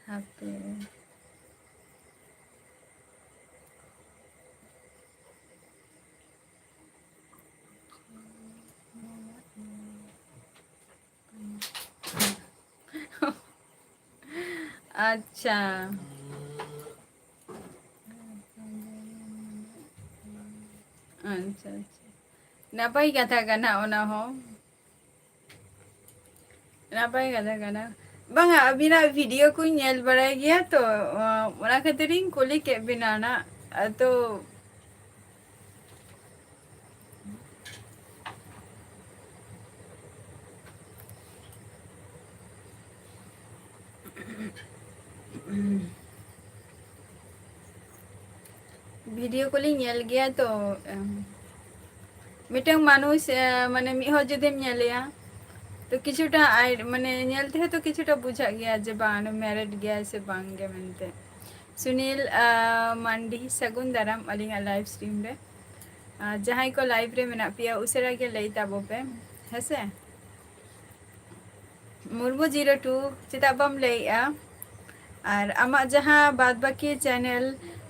ᱦᱟᱯᱮ᱾ ᱟᱪᱪᱷᱟ᱾ ᱟᱪᱪᱷᱟ, ᱟᱪᱪᱷᱟ᱾ ᱱᱟᱯᱟᱭ ᱠᱟᱛᱷᱟ ᱠᱟᱱᱟ ᱚᱱᱟ ᱦᱚᱸ᱾ ᱱᱟᱯᱟᱭ ᱠᱟᱛᱷᱟ ᱠᱟᱱᱟ᱾ ᱵᱟᱝᱟ, ᱟᱹᱵᱤᱱᱟᱜ video ᱠᱚᱧ ᱧᱮᱞ ᱵᱟᱲᱟᱭ ᱜᱮᱭᱟ ᱛᱚ, ᱚᱱᱟ ᱠᱷᱟᱹᱛᱤᱨᱤᱧ ᱠᱩᱞᱤ ᱠᱮᱫ ᱵᱤᱱᱟ ᱱᱟᱜ᱾ ᱟᱫᱚ video ᱠᱚᱞᱤᱧ ᱧᱮᱞ ᱜᱮᱭᱟ ᱛᱚ, ᱮᱢ, ᱢᱤᱫᱴᱟᱝ ᱢᱟᱱᱩᱥ, ᱮ, ᱢᱟᱱᱮ ᱢᱤᱫ ᱦᱚᱲ ᱡᱩᱫᱤᱢ ᱧᱮᱞᱮᱭᱟ ᱛᱚ ᱠᱤᱪᱷᱩᱴᱟ ᱟᱭ-, ᱢᱟᱱᱮ ᱧᱮᱞ ᱛᱮᱦᱚᱸ ᱛᱚ ᱠᱤᱪᱷᱩᱴᱟ ᱵᱩᱡᱷᱟᱹᱜ ᱜᱮᱭᱟ ᱡᱮ ᱵᱟᱝ married ᱜᱮᱭᱟᱭ ᱥᱮ ᱵᱟᱝ ᱜᱮ ᱢᱮᱱᱛᱮ᱾ ᱥᱩᱱᱤᱞ, ᱟ, ᱢᱟᱱᱰᱤ, ᱥᱟᱹᱜᱩᱱ ᱫᱟᱨᱟᱢ ᱟᱹᱞᱤᱧᱟᱜ live stream ᱨᱮ᱾ ᱟ, ᱡᱟᱦᱟᱸᱭ ᱠᱚ live ᱨᱮ ᱢᱮᱱᱟᱜ ᱯᱮᱭᱟ ᱩᱥᱟᱹᱨᱟ ᱜᱮ ᱞᱟᱹᱭ ᱛᱟᱵᱚ ᱯᱮ, ᱦᱮᱸᱥᱮ? ᱢᱩᱨᱢᱩ zero two, ᱪᱮᱫᱟᱜ ᱵᱟᱢ ᱞᱟᱹᱭᱮᱜᱼᱟ? ᱟᱨ ᱟᱢᱟᱜ ᱡᱟᱦᱟᱸ ᱵᱟᱫ ᱵᱟᱹᱠᱤ channel,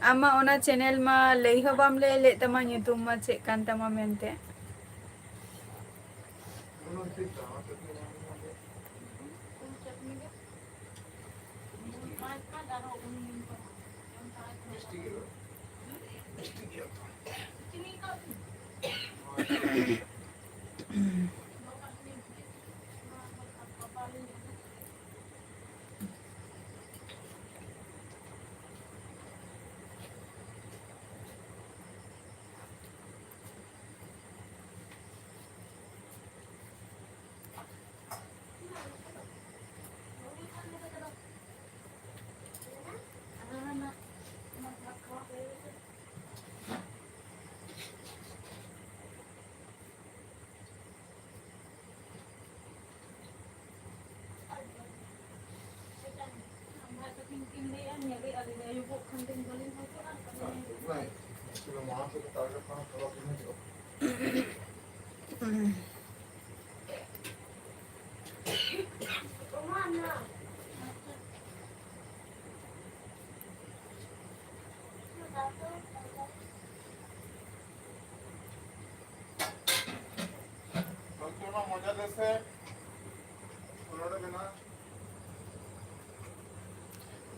ᱟᱢᱟᱜ ᱚᱱᱟ channel ᱢᱟ ᱞᱟᱹᱭ ᱦᱚᱸ ᱵᱟᱢ ᱞᱟᱹᱭ ᱞᱮᱫ ᱛᱟᱢᱟ, ᱧᱩᱛᱩᱢ ᱢᱟ ᱪᱮᱫ ᱠᱟᱱ ᱛᱟᱢᱟ ᱢᱮᱱᱛᱮ᱾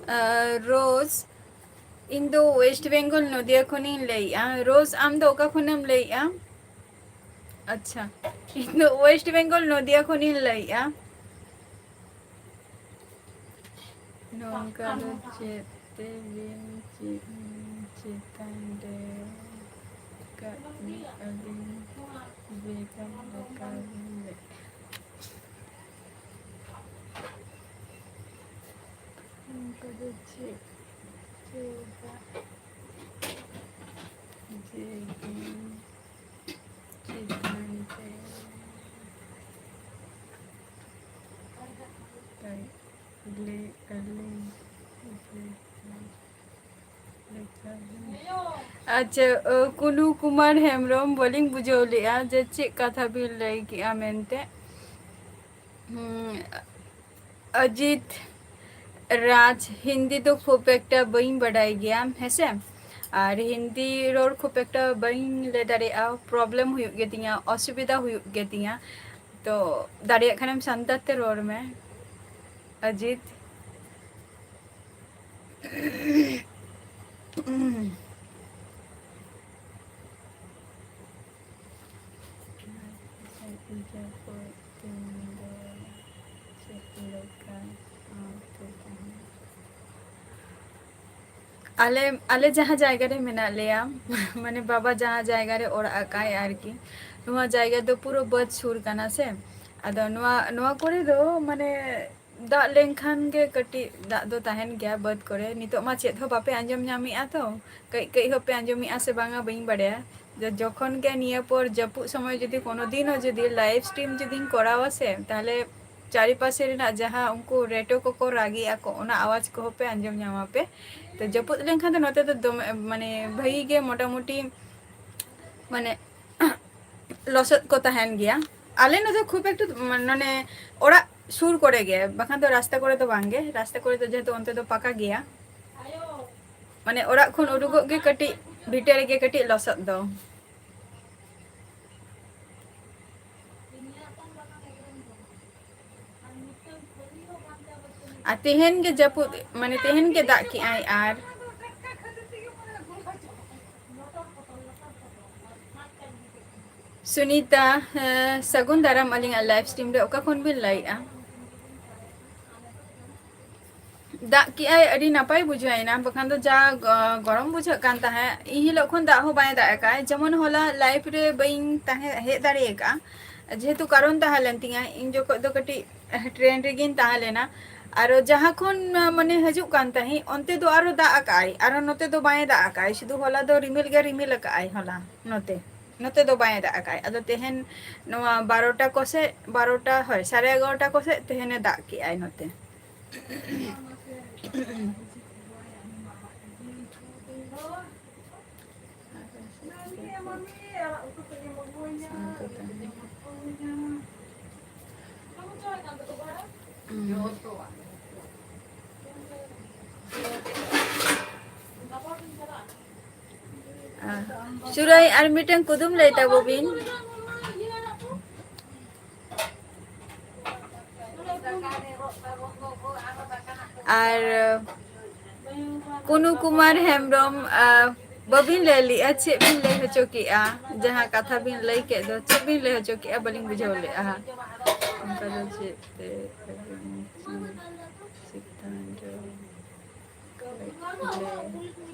ᱟᱨ ᱨᱳᱡᱽ, ᱤᱧ ᱫᱚ ᱳᱭᱮᱥᱴ ᱵᱮᱝᱜᱚᱞ ᱱᱚᱫᱤᱭᱟ ᱠᱷᱚᱱᱤᱧ ᱞᱟᱹᱭᱮᱜᱼᱟ᱾ ᱨᱳᱡᱽ, ᱟᱢ ᱫᱚ ᱚᱠᱟ ᱠᱷᱚᱱᱮᱢ ᱞᱟᱹᱭᱮᱜᱼᱟ? ᱟᱪᱪᱷᱟ, ᱤᱧ ᱫᱚ ᱳᱭᱮᱥᱴ ᱵᱮᱝᱜᱚᱞ ᱱᱚᱫᱤᱭᱟ ᱠᱷᱚᱱᱤᱧ ᱞᱟᱹᱭᱮᱜᱼᱟ᱾ ᱱᱚᱝᱠᱟ ᱫᱚ ᱪᱮᱫ ᱛᱮᱵᱤᱱ ᱪᱮᱫ ᱪᱮᱛᱟᱱ ᱨᱮ ᱠᱟᱹᱢᱤ ᱟᱹᱵᱤᱱ ᱵᱮᱜᱚᱨ ᱫᱟᱠᱟ ᱵᱤᱱ ᱞᱮ-, ᱱᱚᱝᱠᱟ ᱫᱚ ᱪᱮᱫ ᱪᱮᱫᱟᱜ ᱡᱮ ᱤᱧ ᱪᱮᱛᱟᱱ ᱨᱮ ᱟᱪᱪᱷᱟ, ᱚ, ᱠᱩᱱᱩ ᱠᱩᱢᱟᱨ ᱦᱮᱢᱵᱨᱚᱢ, ᱵᱟᱹᱞᱤᱧ ᱵᱩᱡᱷᱟᱹᱣ ᱞᱮᱜᱼᱟ ᱡᱮ ᱪᱮᱫ ᱠᱟᱛᱷᱟ ᱵᱤᱱ ᱞᱟᱹᱭ ᱠᱮᱜᱼᱟ ᱢᱮᱱᱛᱮ᱾ ᱦᱩᱸ, ᱚᱡᱤᱛ ᱨᱟᱡᱽ, ᱦᱤᱱᱫᱤ ᱫᱚ ᱠᱷᱩᱵ ᱮᱠᱴᱟ ᱵᱟᱹᱧ ᱵᱟᱰᱟᱭ ᱜᱮᱭᱟ, ᱦᱮᱸᱥᱮ? ᱟᱨ ᱦᱤᱱᱫᱤ ᱨᱚᱲ ᱠᱷᱩᱵ ᱮᱠᱴᱟ ᱵᱟᱹᱧ ᱞᱟᱹᱭ ᱫᱟᱲᱮᱭᱟᱜᱼᱟ, problem ᱦᱩᱭᱩᱜ ᱜᱮᱛᱤᱧᱟ, ᱚᱥᱩᱵᱤᱫᱷᱟ ᱦᱩᱭᱩᱜ ᱜᱮᱛᱤᱧᱟ᱾ ᱛᱚ ᱫᱟᱲᱮᱭᱟᱜ ᱠᱷᱟᱱᱮᱢ ᱥᱟᱱᱛᱟᱲ ᱛᱮ ᱨᱚᱲ ᱢᱮ, ᱚᱡᱤᱛ᱾ ᱯᱩᱡᱟᱹ ᱠᱚ ᱫᱤᱱ ᱫᱚ ᱪᱮᱫ ᱞᱮᱠᱟ ᱥᱟᱶᱛᱮ ᱛᱟᱦᱮᱸ? ᱟᱞᱮ, ᱟᱞᱮ ᱡᱟᱦᱟᱸ ᱡᱟᱭᱜᱟ ᱨᱮ ᱢᱮᱱᱟᱜ ᱞᱮᱭᱟ, ᱢᱟᱱᱮ ᱵᱟᱵᱟ ᱡᱟᱦᱟᱸ ᱡᱟᱭᱜᱟ ᱨᱮ ᱚᱲᱟᱜ ᱟᱠᱟᱭ ᱟᱨᱠᱤ, ᱱᱚᱣᱟ ᱡᱟᱭᱜᱟ ᱫᱚ ᱯᱩᱨᱟᱹ ᱵᱟᱹᱫᱽ ᱥᱩᱨ ᱠᱟᱱᱟ ᱥᱮ᱾ ᱟᱫᱚ ᱱᱚᱣᱟ, ᱱᱚᱣᱟ ᱠᱚᱨᱮ ᱫᱚ ᱢᱟᱱᱮ ᱫᱟᱜ ᱞᱮᱱᱠᱷᱟᱱ ᱜᱮ ᱠᱟᱹᱴᱤᱡ ᱫᱟᱜ ᱫᱚ ᱛᱟᱦᱮᱱ ᱜᱮᱭᱟ ᱵᱟᱹᱫᱽ ᱠᱚᱨᱮ᱾ ᱱᱤᱛᱚᱜ ᱢᱟ ᱪᱮᱫ ᱦᱚᱸ ᱵᱟᱯᱮ ᱟᱸᱡᱚᱢ ᱧᱟᱢᱮᱜᱼᱟ ᱛᱚ, ᱠᱟᱹᱡ ᱠᱟᱹᱡ ᱦᱚᱸᱯᱮ ᱟᱸᱡᱚᱢᱮᱜᱼᱟ ᱥᱮ ᱵᱟᱝᱟ ᱵᱟᱹᱧ ᱵᱟᱲᱟᱭᱟ᱾ ᱡᱚ-, ᱡᱚᱠᱷᱚᱱ ᱜᱮ ᱱᱤᱭᱟᱹ ᱯᱚᱨ ᱡᱟᱹᱯᱩᱫ ᱥᱚᱢᱚᱭ ᱡᱩᱫᱤ ᱠᱳᱱᱳ ᱫᱤᱱ ᱦᱚᱸ ᱡᱩᱫᱤ live stream ᱡᱩᱫᱤᱧ ᱠᱚᱨᱟᱣᱟ ᱥᱮ, ᱛᱟᱦᱞᱮ ᱪᱟᱨᱤᱯᱟᱥᱮ ᱨᱮᱱᱟᱜ ᱡᱟᱦᱟᱸ ᱩᱱᱠᱩ ᱨᱮᱴᱚ ᱠᱚᱠᱚ ᱨᱟᱜᱮᱜᱼᱟ ᱠᱚ, ᱚᱱᱟ ᱟᱣᱟᱡᱽ ᱠᱚᱦᱚᱸ ᱯᱮ ᱟᱸᱡᱚᱢ ᱧᱟᱢᱟ ᱯᱮ᱾ ᱛᱚ ᱡᱟᱹᱯᱩᱫ ᱞᱮᱱᱠᱷᱟᱱ ᱫᱚ ᱱᱚᱛᱮ ᱫᱚ ᱫᱚᱢᱮ, ᱢᱟᱱᱮ, ᱵᱷᱟᱹᱜᱤ ᱜᱮ ᱢᱚᱴᱟᱢᱩᱴᱤ, ᱢᱟᱱᱮ, ᱞᱚᱥᱚᱫ ᱠᱚ ᱛᱟᱦᱮᱱ ᱜᱮᱭᱟ᱾ ᱟᱞᱮ ᱱᱚᱛᱮ ᱠᱷᱩᱵ ᱮᱠᱴᱩ, ᱢᱟᱱᱮ, ᱚᱲᱟᱜ ᱥᱩᱨ ᱠᱚᱨᱮ ᱜᱮ, ᱵᱟᱠᱷᱟᱱ ᱫᱚ ᱨᱟᱥᱛᱟ ᱠᱚᱨᱮ ᱫᱚ ᱵᱟᱝ ᱜᱮ᱾ ᱨᱟᱥᱛᱟ ᱠᱚᱨᱮ ᱫᱚ ᱡᱮᱦᱮᱛᱩ ᱚᱱᱛᱮ ᱫᱚ ᱯᱟᱠᱟ ᱜᱮᱭᱟ, ᱢᱟᱱᱮ, ᱚᱲᱟᱜ ᱠᱷᱚᱱ ᱩᱰᱩᱠᱚᱜ ᱜᱮ ᱠᱟᱹᱴᱤᱡ ᱵᱷᱤᱴᱟᱹ ᱨᱮᱜᱮ ᱠᱟᱹᱴᱤᱡ ᱞᱚᱥᱚᱫ ᱫᱚ᱾ ᱟᱨ ᱛᱮᱦᱮᱧ ᱜᱮ ᱡᱟᱹᱯᱩᱫ, ᱢᱟᱱᱮ, ᱛᱮᱦᱮᱧ ᱜᱮ ᱫᱟᱜ ᱠᱮᱜᱼᱟᱭ᱾ ᱟᱨ ᱥᱩᱱᱤᱛᱟ, ᱦᱮᱸ, ᱥᱟᱹᱜᱩᱱ ᱫᱟᱨᱟᱢ ᱟᱹᱞᱤᱧᱟᱜ live stream ᱨᱮ᱾ ᱚᱠᱟ ᱠᱷᱚᱱ ᱵᱤᱱ ᱞᱟᱹᱭᱮᱜᱼᱟ? ᱫᱟᱜ ᱠᱮᱜᱼᱟᱭ, ᱟᱹᱰᱤ ᱱᱟᱯᱟᱭ ᱵᱩᱡᱷᱟᱹᱣ ᱮᱱᱟ, ᱵᱟᱠᱷᱟᱱ ᱫᱚ ᱡᱟ ᱜᱚ-, ᱜᱚᱨᱚᱢ ᱵᱩᱡᱷᱟᱹᱜ ᱠᱟᱱ ᱛᱟᱦᱮᱸᱫ᱾ ᱤᱱ ᱦᱤᱞᱳᱜ ᱠᱷᱚᱱ ᱫᱟᱜ ᱦᱚᱸ ᱵᱟᱭ ᱫᱟᱜ ᱟᱠᱟᱫᱼᱟ᱾ ᱡᱮᱢᱚᱱ ᱦᱚᱞᱟ live ᱨᱮ ᱵᱟᱹᱧ ᱛᱟᱦᱮᱸ ᱦᱮᱡ ᱫᱟᱲᱮ ᱟᱠᱟᱫᱼᱟ, ᱡᱮᱦᱮᱛᱩ ᱠᱟᱨᱚᱱ ᱛᱟᱦᱮᱸ ᱞᱮᱱ ᱛᱤᱧᱟᱹ, ᱤᱧ ᱡᱚᱠᱷᱚᱡ ᱫᱚ ᱠᱟᱹᱴᱤᱡ train ᱨᱮᱜᱤᱧ ᱛᱟᱦᱮᱸ ᱞᱮᱱᱟ᱾ ᱟᱨᱚ ᱡᱟᱦᱟᱸ ᱠᱷᱚᱱ, ᱢᱟᱱᱮ, ᱦᱤᱡᱩᱜ ᱠᱟᱱ ᱛᱟᱦᱮᱸᱫ, ᱚᱱᱛᱮ ᱫᱚ ᱟᱨᱚ ᱫᱟᱜ ᱟᱠᱟᱫᱼᱟᱭ, ᱟᱨᱚ ᱱᱚᱛᱮ ᱫᱚ ᱵᱟᱭ ᱫᱟᱜ ᱟᱠᱟᱫᱼᱟᱭ, ᱥᱩᱫᱷᱩ ᱦᱚᱞᱟ ᱫᱚ ᱨᱤᱢᱤᱞ ᱜᱮ ᱨᱤᱢᱤᱞ ᱟᱠᱟᱫᱼᱟᱭ ᱦᱚᱞᱟ᱾ ᱱᱚᱛᱮ, ᱱᱚᱛᱮ ᱫᱚ ᱵᱟᱭ ᱫᱟᱜ ᱟᱠᱟᱫᱼᱟᱭ᱾ ᱟᱫᱚ ᱛᱮᱦᱮᱧ ᱱᱚᱣᱟ ᱵᱟᱨᱚᱴᱟ ᱠᱚᱥᱮᱫ, ᱵᱟᱨᱚᱴᱟ, ᱦᱳᱭ, ᱥᱟᱲᱮ ᱮᱜᱟᱨᱚᱴᱟ ᱠᱚᱥᱮᱫ ᱛᱮᱦᱮᱧᱮ ᱫᱟᱜ ᱠᱮᱜᱼᱟᱭ ᱱᱚᱛᱮ᱾ ᱟᱨ ᱥᱩᱨᱟᱹᱭ, ᱟᱨ ᱢᱤᱫᱴᱟᱝ ᱠᱩᱫᱩᱢ ᱞᱟᱹᱭ ᱛᱟᱵᱚ ᱵᱤᱱ᱾ ᱟᱨ ᱠᱩᱱᱩ ᱠᱩᱢᱟᱨ ᱦᱮᱢᱵᱨᱚᱢ, ᱟ, ᱵᱟᱹᱵᱤᱱ ᱞᱟᱹᱭ ᱞᱮᱜᱼᱟ, ᱪᱮᱫ ᱵᱤᱱ ᱞᱟᱹᱭ ᱦᱚᱪᱚ ᱠᱮᱜᱼᱟ? ᱡᱟᱦᱟᱸ ᱠᱟᱛᱷᱟ ᱵᱤᱱ ᱞᱟᱹᱭ ᱠᱮᱫ ᱫᱚ, ᱪᱮᱫ ᱵᱤᱱ ᱞᱟᱹᱭ ᱦᱚᱪᱚ ᱠᱮᱜᱼᱟ? ᱵᱟᱹᱞᱤᱧ ᱵᱩᱡᱷᱟᱹᱣ ᱞᱮᱜᱼᱟ ᱦᱟᱸᱜ᱾ ᱚᱱᱠᱟ ᱫᱚ ᱪᱮᱫ ᱛᱮ ᱪᱮᱛᱟᱱ ᱨᱮ ᱞᱮ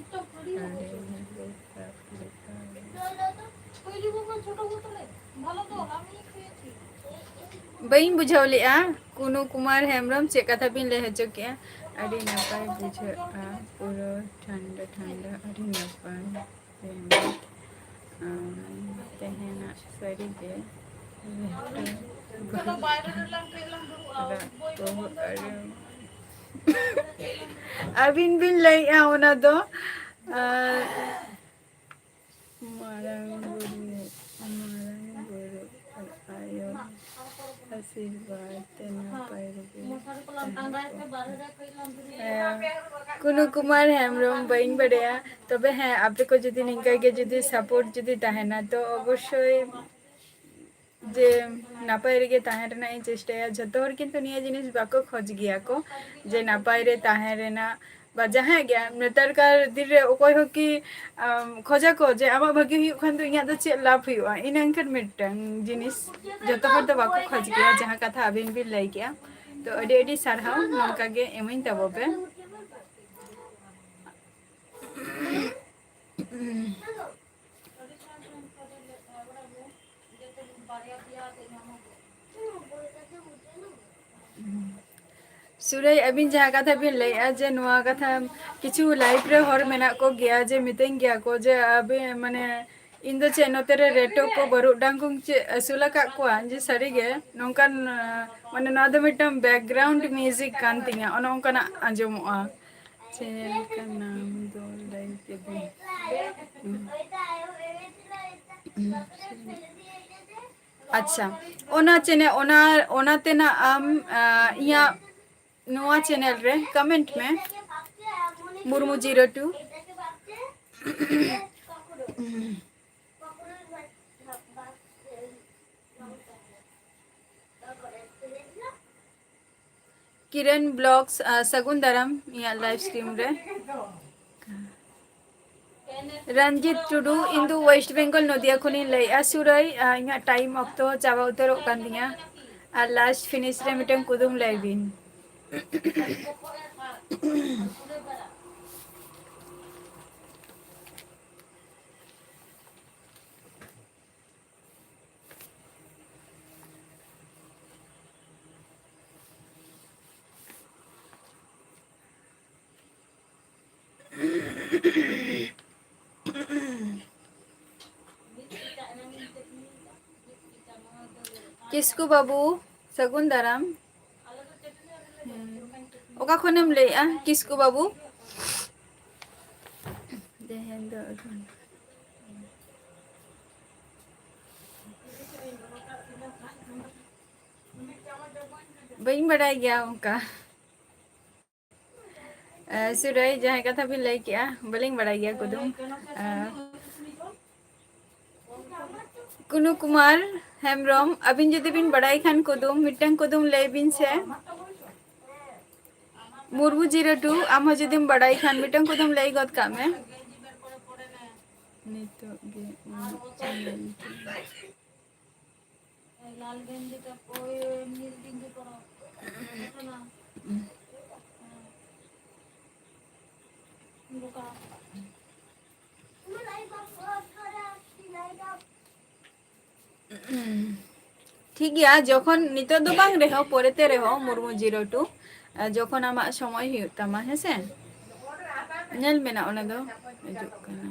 ᱟᱹᱰᱤ ᱞᱮ ᱥᱟᱵ ᱞᱮᱠᱟ᱾ ᱵᱟᱹᱧ ᱵᱩᱡᱷᱟᱹᱣ ᱞᱮᱜᱼᱟ, ᱠᱩᱱᱩ ᱠᱩᱢᱟᱨ ᱦᱮᱢᱵᱨᱚᱢ, ᱪᱮᱫ ᱠᱟᱛᱷᱟ ᱵᱤᱱ ᱞᱟᱹᱭ ᱦᱚᱪᱚ ᱠᱮᱜᱼᱟ? ᱟᱹᱰᱤ ᱱᱟᱯᱟᱭ ᱵᱩᱡᱷᱟᱹᱜᱼᱟ, ᱯᱩᱨᱟᱹ ᱴᱷᱟᱱᱰᱟ ᱴᱷᱟᱱᱰᱟ, ᱟᱹᱰᱤ ᱱᱟᱯᱟᱭ᱾ ᱛᱮᱦᱮᱧ, ᱟᱢ, ᱛᱮᱦᱮᱧᱟᱜ ᱥᱟᱹᱨᱤᱜᱮ ᱞᱮᱴᱚ ᱨᱟᱜ ᱠᱚ ᱟᱹᱰᱤ ᱟᱹᱵᱤᱱ ᱵᱤᱱ ᱞᱟᱹᱭᱮᱜᱼᱟ ᱚᱱᱟ ᱫᱚ, ᱟᱨ ᱢᱟᱨᱟᱝ ᱵᱩᱨᱩ, ᱢᱟᱨᱟᱝ ᱵᱩᱨᱩ ᱟᱨ ᱟᱭᱳ ᱟᱥᱤᱨᱵᱟᱫᱽ ᱛᱮ ᱱᱟᱯᱟᱭ ᱨᱮᱜᱮ ᱛᱟᱦᱮᱸ ᱠᱚᱜ ᱢᱟ᱾ ᱦᱮᱸ, ᱠᱩᱱᱩ ᱠᱩᱢᱟᱨ ᱦᱮᱢᱵᱨᱚᱢ, ᱵᱟᱹᱧ ᱵᱟᱰᱟᱭᱟ᱾ ᱛᱚᱵᱮ ᱦᱮᱸ, ᱟᱯᱮ ᱠᱚ ᱡᱩᱫᱤ ᱱᱤᱝᱠᱟᱹ ᱜᱮ ᱡᱩᱫᱤ support ᱡᱩᱫᱤ ᱛᱟᱦᱮᱱᱟ, ᱛᱚ ᱚᱵᱚᱥᱥᱳᱭ ᱡᱮ ᱱᱟᱯᱟᱭ ᱨᱮᱜᱮ ᱛᱟᱦᱮᱸ ᱨᱮᱱᱟᱜ ᱤᱧ ᱪᱮᱥᱴᱟᱭᱟ᱾ ᱡᱷᱚᱛᱚ ᱦᱚᱲ ᱠᱤᱱᱛᱩ ᱱᱤᱭᱟᱹ ᱡᱤᱱᱤᱥ ᱵᱟᱠᱚ ᱠᱷᱚᱡᱽ ᱜᱮᱭᱟ ᱠᱚ ᱡᱮ ᱱᱟᱯᱟᱭ ᱨᱮ ᱛᱟᱦᱮᱸ ᱨᱮᱱᱟᱜ, ᱵᱟ ᱡᱟᱦᱟᱸᱭ ᱜᱮ ᱱᱮᱛᱟᱨ ᱠᱟᱨ ᱫᱤᱱ ᱨᱮ ᱚᱠᱚᱭ ᱦᱚᱸ ᱠᱤ ᱟᱢ, ᱠᱷᱚᱡᱟ ᱠᱚ ᱡᱮ ᱟᱢᱟᱜ ᱵᱷᱟᱹᱜᱤ ᱦᱩᱭᱩᱜ ᱠᱷᱟᱱ ᱫᱚ ᱤᱧᱟᱹᱜ ᱫᱚ ᱪᱮᱫ ᱞᱟᱵᱷ ᱦᱩᱭᱩᱜᱼᱟ? ᱤᱱᱟᱹ ᱮᱱᱠᱷᱟᱱ ᱢᱤᱫᱴᱟᱝ ᱡᱤᱱᱤᱥ ᱡᱚᱛᱚ ᱦᱚᱲ ᱫᱚ ᱵᱟᱠᱚ ᱠᱷᱚᱡᱽ ᱜᱮᱭᱟ, ᱡᱟᱦᱟᱸ ᱠᱟᱛᱷᱟ ᱟᱹᱵᱤᱱ ᱵᱤᱱ ᱞᱟᱹᱭ ᱠᱮᱜᱼᱟ᱾ ᱛᱚ ᱟᱹᱰᱤ ᱟᱹᱰᱤ ᱥᱟᱨᱦᱟᱣ, ᱱᱚᱝᱠᱟ ᱜᱮ ᱮᱢᱟᱹᱧ ᱛᱟᱵᱚ ᱯᱮ᱾ ᱥᱩᱨᱟᱹᱭ, ᱟᱹᱵᱤᱱ ᱡᱟᱦᱟᱸ ᱠᱟᱛᱷᱟ ᱵᱤᱱ ᱞᱟᱹᱭᱮᱜᱼᱟ ᱡᱮ ᱱᱚᱣᱟ ᱠᱟᱛᱷᱟ ᱠᱤᱪᱷᱩ live ᱨᱮ ᱦᱚᱲ ᱢᱮᱱᱟᱜ ᱠᱚ ᱜᱮᱭᱟ ᱡᱮ ᱢᱤᱛᱟᱹᱧ ᱜᱮᱭᱟ ᱠᱚ ᱡᱮ ᱟᱵᱤᱱ ᱢᱟᱱᱮ ᱤᱧ ᱫᱚ ᱪᱮᱫ ᱱᱚᱛᱮ ᱨᱮ ᱨᱮᱴᱚ ᱠᱚ ᱵᱟᱹᱨᱩᱰᱟᱝ ᱠᱚᱧ ᱪᱮᱫ ᱟᱹᱥᱩᱞ ᱟᱠᱟᱫ ᱠᱚᱣᱟ, ᱡᱮ ᱥᱟᱹᱨᱤ ᱜᱮ ᱱᱚᱝᱠᱟᱱ ᱢᱟᱱᱮ ᱱᱚᱣᱟ ᱫᱚ ᱢᱤᱫᱴᱟᱝ background music ᱠᱟᱱ ᱛᱤᱧᱟ, ᱚᱱᱮ ᱚᱱᱠᱟᱱᱟᱜ ᱟᱸᱡᱚᱢᱚᱜᱼᱟ᱾ ᱪᱮᱱᱮᱞ ᱠᱟᱱᱟ ᱫᱚ ᱞᱟᱹᱭ ᱠᱮᱫᱟᱹᱧ᱾ ᱟᱪᱪᱷᱟ, ᱚᱱᱟ ᱪᱮᱱᱮᱞ, ᱚᱱᱟ, ᱚᱱᱟ ᱛᱮᱱᱟᱜ ᱟᱢ, ᱟ, ᱤᱧᱟᱹᱜ ᱱᱚᱣᱟ ᱪᱮᱱᱮᱞ ᱨᱮ comment ᱢᱮ, Murmu zero two᱾ Kiran blogs, ᱟ, ᱥᱟᱹᱜᱩᱱ ᱫᱟᱨᱟᱢ ᱤᱧᱟᱹᱜ live stream ᱨᱮ᱾ ᱨᱚᱱᱡᱤᱛ ᱴᱩᱰᱩ, ᱤᱧ ᱫᱚ West Bengal ᱱᱚᱫᱤᱭᱟ ᱠᱷᱚᱱᱤᱧ ᱞᱟᱹᱭᱮᱜᱼᱟ᱾ ᱥᱩᱨᱟᱹᱭ, ᱟ, ᱤᱧᱟᱹᱜ time ᱚᱠᱛᱚ ᱪᱟᱵᱟ ᱩᱛᱟᱹᱨᱚᱜ ᱠᱟᱱ ᱛᱤᱧᱟ᱾ ᱟᱨ last finish ᱨᱮ ᱢᱤᱫᱴᱟᱝ ᱠᱩᱫᱩᱢ ᱞᱟᱹᱭ ᱵᱤᱱ᱾ ᱠᱤᱥᱠᱩ ᱵᱟᱹᱵᱩ, ᱥᱟᱹᱜᱩᱱ ᱫᱟᱨᱟᱢ᱾ ᱦᱮᱸ᱾ ᱚᱠᱟ ᱠᱷᱚᱱᱮᱢ ᱞᱟᱹᱭᱮᱜᱼᱟ, ᱠᱤᱥᱠᱩ ᱵᱟᱹᱵᱩ? ᱛᱮᱦᱮᱧ ᱫᱚ ᱵᱟᱹᱧ ᱵᱟᱰᱟᱭ ᱜᱮᱭᱟ ᱚᱱᱠᱟ᱾ ᱮ, ᱥᱩᱨᱟᱹᱭ, ᱡᱟᱦᱟᱸᱭ ᱠᱟᱛᱷᱟ ᱵᱤᱱ ᱞᱟᱹᱭ ᱠᱮᱜᱼᱟ, ᱵᱟᱹᱞᱤᱧ ᱵᱟᱲᱟᱭ ᱜᱮᱭᱟ ᱠᱩᱫᱩᱢ᱾ ᱮ, ᱠᱩᱱᱩ ᱠᱩᱢᱟᱨ ᱦᱮᱢᱵᱨᱚᱢ, ᱟᱹᱵᱤᱱ ᱡᱩᱫᱤ ᱵᱤᱱ ᱵᱟᱲᱟᱭ ᱠᱷᱟᱱ ᱠᱩᱫᱩᱢ, ᱢᱤᱫᱴᱟᱝ ᱠᱩᱫᱩᱢ ᱞᱟᱹᱭ ᱵᱤᱱ ᱥᱮ᱾ ᱢᱩᱨᱢᱩ ᱡᱤᱨᱟᱹᱴᱩ, ᱟᱢ ᱦᱚᱸ ᱡᱩᱫᱤᱢ ᱵᱟᱲᱟᱭ ᱠᱷᱟᱱ ᱢᱤᱫᱴᱟᱝ ᱠᱩᱫᱩᱢ ᱞᱟᱹᱭ ᱜᱚᱫ ᱠᱟᱜ ᱢᱮ᱾ ᱱᱤᱛᱚᱜ ᱜᱮ ᱩᱱᱟᱹᱜ ᱪᱮ ᱢᱮᱱᱛᱮ᱾ ᱴᱷᱤᱠ ᱜᱮᱭᱟ, ᱡᱚᱠᱷᱚᱱ, ᱱᱤᱛᱚᱜ ᱫᱚ ᱵᱟᱝ ᱨᱮᱦᱚᱸ, ᱯᱚᱨᱮᱛᱮ ᱨᱮᱦᱚᱸ, ᱢᱩᱨᱢᱩ ᱡᱤᱨᱟᱹᱴᱩ, ᱟᱨ ᱡᱚᱠᱷᱚᱱ ᱟᱢᱟᱜ ᱥᱚᱢᱚᱭ ᱦᱩᱭᱩᱜ ᱛᱟᱢᱟ, ᱦᱮᱸᱥᱮ? ᱧᱮᱞ ᱢᱮ ᱱᱟ, ᱚᱱᱟ ᱫᱚ ᱦᱤᱡᱩᱜ ᱠᱟᱱᱟ,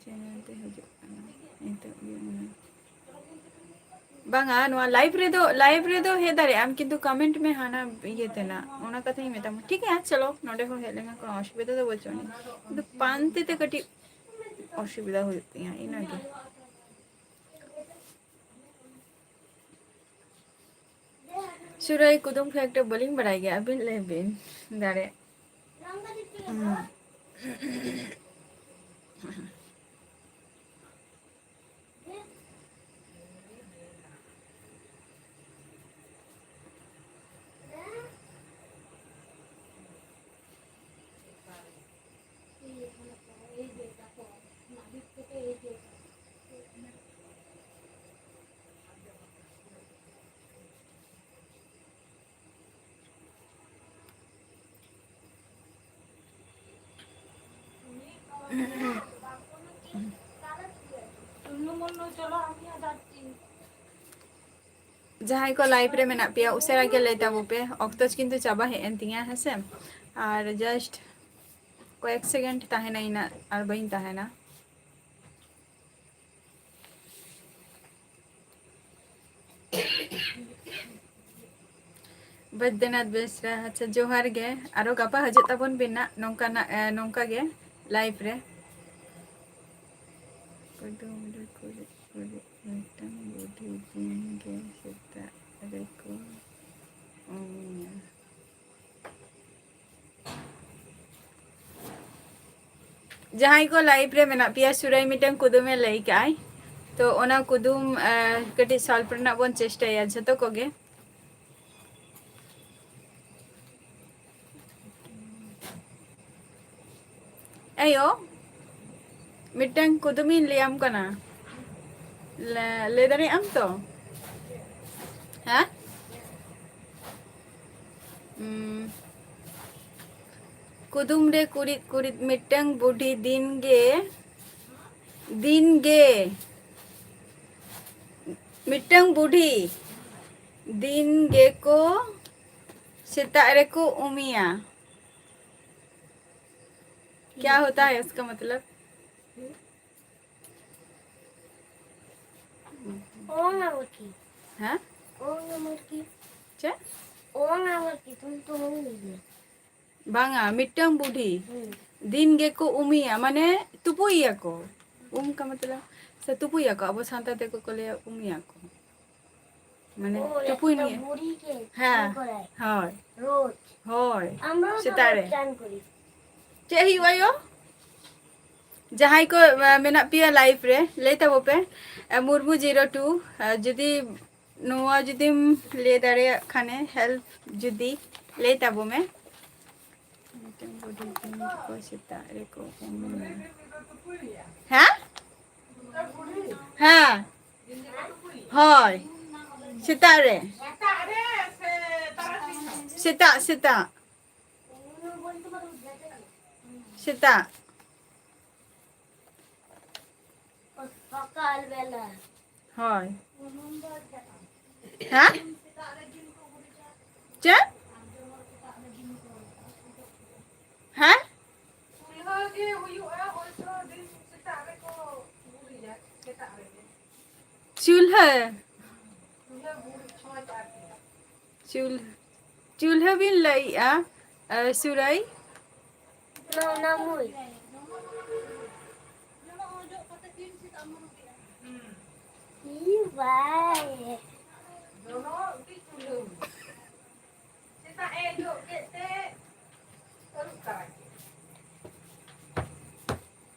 ᱪᱮᱱᱮᱞ ᱛᱮ ᱦᱤᱡᱩᱜ ᱠᱟᱱᱟ ᱱᱤᱛᱚᱜ ᱜᱮ ᱚᱱᱟ᱾ ᱵᱟᱝᱟ, ᱱᱚᱣᱟ ᱞᱟᱭᱤᱵᱷ ᱨᱮᱫᱚ, ᱞᱟᱭᱤᱵᱷ ᱨᱮᱫᱚ ᱦᱮᱡ ᱫᱟᱲᱮᱭᱟᱜ ᱟᱢ, ᱠᱤᱱᱛᱩ ᱠᱚᱢᱮᱱᱴ ᱢᱮ ᱦᱟᱱᱟ ᱤᱭᱟᱹ ᱛᱮᱱᱟᱜ, ᱚᱱᱟ ᱠᱟᱛᱷᱟᱧ ᱢᱮᱛᱟᱢᱟ᱾ ᱴᱷᱤᱠ ᱜᱮᱭᱟ, ᱪᱚᱞᱚ, ᱱᱚᱰᱮ ᱦᱚᱸ ᱦᱮᱡ ᱞᱮᱱᱠᱷᱟᱱ ᱠᱳᱱᱳ ᱚᱥᱩᱵᱤᱫᱷᱟ ᱫᱚ ᱵᱟᱹᱪᱩᱜ ᱟᱹᱱᱤᱡ, ᱠᱤᱱᱛᱩ ᱯᱟᱱᱛᱮ ᱛᱮ ᱠᱟᱹᱴᱤᱡ ᱚᱥᱩᱵᱤᱫᱷᱟ ᱦᱩᱭᱩᱜ ᱛᱤᱧᱟᱹ, ᱤᱱᱟᱹᱜᱮ᱾ ᱥᱩᱨᱟᱹᱭ ᱠᱩᱫᱩᱢ ᱠᱷᱚᱱ ᱮᱠᱴᱟ ᱵᱟᱹᱞᱤᱧ ᱵᱟᱲᱟᱭ ᱜᱮᱭᱟ, ᱟᱹᱵᱤᱱ ᱞᱟᱹᱭ ᱵᱤᱱ ᱫᱟᱲᱮᱭᱟᱜ᱾ ᱡᱟᱦᱟᱸᱭ ᱠᱚ ᱞᱟᱭᱤᱵᱷ ᱨᱮ ᱢᱮᱱᱟᱜ ᱯᱮᱭᱟ, ᱩᱥᱟᱹᱨᱟ ᱜᱮ ᱞᱟᱹᱭ ᱛᱟᱵᱚ ᱯᱮ, ᱚᱠᱛᱚ ᱠᱤᱱᱛᱩ ᱪᱟᱵᱟ ᱦᱮᱡ ᱮᱱ ᱛᱤᱧᱟ, ᱦᱮᱸᱥᱮ? ᱟᱨ just ᱠᱚᱭᱮᱠ ᱥᱮᱠᱮᱱᱰ ᱛᱟᱦᱮᱱᱟ ᱤᱱᱟᱹᱜ, ᱟᱨ ᱵᱟᱹᱧ ᱛᱟᱦᱮᱱᱟ᱾ ᱵᱚᱭᱫᱚᱱᱟᱛᱷ ᱵᱮᱥᱨᱟ, ᱟᱪᱪᱷᱟ, ᱡᱚᱦᱟᱨ ᱜᱮ᱾ ᱟᱨᱚ ᱜᱟᱯᱟ ᱦᱤᱡᱩᱜ ᱛᱟᱵᱚᱱ ᱵᱤᱱ ᱱᱟᱜ ᱱᱚᱝᱠᱟᱱᱟᱜ, ᱮ, ᱱᱚᱝᱠᱟ ᱜᱮ ᱞᱟᱭᱤᱵᱷ ᱨᱮ᱾ ᱠᱩᱫᱩᱢ ᱨᱮ ᱠᱩᱲᱤᱫ ᱠᱩᱲᱤᱫ ᱢᱤᱫᱴᱟᱝ ᱵᱩᱰᱷᱤ ᱫᱤᱱ ᱜᱮ ᱥᱮᱛᱟᱜ ᱨᱮᱠᱚ ᱩᱢᱤᱭᱟ᱾ ᱡᱟᱦᱟᱸᱭ ᱠᱚ ᱞᱟᱭᱤᱵᱷ ᱨᱮ ᱢᱮᱱᱟᱜ ᱯᱮᱭᱟ, ᱥᱩᱨᱟᱹᱭ ᱢᱤᱫᱴᱟᱝ ᱠᱩᱫᱩᱢᱮ ᱞᱟᱹᱭ ᱠᱟᱜᱼᱟᱭ, ᱛᱚ ᱚᱱᱟ ᱠᱩᱫᱩᱢ, ᱮ, ᱠᱟᱹᱴᱤᱡ ᱥᱚᱞᱵᱷ ᱨᱮᱱᱟᱜ ᱵᱚᱱ ᱪᱮᱥᱴᱟᱭᱟ ᱡᱷᱚᱛᱚ ᱠᱚᱜᱮ᱾ ᱟᱭᱳ, ᱢᱤᱫᱴᱟᱝ ᱠᱩᱫᱩᱢᱤᱧ ᱞᱟᱹᱭᱟᱢ ᱠᱟᱱᱟ᱾ ᱞᱟ-, ᱞᱟᱹᱭ ᱫᱟᱲᱮᱭᱟᱜ ᱟᱢ ᱛᱚ? ᱦᱮᱸ? ᱩᱸ, ᱠᱩᱫᱩᱢ ᱨᱮ ᱠᱩᱲᱤᱫ ᱠᱩᱲᱤᱫ ᱢᱤᱫᱴᱟᱝ ᱵᱩᱰᱷᱤ ᱫᱤᱱ ᱜᱮ, ᱫᱤᱱ ᱜᱮ, ᱢᱤᱫᱴᱟᱝ ᱵᱩᱰᱷᱤ ᱫᱤᱱ ᱜᱮᱠᱚ ᱥᱮᱛᱟᱜ ᱨᱮᱠᱚ ᱩᱢᱤᱭᱟ᱾ क्या होता है इसका मतलब? ओंग मुर्गी। हाँ? ओंग मुर्गी। ᱪᱮᱫ? ओंग मुर्गी, तुम तो ओंग नहीं है। ᱵᱟᱝᱟ, ᱢᱤᱫᱴᱟᱝ ᱵᱩᱰᱷᱤ ᱦᱩᱸ᱾ ᱫᱤᱱ ᱜᱮᱠᱚ ᱩᱢᱤᱭᱟ, ᱢᱟᱱᱮ ᱛᱩᱯᱩᱭᱮᱭᱟ ᱠᱚ᱾ ᱩᱢ ᱠᱟ ᱢᱚᱛᱞᱚᱵ ᱥᱮ ᱛᱩᱯᱩᱭᱮᱭᱟ ᱠᱚ, ᱟᱵᱚ ᱥᱟᱱᱛᱟᱲ ᱛᱮᱠᱚ ᱠᱚ ᱞᱟᱹᱭᱟ ᱩᱢᱤᱭᱟ ᱠᱚ᱾ ᱢᱟᱱᱮ ᱳ, ᱛᱩᱯᱩᱭ ᱮᱠᱫᱚᱢ ᱱᱤᱭᱟᱹ᱾ ᱵᱩᱲᱦᱤ ᱜᱮ ᱦᱮᱸ᱾ ᱪᱟᱱ ᱠᱚᱨᱟᱭ᱾ ᱦᱳᱭ᱾ ᱨᱳᱡᱽ᱾ ᱦᱳᱭ᱾ ᱟᱢᱨᱟᱣ ᱫᱚ ᱥᱮᱛᱟᱜ ᱨᱳᱡᱽ ᱨᱮ᱾ ᱪᱟᱱ ᱠᱚᱨᱤ᱾ ᱪᱮᱫ ᱦᱩᱭᱩᱜᱼᱟ ᱭᱳ? ᱡᱟᱦᱟᱸᱭ ᱠᱚ, ᱟ, ᱢᱮᱱᱟᱜ ᱯᱮᱭᱟ ᱞᱟᱭᱤᱵᱷ ᱨᱮ, ᱞᱟᱹᱭ ᱛᱟᱵᱚ ᱯᱮ, ᱟ, ᱢᱩᱨᱢᱩ ᱡᱤᱨᱳ ᱴᱩ, ᱟ, ᱡᱩᱫᱤ ᱱᱚᱣᱟ ᱡᱩᱫᱤᱢ ᱞᱟᱹᱭ ᱫᱟᱲᱮᱭᱟᱜ ᱠᱷᱟᱱᱮ, ᱦᱮᱞᱯ ᱡᱩᱫᱤ ᱞᱟᱹᱭ ᱛᱟᱵᱚ ᱢᱮ᱾ ᱢᱤᱫᱴᱟᱝ ᱵᱩᱰᱷᱤ ᱫᱤᱱ ᱨᱮᱠᱚ ᱥᱮᱛᱟᱜ ᱨᱮᱠᱚ ᱩᱢᱩᱜᱼᱟ᱾ ᱦᱮᱸ? ᱦᱮᱸ᱾ ᱦᱳᱭ᱾ ᱥᱮᱛᱟᱜ ᱨᱮ᱾ ᱥᱮᱛᱟᱜ, ᱥᱮᱛᱟᱜ᱾ ᱥᱮᱛᱟᱜ᱾ ᱥᱚᱠᱟᱞ ᱵᱮᱞᱟ᱾ ᱦᱳᱭ᱾ ᱦᱮᱸ? ᱪᱮᱫ? ᱦᱮᱸ? ᱪᱩᱞᱦᱟᱹ ᱜᱮ ᱦᱩᱭᱩᱜᱼᱟ, ᱦᱚᱭᱛᱳ ᱫᱤᱱ ᱥᱮᱛᱟᱜ ᱨᱮᱠᱚ ᱜᱩᱨᱤᱡᱟ, ᱥᱮᱛᱟᱜ ᱨᱮᱜᱮ᱾ ᱪᱩᱞᱦᱟᱹ᱾ ᱪᱩᱞᱦᱟᱹ ᱜᱩᱨᱤᱡ ᱪᱷᱚᱸᱪ ᱟᱨᱠᱤ᱾ ᱪᱩᱞ-, ᱪᱩᱞᱦᱟᱹ ᱵᱤᱱ ᱞᱟᱹᱭᱮᱜᱼᱟ, ᱟ, ᱥᱩᱨᱟᱹᱭ? ᱱᱚ-, ᱱᱚᱣᱟ ᱢᱩᱭ᱾ ᱦᱩᱸ᱾ ᱤ ᱵᱟᱭ᱾ ᱡᱚᱱᱚᱜ ᱜᱮ ᱪᱩᱞᱦᱟᱹ᱾ ᱥᱮᱛᱟᱜ ᱮ ᱡᱚᱜ ᱠᱮᱫ ᱛᱮ ᱟᱹᱨᱩᱵ ᱛᱟᱨᱟ ᱠᱮᱫ᱾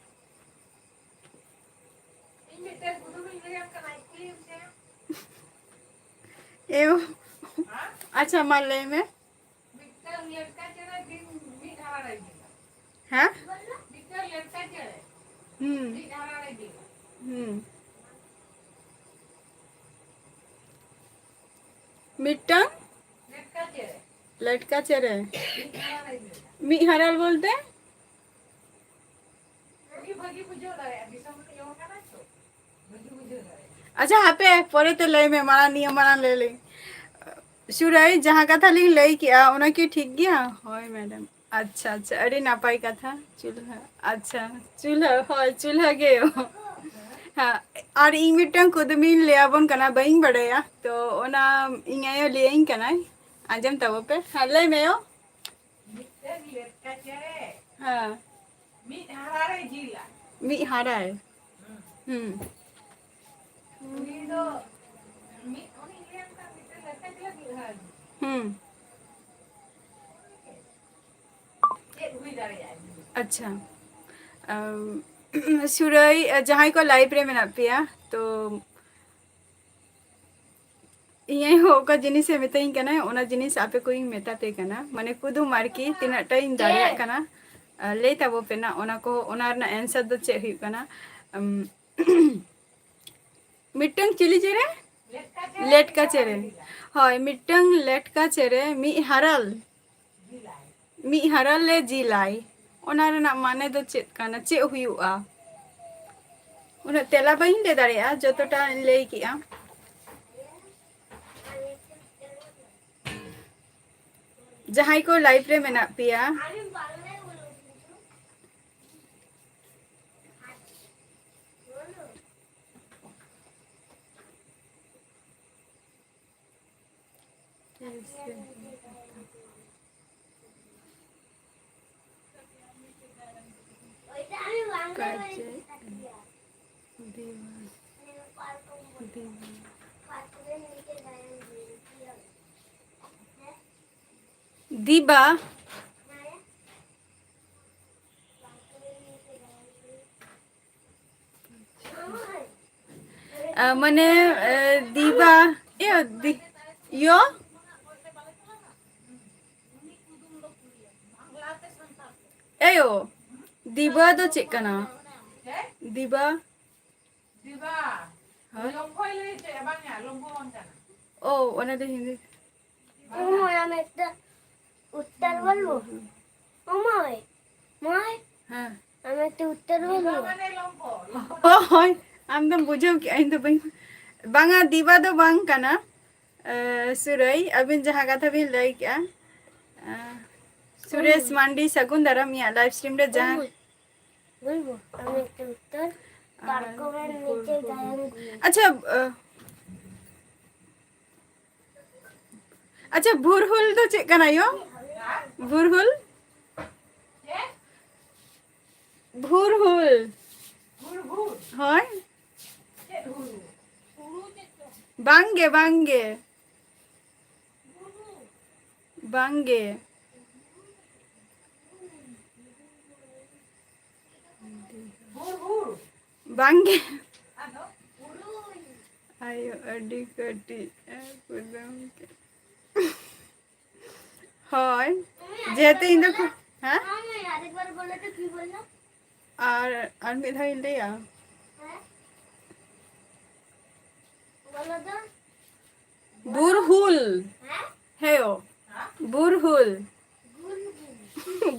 ᱤᱧ ᱢᱤᱫᱴᱮᱱ ᱠᱩᱫᱩᱢᱤᱧ ᱞᱟᱹᱭᱟᱢ ᱠᱟᱱᱟ, ᱤᱧ ᱠᱩᱞᱤᱭᱮᱢ ᱪᱮ? ᱮᱣ᱾ ᱦᱮᱸ? ᱟᱪᱪᱷᱟ, ᱢᱟ ᱞᱟᱹᱭ ᱢᱮ᱾ ᱢᱤᱫᱴᱟᱝ ᱞᱮᱴᱠᱟ ᱪᱮᱬᱮ ᱫᱤᱱ ᱢᱤᱫ ᱦᱟᱨᱟᱲᱟᱭ ᱧᱮᱞᱟ᱾ ᱦᱮᱸ? ᱢᱤᱫᱴᱟᱝ ᱦᱩᱸ᱾ ᱦᱩᱸ᱾ ᱢᱤᱫᱴᱟᱝ ᱞᱮᱴᱠᱟ ᱪᱮᱬᱮ᱾ ᱢᱤᱫ ᱦᱟᱨᱟᱞ ᱵᱚᱞᱛᱮ? ᱟᱪᱪᱷᱟ, ᱦᱟᱯᱮ, ᱯᱚᱨᱮ ᱛᱮ ᱞᱟᱹᱭ ᱢᱮ, ᱢᱟᱲᱟᱝ, ᱱᱤᱭᱟᱹ ᱢᱟᱲᱟᱝ ᱞᱟᱹᱭ ᱞᱮ᱾ ᱥᱩᱨᱟᱹᱭ, ᱡᱟᱦᱟᱸ ᱠᱟᱛᱷᱟ ᱞᱤᱧ ᱞᱟᱹᱭ ᱠᱮᱜᱼᱟ, ᱚᱱᱟ ᱠᱤ ᱴᱷᱤᱠ ᱜᱮᱭᱟ? ᱦᱳᱭ, ᱢᱮᱰᱟᱢ᱾ ᱟᱪᱪᱷᱟ, ᱟᱪᱪᱷᱟ, ᱟᱹᱰᱤ ᱱᱟᱯᱟᱭ ᱠᱟᱛᱷᱟ᱾ ᱪᱩᱞᱦᱟᱹ, ᱟᱪᱪᱷᱟ, ᱪᱩᱞᱦᱟᱹ, ᱦᱳᱭ, ᱪᱩᱞᱦᱟᱹ ᱜᱮ᱾ ᱦᱮᱸ, ᱟᱨ ᱤᱧ ᱢᱤᱫᱴᱟᱝ ᱠᱩᱫᱩᱢᱤᱧ ᱞᱟᱹᱭ ᱟᱵᱚᱱ ᱠᱟᱱᱟ, ᱵᱟᱹᱧ ᱵᱟᱲᱟᱭᱟ, ᱛᱚ ᱚᱱᱟ ᱤᱧ ᱟᱭᱳ ᱞᱟᱹᱭᱟᱹᱧ ᱠᱟᱱᱟᱭ, ᱟᱸᱡᱚᱢ ᱛᱟᱵᱚ ᱯᱮ᱾ ᱦᱮᱸ, ᱞᱟᱹᱭ ᱢᱮ ᱭᱳ᱾ ᱢᱤᱫᱴᱟᱝ ᱞᱮᱴᱠᱟ ᱪᱮᱬᱮ᱾ ᱦᱮᱸ᱾ ᱢᱤᱫ ᱦᱟᱨᱟᱭ ᱡᱤᱞᱟ᱾ ᱢᱤᱫ ᱦᱟᱨᱟᱭ᱾ ᱦᱩᱸ᱾ ᱩᱱᱤ ᱫᱚ ᱢᱤᱫ, ᱩᱱᱤ ᱞᱟᱹᱭᱟᱢ ᱠᱟᱱ ᱢᱤᱫᱴᱟᱝ ᱞᱮᱴᱠᱟ ᱪᱮᱬᱮ ᱢᱤᱫ ᱦᱟᱨᱟᱭ ᱡᱤᱞᱟ᱾ ᱦᱩᱸ᱾ ᱪᱮᱫ ᱦᱩᱭ ᱫᱟᱲᱮᱭᱟᱜᱼᱟ? ᱟᱪᱪᱷᱟ᱾ ᱟᱢ, ᱥᱩᱨᱟᱹᱭ, ᱡᱟᱦᱟᱸᱭ ᱠᱚ live ᱨᱮ ᱢᱮᱱᱟᱜ ᱯᱮᱭᱟ, ᱛᱚ ᱤᱧ ᱟᱭᱳ ᱚᱠᱟ ᱡᱤᱱᱤᱥᱮ ᱢᱮᱛᱟᱹᱧ ᱠᱟᱱᱟ, ᱚᱱᱟ ᱡᱤᱱᱤᱥ ᱟᱯᱮ ᱠᱚᱧ ᱢᱮᱛᱟ ᱯᱮ ᱠᱟᱱᱟ, ᱢᱟᱱᱮ ᱠᱩᱫᱩᱢ ᱟᱨᱠᱤ, ᱛᱤᱱᱟᱹᱜ ᱴᱟᱧ ᱫᱟᱲᱮᱭᱟᱜ ᱠᱟᱱᱟ᱾ ᱟᱨ ᱞᱟᱹᱭ ᱛᱟᱵᱚ ᱯᱮ ᱱᱟ ᱚᱱᱟ ᱠᱚ, ᱚᱱᱟ ᱨᱮᱱᱟᱜ answer ᱫᱚ ᱪᱮᱫ ᱦᱩᱭᱩᱜ ᱠᱟᱱᱟ? ᱟᱢ, ᱢᱤᱫᱴᱟᱝ ᱪᱤᱞᱤ ᱪᱮᱬᱮ? ᱞᱮᱴᱠᱟ ᱪᱮᱬᱮ᱾ ᱦᱳᱭ, ᱢᱤᱫᱴᱟᱝ ᱞᱮᱴᱠᱟ ᱪᱮᱬᱮ ᱢᱤᱫ ᱦᱟᱨᱟᱞ, ᱢᱤᱫ ᱦᱟᱨᱟᱞ ᱞᱮ ᱡᱤᱞᱟᱭ᱾ ᱚᱱᱟ ᱨᱮᱱᱟᱜ ᱢᱟᱱᱮ ᱫᱚ ᱪᱮᱫ ᱠᱟᱱᱟ? ᱪᱮᱫ ᱦᱩᱭᱩᱜᱼᱟ? ᱩᱱᱟᱹᱜ ᱛᱮᱞᱟ ᱵᱟᱹᱧ ᱞᱟᱹᱭ ᱫᱟᱲᱮᱭᱟᱜᱼᱟ, ᱡᱚᱛᱚᱴᱟᱧ ᱞᱟᱹᱭ ᱠᱮᱜᱼᱟ᱾ ᱡᱟᱦᱟᱸᱭ ᱠᱚ live ᱨᱮ ᱢᱮᱱᱟᱜ ᱯᱮᱭᱟ, ᱫᱤᱵᱟ᱾ ᱟ, ᱢᱟᱱᱮ, ᱮ, ᱫᱤᱵᱟ, ᱮ, ᱫᱤ-, ᱭᱚ? ᱮᱭᱳ, ᱫᱤᱵᱟ ᱫᱚ ᱪᱮᱫ ᱠᱟᱱᱟ? ᱫᱤᱵᱟ᱾ ᱫᱤᱵᱟ᱾ ᱦᱮᱸ? ᱞᱚᱢᱵᱷᱚᱭ ᱞᱟᱹᱭ ᱦᱚᱪᱚᱭᱟ, ᱵᱟᱝᱟ, ᱞᱚᱢᱵᱷᱚ ᱵᱟᱝ ᱠᱟᱱᱟ᱾ ᱳ, ᱚᱱᱟ ᱫᱚ ᱦᱤᱱᱫᱤ᱾ ᱚ, ᱢᱟᱭ, ᱟᱢ ᱮᱠᱴᱟ ᱩᱛᱛᱚᱨ ᱵᱚᱞᱵᱚ? ᱚ, ᱢᱟᱭ, ᱢᱟᱭ, ᱦᱮᱸ᱾ ᱟᱢ ᱮᱠᱴᱟ ᱩᱛᱛᱚᱨ ᱵᱚᱞᱵᱚ? ᱫᱤᱵᱟ ᱢᱟᱱᱮ ᱞᱚᱢᱵᱷᱚ, ᱞᱚᱢᱵᱷᱚ᱾ ᱳ, ᱦᱳᱭ, ᱟᱢ ᱫᱚᱢ ᱵᱩᱡᱷᱟᱹᱣ ᱠᱮᱜᱼᱟ, ᱤᱧ ᱫᱚ ᱵᱟᱹᱧ, ᱵᱟᱝᱟ, ᱫᱤᱵᱟ ᱫᱚ ᱵᱟᱝ ᱠᱟᱱᱟ᱾ ᱮ, ᱥᱩᱨᱟᱹᱭ, ᱟᱹᱵᱤᱱ ᱡᱟᱦᱟᱸ ᱠᱟᱛᱷᱟ ᱵᱤᱱ ᱞᱟᱹᱭ ᱠᱮᱜᱼᱟ, ᱮ, ᱥᱩᱨᱮᱥ ᱢᱟᱱᱰᱤ, ᱥᱟᱹᱜᱩᱱ ᱫᱟᱨᱟᱢ ᱤᱧᱟᱹᱜ live stream ᱨᱮ ᱡᱟᱦᱟᱸ ᱵᱚᱞᱵᱚ, ᱟᱢ ᱮᱠᱴᱟ ᱩᱛᱛᱚᱨ, ᱟᱨ ᱯᱟᱨᱠᱚᱢ ᱨᱮ ᱱᱤᱪᱮ ᱜᱟᱭᱟᱱ ᱜᱩᱭᱟ᱾ ᱟᱪᱪᱷᱟ, ᱮ, ᱟᱪᱪᱷᱟ, ᱵᱷᱩᱨᱦᱩᱞ ᱫᱚ ᱪᱮᱫ ᱠᱟᱱᱟ ᱭᱳ? ᱵᱷᱩᱨᱦᱩᱞ? ᱵᱷᱩᱨᱦᱩᱞ᱾ ᱦᱳᱭ᱾ ᱵᱟᱝᱜᱮ, ᱵᱟᱝᱜᱮ᱾ ᱵᱟᱝᱜᱮ᱾ ᱵᱟᱝᱜᱮ᱾ ᱟᱭᱳ ᱟᱹᱰᱤ ᱠᱟᱹᱴᱤᱡ ᱮ ᱠᱩᱫᱩᱢ ᱠᱮᱫ᱾ ᱦᱳᱭ, ᱡᱮᱦᱮᱛᱩ ᱤᱧ ᱫᱚ ᱠᱷᱩ-, ᱦᱮᱸ? ᱟᱨ, ᱟᱨ ᱢᱤᱫ ᱫᱷᱟᱣ ᱤᱧ ᱞᱟᱹᱭᱟ᱾ ᱵᱩᱨᱦᱩᱞ᱾ ᱦᱮᱸ ᱭᱳ, ᱵᱩᱨᱦᱩᱞ᱾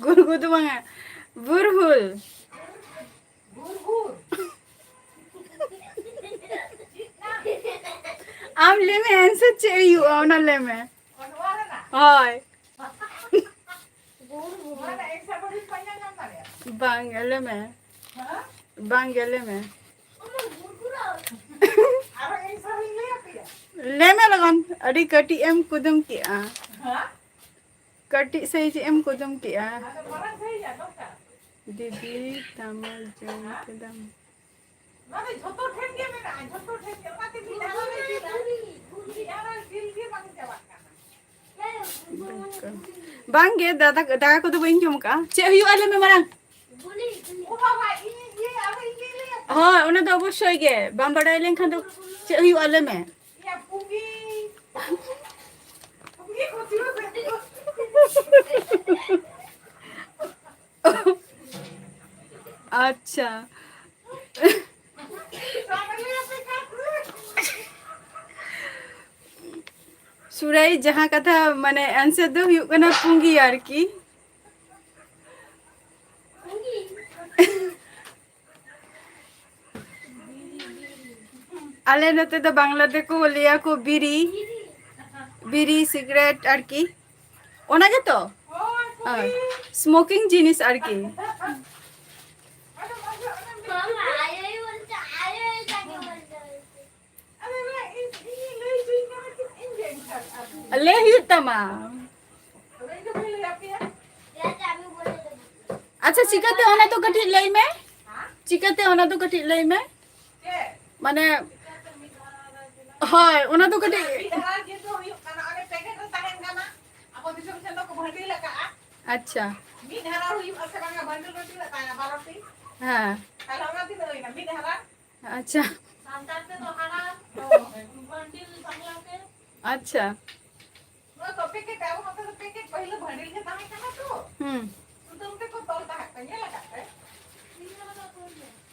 ᱜᱩᱨᱜᱩ ᱫᱚ ᱵᱟᱝᱟ, ᱵᱩᱨᱦᱩᱞ᱾ ᱟᱢ ᱞᱟᱹᱭ ᱢᱮ, answer ᱪᱮᱫ ᱦᱩᱭᱩᱜᱼᱟ, ᱚᱱᱟ ᱞᱟᱹᱭ ᱢᱮ᱾ ᱦᱳᱭ᱾ ᱵᱟᱝ ᱜᱮ, ᱞᱟᱹᱭ ᱢᱮ᱾ ᱵᱟᱝ ᱜᱮ, ᱞᱟᱹᱭ ᱢᱮ᱾ ᱞᱟᱹᱭ ᱢᱮ ᱞᱚᱜᱚᱱ, ᱟᱹᱰᱤ ᱠᱟᱹᱴᱤᱡ ᱮᱢ ᱠᱩᱫᱩᱢ ᱠᱮᱜᱼᱟ᱾ ᱠᱟᱹᱴᱤᱡ ᱥᱟᱺᱦᱤᱡ ᱮᱢ ᱠᱩᱫᱩᱢ ᱠᱮᱜᱼᱟ᱾ ᱫᱤᱫᱤ, ᱛᱟᱢᱟᱞ ᱡᱚᱢ ᱠᱮᱫᱟᱢ᱾ ᱱᱚᱣᱟ ᱫᱚ ᱡᱷᱚᱛᱚ ᱴᱷᱮᱱ ᱜᱮ ᱢᱮᱱᱟᱜᱼᱟ, ᱡᱷᱚᱛᱚ ᱴᱷᱮᱱ ᱜᱮ᱾ ᱚᱱᱟᱛᱮ ᱢᱤᱫ ᱟᱨᱚ ᱢᱤᱫ ᱫᱤᱱ, ᱢᱤᱫ ᱟᱨᱚ ᱫᱤᱱ ᱜᱮ ᱵᱟᱝ ᱪᱟᱵᱟᱜ ᱠᱟᱱᱟ᱾ ᱵᱟᱝ ᱜᱮ, ᱫᱟᱫᱟ, ᱫᱟᱠᱟ ᱠᱚᱫᱚ ᱵᱟᱹᱧ ᱡᱚᱢ ᱠᱟᱜᱼᱟ᱾ ᱪᱮᱫ ᱦᱩᱭᱩᱜᱼᱟ, ᱞᱟᱹᱭ ᱢᱮ ᱢᱟᱲᱟᱝ? ᱚ ᱵᱟᱵᱟ, ᱤᱧ, ᱤᱧ, ᱟᱨᱚ ᱤᱧ ᱜᱮ ᱞᱟᱹᱭᱟ᱾ ᱦᱳᱭ, ᱚᱱᱟ ᱫᱚ ᱚᱵᱚᱥᱥᱳᱭ ᱜᱮ᱾ ᱵᱟᱢ ᱵᱟᱰᱟᱭ ᱞᱮᱱᱠᱷᱟᱱ ᱫᱚ ᱪᱮᱫ ᱦᱩᱭᱩᱜᱼᱟ, ᱞᱟᱹᱭ ᱢᱮ? ᱤᱭᱟ, ᱯᱩᱸᱜᱤ᱾ ᱯᱩᱸᱜᱤ ᱠᱚ ᱛᱤᱨᱩ ᱥᱮ᱾ ᱟᱪᱪᱷᱟ, ᱥᱩᱨᱟᱭ, ᱡᱟᱦᱟᱸ ᱠᱟᱛᱷᱟ, ᱢᱟᱱᱮ, answer ᱫᱚ ᱦᱩᱭᱩᱜ ᱠᱟᱱᱟ ᱯᱩᱸᱜᱤ ᱟᱨᱠᱤ᱾ ᱟᱞᱮ ᱱᱚᱛᱮ ᱫᱚ ᱵᱟᱝᱞᱟ ᱛᱮᱠᱚ ᱞᱟᱹᱭᱟ ᱠᱚ ᱵᱤᱨᱤ, ᱵᱤᱨᱤ, ᱥᱤᱜᱟᱨᱮᱴ ᱟᱨᱠᱤ, ᱚᱱᱟ ᱜᱮᱛᱚ? ᱦᱳᱭ, ᱥᱢᱳᱠᱤᱝ ᱡᱤᱱᱤᱥ ᱟᱨᱠᱤ᱾ ᱞᱟᱹᱭ ᱦᱩᱭᱩᱜ ᱛᱟᱢᱟ᱾ ᱟᱪᱪᱷᱟ, ᱪᱤᱠᱟᱹᱛᱮ ᱚᱱᱟ ᱫᱚ ᱠᱟᱹᱴᱤᱡ ᱞᱟᱹᱭ ᱢᱮ, ᱪᱤᱠᱟᱹᱛᱮ ᱚᱱᱟ ᱫᱚ ᱠᱟᱹᱴᱤᱡ ᱞᱟᱹᱭ ᱢᱮ, ᱢᱟᱱᱮ, ᱦᱳᱭ, ᱚᱱᱟ ᱫᱚ ᱠᱟᱹᱴᱤᱡ᱾ ᱢᱤᱫ ᱫᱷᱟᱨᱟ ᱡᱮᱦᱮᱛᱩ ᱦᱩᱭᱩᱜ ᱠᱟᱱᱟ, ᱚᱸᱰᱮ ᱯᱮᱠᱮᱴ ᱨᱮ ᱛᱟᱦᱮᱱ ᱠᱟᱱᱟ, ᱟᱵᱚ ᱫᱤᱥᱚᱢ ᱥᱮᱫ ᱫᱚᱠᱚ ᱵᱷᱟᱹᱱᱰᱤᱞ ᱟᱠᱟᱜᱼᱟ᱾ ᱟᱪᱪᱷᱟ᱾ ᱢᱤᱫ ᱫᱷᱟᱨᱟ ᱦᱩᱭᱩᱜᱼᱟ ᱥᱮ ᱵᱟᱝᱟ, ᱵᱷᱟᱹᱱᱰᱤᱞ ᱵᱷᱟᱹᱱᱰᱤᱞ ᱞᱮ ᱛᱟᱦᱮᱱᱟ, ᱵᱟᱨᱚ ᱴᱤ᱾ ᱦᱮᱸ᱾ ᱛᱟᱦᱞᱮ ᱚᱱᱟ ᱛᱤᱱᱟᱹᱜ ᱦᱩᱭᱱᱟ? ᱢᱤᱫ ᱫᱷᱟᱨᱟ᱾ ᱟᱪᱪᱷᱟ᱾ ᱥᱟᱱᱛᱟᱲ ᱛᱮᱫᱚ ᱦᱟᱲᱟᱢ, ᱵᱷᱟᱹᱱᱰᱤᱞ ᱵᱟᱝᱞᱟ ᱛᱮ᱾ ᱟᱪᱪᱷᱟ᱾ ᱱᱚᱣᱟ ᱫᱚ ᱯᱮᱠᱮᱴ, ᱟᱵᱚ ᱱᱚᱛᱮ ᱫᱚ ᱯᱮᱠᱮᱴ ᱯᱟᱹᱦᱤᱞ ᱫᱚ ᱵᱷᱟᱹᱱᱰᱤᱞ ᱜᱮ ᱛᱟᱦᱮᱸ ᱠᱟᱱᱟ ᱛᱚ᱾ ᱦᱩᱸ᱾ ᱥᱩᱛᱟᱹᱢ ᱛᱮᱠᱚ ᱛᱚᱞ ᱛᱟᱦᱮᱸᱫ ᱠᱚ, ᱧᱮᱞ ᱟᱠᱟᱫ ᱯᱮ?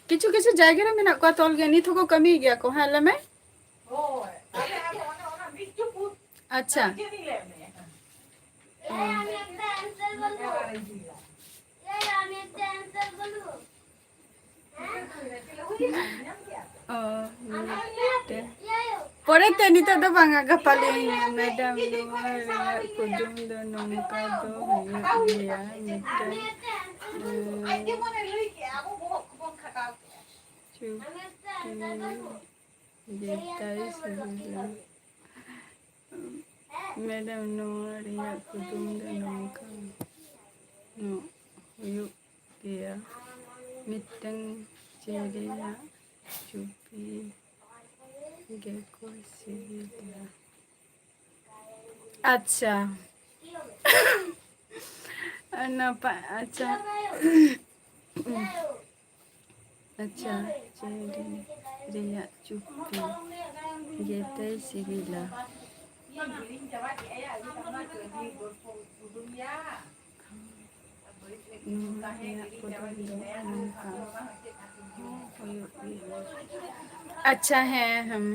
ᱠᱤᱪᱷᱩ ᱠᱤᱪᱷᱩ ᱡᱟᱭᱜᱟ ᱨᱮ ᱢᱮᱱᱟᱜ ᱠᱚᱣᱟ ᱛᱚᱞ ᱜᱮ, ᱱᱤᱛ ᱦᱚᱸᱠᱚ ᱠᱟᱹᱢᱤᱭ ᱜᱮᱭᱟ ᱠᱚ᱾ ᱦᱮᱸ, ᱞᱟᱹᱭ ᱢᱮ᱾ ᱦᱳᱭ, ᱛᱟᱦᱞᱮ ᱟᱫᱚ ᱚᱱᱮ ᱚᱱᱟ ᱢᱤᱫ ᱪᱩᱯᱩᱫ ᱟᱪᱪᱷᱟ᱾ ᱪᱮᱫ ᱤᱧ ᱞᱟᱹᱭ ᱢᱮᱭᱟ? ᱚ᱾ ᱚ, ᱢᱤᱫᱴᱮᱱ᱾ ᱯᱚᱨᱮᱛᱮ, ᱱᱤᱛᱚᱜ ᱫᱚ ᱵᱟᱝᱟ, ᱜᱟᱯᱟ ᱞᱤᱧ, ᱢᱮᱰᱟᱢ, ᱱᱚᱣᱟ ᱨᱮᱭᱟᱜ ᱠᱩᱫᱩᱢ ᱫᱚ ᱱᱚᱝᱠᱟ ᱫᱚ ᱦᱩᱭᱩᱜ ᱜᱮᱭᱟ, ᱢᱤᱫᱴᱮᱱ, ᱩᱸ, ᱪᱩᱯᱤ ᱜᱮᱛᱟᱭ ᱥᱤᱵᱤᱞᱟ᱾ ᱢᱮᱰᱟᱢ, ᱱᱚᱣᱟ ᱨᱮᱭᱟᱜ ᱠᱩᱫᱩᱢ ᱫᱚ ᱱᱚᱝᱠᱟ ᱦᱩᱭᱩᱜ ᱜᱮᱭᱟ, ᱢᱤᱫᱴᱟᱝ ᱪᱮᱬᱮᱭᱟᱜ ᱪᱩᱯᱤ ᱜᱮᱠᱚ ᱥᱤᱵᱤᱞᱟ᱾ ᱟᱪᱪᱷᱟ᱾ ᱱᱟᱯᱟᱭ, ᱟᱪᱪᱷᱟ᱾ ᱟᱪᱪᱷᱟ, ᱪᱮᱬᱮ ᱨᱮᱭᱟᱜ ᱪᱩᱯᱤ ᱜᱮᱛᱟᱭ ᱥᱤᱵᱤᱞᱟ᱾ ᱱᱚᱣᱟ ᱨᱮᱭᱟᱜ ᱠᱚᱫᱚ ᱫᱚ ᱱᱚᱝᱠᱟ᱾ ᱦᱩᱭᱩᱜ ᱜᱮᱭᱟ᱾ ᱟᱪᱪᱷᱟ, ᱦᱮᱸ, ᱦᱮᱸ᱾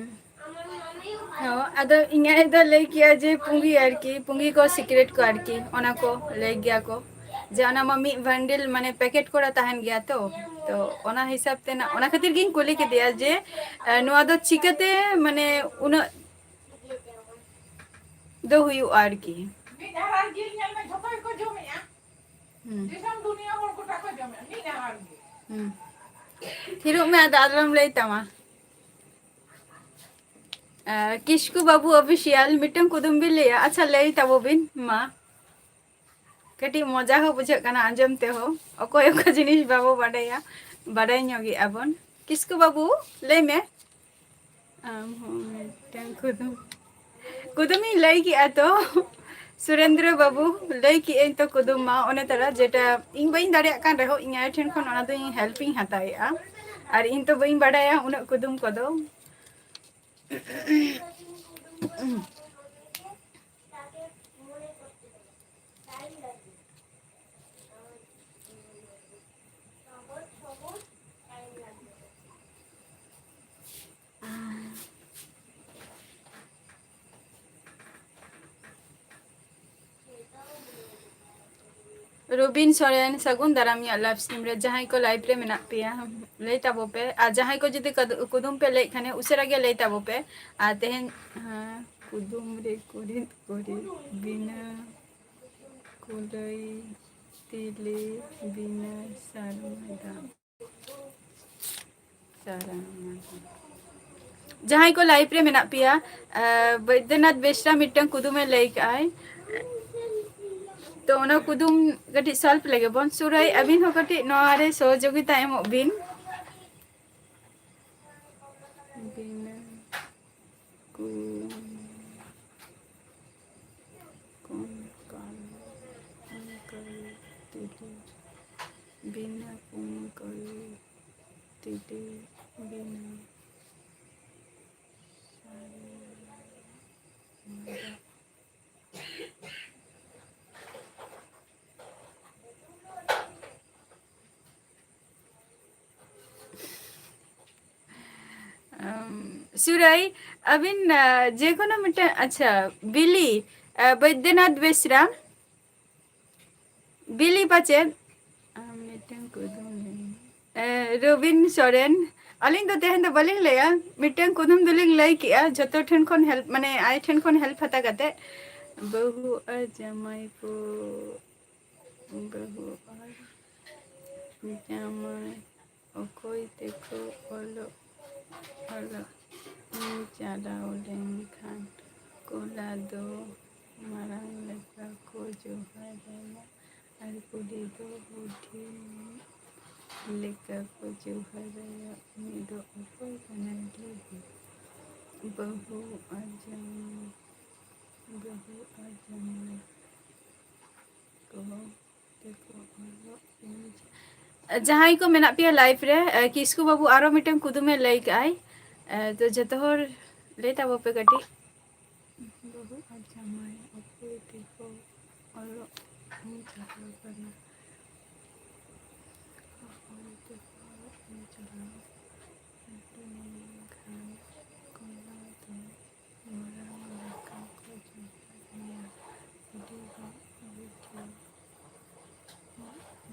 ᱦᱚᱸ, ᱟᱫᱚ ᱤᱧ ᱟᱭᱳ ᱫᱚ ᱞᱟᱹᱭ ᱠᱮᱜᱼᱟ ᱡᱮ ᱯᱩᱸᱜᱤ ᱟᱨᱠᱤ, ᱯᱩᱸᱜᱤ ᱠᱚ, ᱥᱤᱠᱨᱮᱴ ᱠᱚ ᱟᱨᱠᱤ, ᱚᱱᱟ ᱠᱚ ᱞᱟᱹᱭ ᱜᱮᱭᱟ ᱠᱚ᱾ ᱡᱮ ᱚᱱᱟ ᱢᱟ ᱢᱤᱫ ᱵᱟᱱᱰᱮᱞ ᱢᱟᱱᱮ ᱯᱮᱠᱮᱴ ᱠᱚᱨᱟ ᱛᱟᱦᱮᱱ ᱜᱮᱭᱟ ᱛᱚ᱾ ᱛᱚ ᱚᱱᱟ ᱦᱤᱥᱟᱹᱵ ᱛᱮ ᱱᱟ-, ᱚᱱᱟ ᱠᱷᱟᱹᱛᱤᱨ ᱜᱤᱧ ᱠᱩᱞᱤ ᱠᱮᱫᱮᱭᱟ ᱡᱮ, ᱮ, ᱱᱚᱣᱟ ᱫᱚ ᱪᱤᱠᱟᱹᱛᱮ ᱢᱟᱱᱮ ᱩᱱᱟᱹᱜ ᱫᱚ ᱦᱩᱭᱩᱜᱼᱟ ᱟᱨᱠᱤ᱾ ᱢᱤᱫ ᱦᱟᱨᱟ ᱡᱤᱞ ᱧᱮᱞ ᱢᱮ, ᱡᱷᱚᱛᱚ ᱜᱮᱠᱚ ᱡᱚᱢᱮᱜᱼᱟ᱾ ᱦᱩᱸ᱾ ᱫᱤᱥᱚᱢ ᱫᱩᱱᱤᱭᱟᱹ ᱦᱚᱲ ᱜᱚᱴᱟ ᱠᱚ ᱡᱚᱢᱮᱜᱼᱟ, ᱢᱤᱫ ᱦᱟᱨᱟ ᱡᱤᱞ᱾ ᱦᱩᱸ᱾ ᱛᱷᱤᱨᱚᱜ ᱢᱮ, ᱟᱫᱚ ᱟᱞᱚᱢ ᱞᱟᱹᱭ ᱛᱟᱢᱟ᱾ ᱟᱨ ᱠᱤᱥᱠᱩ ᱵᱟᱹᱵᱩ ᱚᱯᱷᱤᱥᱤᱭᱟᱞ, ᱢᱤᱫᱴᱟᱝ ᱠᱩᱫᱩᱢ ᱵᱤᱱ ᱞᱟᱹᱭᱟ? ᱟᱪᱪᱷᱟ, ᱞᱟᱹᱭ ᱛᱟᱵᱚ ᱵᱤᱱ ᱢᱟ᱾ ᱠᱟᱹᱴᱤᱡ ᱢᱚᱡᱟ ᱦᱚᱸ ᱵᱩᱡᱷᱟᱹᱜ ᱠᱟᱱᱟ ᱟᱸᱡᱚᱢ ᱛᱮᱦᱚᱸ᱾ ᱚᱠᱚᱭ ᱚᱠᱟ ᱡᱤᱱᱤᱥ ᱵᱟᱵᱚ ᱵᱟᱰᱟᱭᱟ, ᱵᱟᱰᱟᱭ ᱧᱚᱜᱮᱜᱼᱟ ᱵᱚᱱ᱾ ᱠᱤᱥᱠᱩ ᱵᱟᱹᱵᱩ, ᱞᱟᱹᱭ ᱢᱮ᱾ ᱟᱢ ᱦᱚᱸ ᱢᱤᱫᱴᱟᱝ ᱠᱩᱫᱩᱢ᱾ ᱠᱩᱫᱩᱢᱤᱧ ᱞᱟᱹᱭ ᱠᱮᱜᱼᱟ ᱛᱚ, ᱥᱩᱨᱮᱱᱫᱨᱚ ᱵᱟᱹᱵᱩ, ᱞᱟᱹᱭ ᱠᱮᱜᱼᱟᱹᱧ ᱛᱚ ᱠᱩᱫᱩᱢ ᱢᱟ, ᱚᱱᱮ ᱛᱟᱨᱟ ᱡᱮᱴᱟ ᱤᱧ ᱵᱟᱹᱧ ᱫᱟᱲᱮᱭᱟᱜ ᱠᱟᱱ ᱨᱮᱦᱚᱸ, ᱤᱧ ᱟᱭᱳ ᱴᱷᱮᱱ ᱠᱷᱚᱱ ᱚᱱᱟ ᱫᱚ ᱤᱧ ᱦᱮᱞᱯ ᱤᱧ ᱦᱟᱛᱟᱣᱮᱜᱼᱟ᱾ ᱟᱨ ᱤᱧ ᱛᱚ ᱵᱟᱹᱧ ᱵᱟᱰᱟᱭᱟ ᱩᱱᱟᱹᱜ ᱠᱩᱫᱩᱢ ᱠᱚᱫᱚ᱾ ᱨᱚᱵᱤᱱ ᱥᱚᱨᱮᱱ, ᱥᱟᱹᱜᱩᱱ ᱫᱟᱨᱟᱢ ᱤᱧᱟᱹᱜ ᱞᱟᱭᱤᱵᱷ ᱥᱴᱨᱤᱢ ᱨᱮ᱾ ᱡᱟᱦᱟᱸᱭ ᱠᱚ ᱞᱟᱭᱤᱵᱷ ᱨᱮ ᱢᱮᱱᱟᱜ ᱯᱮᱭᱟ, ᱞᱟᱹᱭ ᱛᱟᱵᱚ ᱯᱮ᱾ ᱟᱨ ᱡᱟᱦᱟᱸᱭ ᱠᱚ ᱡᱩᱫᱤ ᱠᱟᱫ-, ᱠᱩᱫᱩᱢ ᱯᱮ ᱞᱟᱹᱭᱮᱫ ᱠᱷᱟᱱ, ᱩᱥᱟᱹᱨᱟ ᱜᱮ ᱞᱟᱹᱭ ᱛᱟᱵᱚ ᱯᱮ᱾ ᱟᱨ ᱛᱮᱦᱮᱧ, ᱦᱮᱸ, ᱠᱩᱫᱩᱢ ᱨᱮ ᱠᱩᱲᱤᱫ ᱠᱩᱲᱤᱫ ᱵᱤᱱᱟᱹ ᱠᱩᱞᱟᱹᱭ ᱛᱤᱞᱤ ᱵᱤᱱᱟᱹ ᱥᱟᱨᱢᱟ ᱫᱟᱢ᱾ ᱡᱟᱦᱟᱸᱭ ᱠᱚ ᱞᱟᱭᱤᱵᱷ ᱨᱮ ᱢᱮᱱᱟᱜ ᱯᱮᱭᱟ, ᱟᱸ, ᱵᱳᱭᱫᱚᱱᱟᱛᱷ ᱵᱮᱥᱨᱟ ᱢᱤᱫᱴᱟᱝ ᱠᱩᱫᱩᱢᱮ ᱞᱟᱹᱭ ᱠᱟᱜᱼᱟᱭ᱾ ᱛᱚ, ᱚᱱᱟ ᱠᱩᱫᱩᱢ ᱠᱟᱹᱴᱤᱡ ᱥᱚᱞᱵᱷ ᱞᱮᱜᱮ ᱵᱚᱱ᱾ ᱥᱩᱨᱟᱹᱭ, ᱟᱹᱵᱤᱱ ᱦᱚᱸ ᱠᱟᱹᱴᱤᱡ ᱱᱚᱣᱟ ᱨᱮ ᱥᱚᱦᱚᱡᱳᱜᱤᱛᱟ ᱮᱢᱚᱜ ᱵᱤᱱ᱾ ᱵᱤᱱᱟᱹ ᱠᱩ-, ᱠᱩᱝᱠᱟᱞ, ᱠᱩᱝᱠᱟᱞ ᱛᱤᱞᱤ, ᱵᱤᱱᱟᱹ ᱠᱩᱝᱠᱟᱞ ᱛᱤᱞᱤ, ᱵᱤᱱᱟᱹ ᱥᱟᱨᱤ ᱢᱟᱨᱟᱜ᱾ ᱥᱩᱨᱟᱭ, ᱟᱹᱵᱤᱱ, ᱟ, ᱡᱮᱠᱳᱱᱳ ᱢᱤᱫᱴᱟᱝ, ᱟᱪᱪᱷᱟ, ᱵᱤᱞᱤ, ᱟ, ᱵᱳᱭᱫᱚᱱᱟᱛᱷ ᱵᱮᱥᱨᱟ, ᱵᱤᱞᱤ ᱯᱟᱪᱮᱫ? ᱟᱢ ᱢᱤᱫᱴᱟᱝ ᱠᱩᱫᱩᱢ ᱞᱟᱹᱭ ᱢᱮ᱾ ᱮ, ᱨᱚᱵᱤᱱ ᱥᱚᱨᱮᱱ, ᱟᱹᱞᱤᱧ ᱫᱚ ᱛᱮᱦᱮᱧ ᱫᱚ ᱵᱟᱹᱞᱤᱧ ᱞᱟᱹᱭᱟ, ᱢᱤᱫᱴᱟᱝ ᱠᱩᱫᱩᱢ ᱫᱚᱞᱤᱧ ᱞᱟᱹᱭ ᱠᱮᱜᱼᱟ, ᱡᱷᱚᱛᱚ ᱴᱷᱮᱱ ᱠᱷᱚᱱ help, ᱢᱟᱱᱮ ᱟᱡ ᱴᱷᱮᱱ ᱠᱷᱚᱱ help ᱦᱟᱛᱟᱣ ᱠᱟᱛᱮ᱾ ᱵᱟᱹᱦᱩ ᱟᱨ ᱡᱟᱢᱟᱭ ᱠᱚ, ᱵᱟᱹᱦᱩ ᱟᱨ ᱡᱟᱢᱟᱭ ᱚᱠᱚᱭ ᱛᱮᱠᱚ ᱚᱞᱚᱜ, ᱚᱞᱚᱜ ᱤᱧ ᱪᱟᱞᱟᱣ ᱞᱮᱱᱠᱷᱟᱱ ᱠᱚᱞᱟ ᱫᱚ ᱢᱟᱨᱟᱝ ᱞᱮᱠᱟ ᱠᱚ ᱡᱚᱦᱟᱨᱟᱭᱟ ᱟᱨ ᱠᱩᱲᱤ ᱫᱚ ᱵᱩᱰᱷᱤ ᱞᱮᱠᱟ ᱠᱚ ᱡᱚᱦᱟᱨᱟᱭᱟ᱾ ᱩᱱᱤ ᱫᱚ ᱚᱠᱚᱭ ᱠᱟᱱᱟᱭ ᱞᱟᱹᱭ ᱵᱤᱱ? ᱵᱟᱹᱦᱩ ᱟᱨ ᱡᱟᱶᱟᱭ, ᱵᱟᱹᱦᱩ ᱟᱨ ᱡᱟᱶᱟᱭ ᱠᱚ ᱡᱟᱦᱟᱸᱭ ᱠᱚ ᱢᱮᱱᱟᱜ ᱯᱮᱭᱟ live ᱨᱮ, ᱮ, ᱠᱤᱥᱠᱩ ᱵᱟᱹᱵᱩ ᱟᱨᱚ ᱢᱤᱫᱴᱟᱝ ᱠᱩᱫᱩᱢᱮ ᱞᱟᱹᱭ ᱠᱟᱜᱼᱟᱭ᱾ ᱮ, ᱛᱚ ᱡᱚᱛᱚ ᱦᱚᱲ ᱞᱟᱹᱭ ᱛᱟᱵᱚ ᱯᱮ ᱠᱟᱹᱴᱤᱡ᱾ ᱵᱟᱹᱦᱩ ᱟᱨ ᱡᱟᱢᱟᱭ ᱚᱠᱚᱭ ᱛᱮᱠᱚ ᱚᱞᱚᱜ ᱤᱧ ᱪᱟᱞᱟᱣ ᱠᱟᱱᱟ? ᱚᱠᱚᱭ ᱛᱮᱠᱚ ᱚᱞᱚᱜ ᱤᱧ ᱪᱟᱞᱟᱣ ᱞᱮᱱᱠᱷᱟᱱ ᱠᱚᱞᱟ ᱫᱚ ᱢᱟᱨᱟᱝ ᱞᱮᱠᱟ ᱠᱚ ᱡᱚᱦᱟᱨᱟᱭᱟ, ᱦᱩᱰᱤᱧ ᱦᱚᱸ ᱦᱩᱰᱤᱧ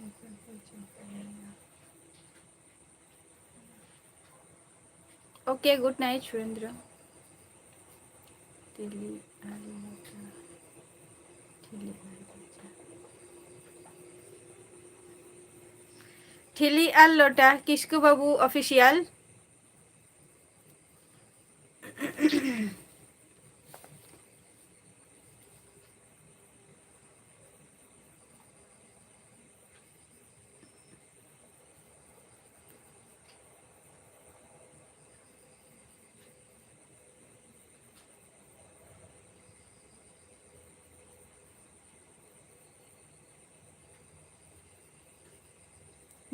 ᱞᱮᱠᱟ ᱠᱚ ᱡᱚᱦᱟᱨᱟᱭᱟ᱾ Okay, good night, Surendra. ᱴᱷᱤᱞᱤ ᱟᱨ ᱞᱚᱴᱟ, ᱴᱷᱤᱞᱤ ᱟᱨ ᱞᱚᱴᱟ᱾ ᱴᱷᱤᱞᱤ ᱟᱨ ᱞᱚᱴᱟ, ᱠᱤᱥᱠᱩ ᱵᱟᱹᱵᱩ Official᱾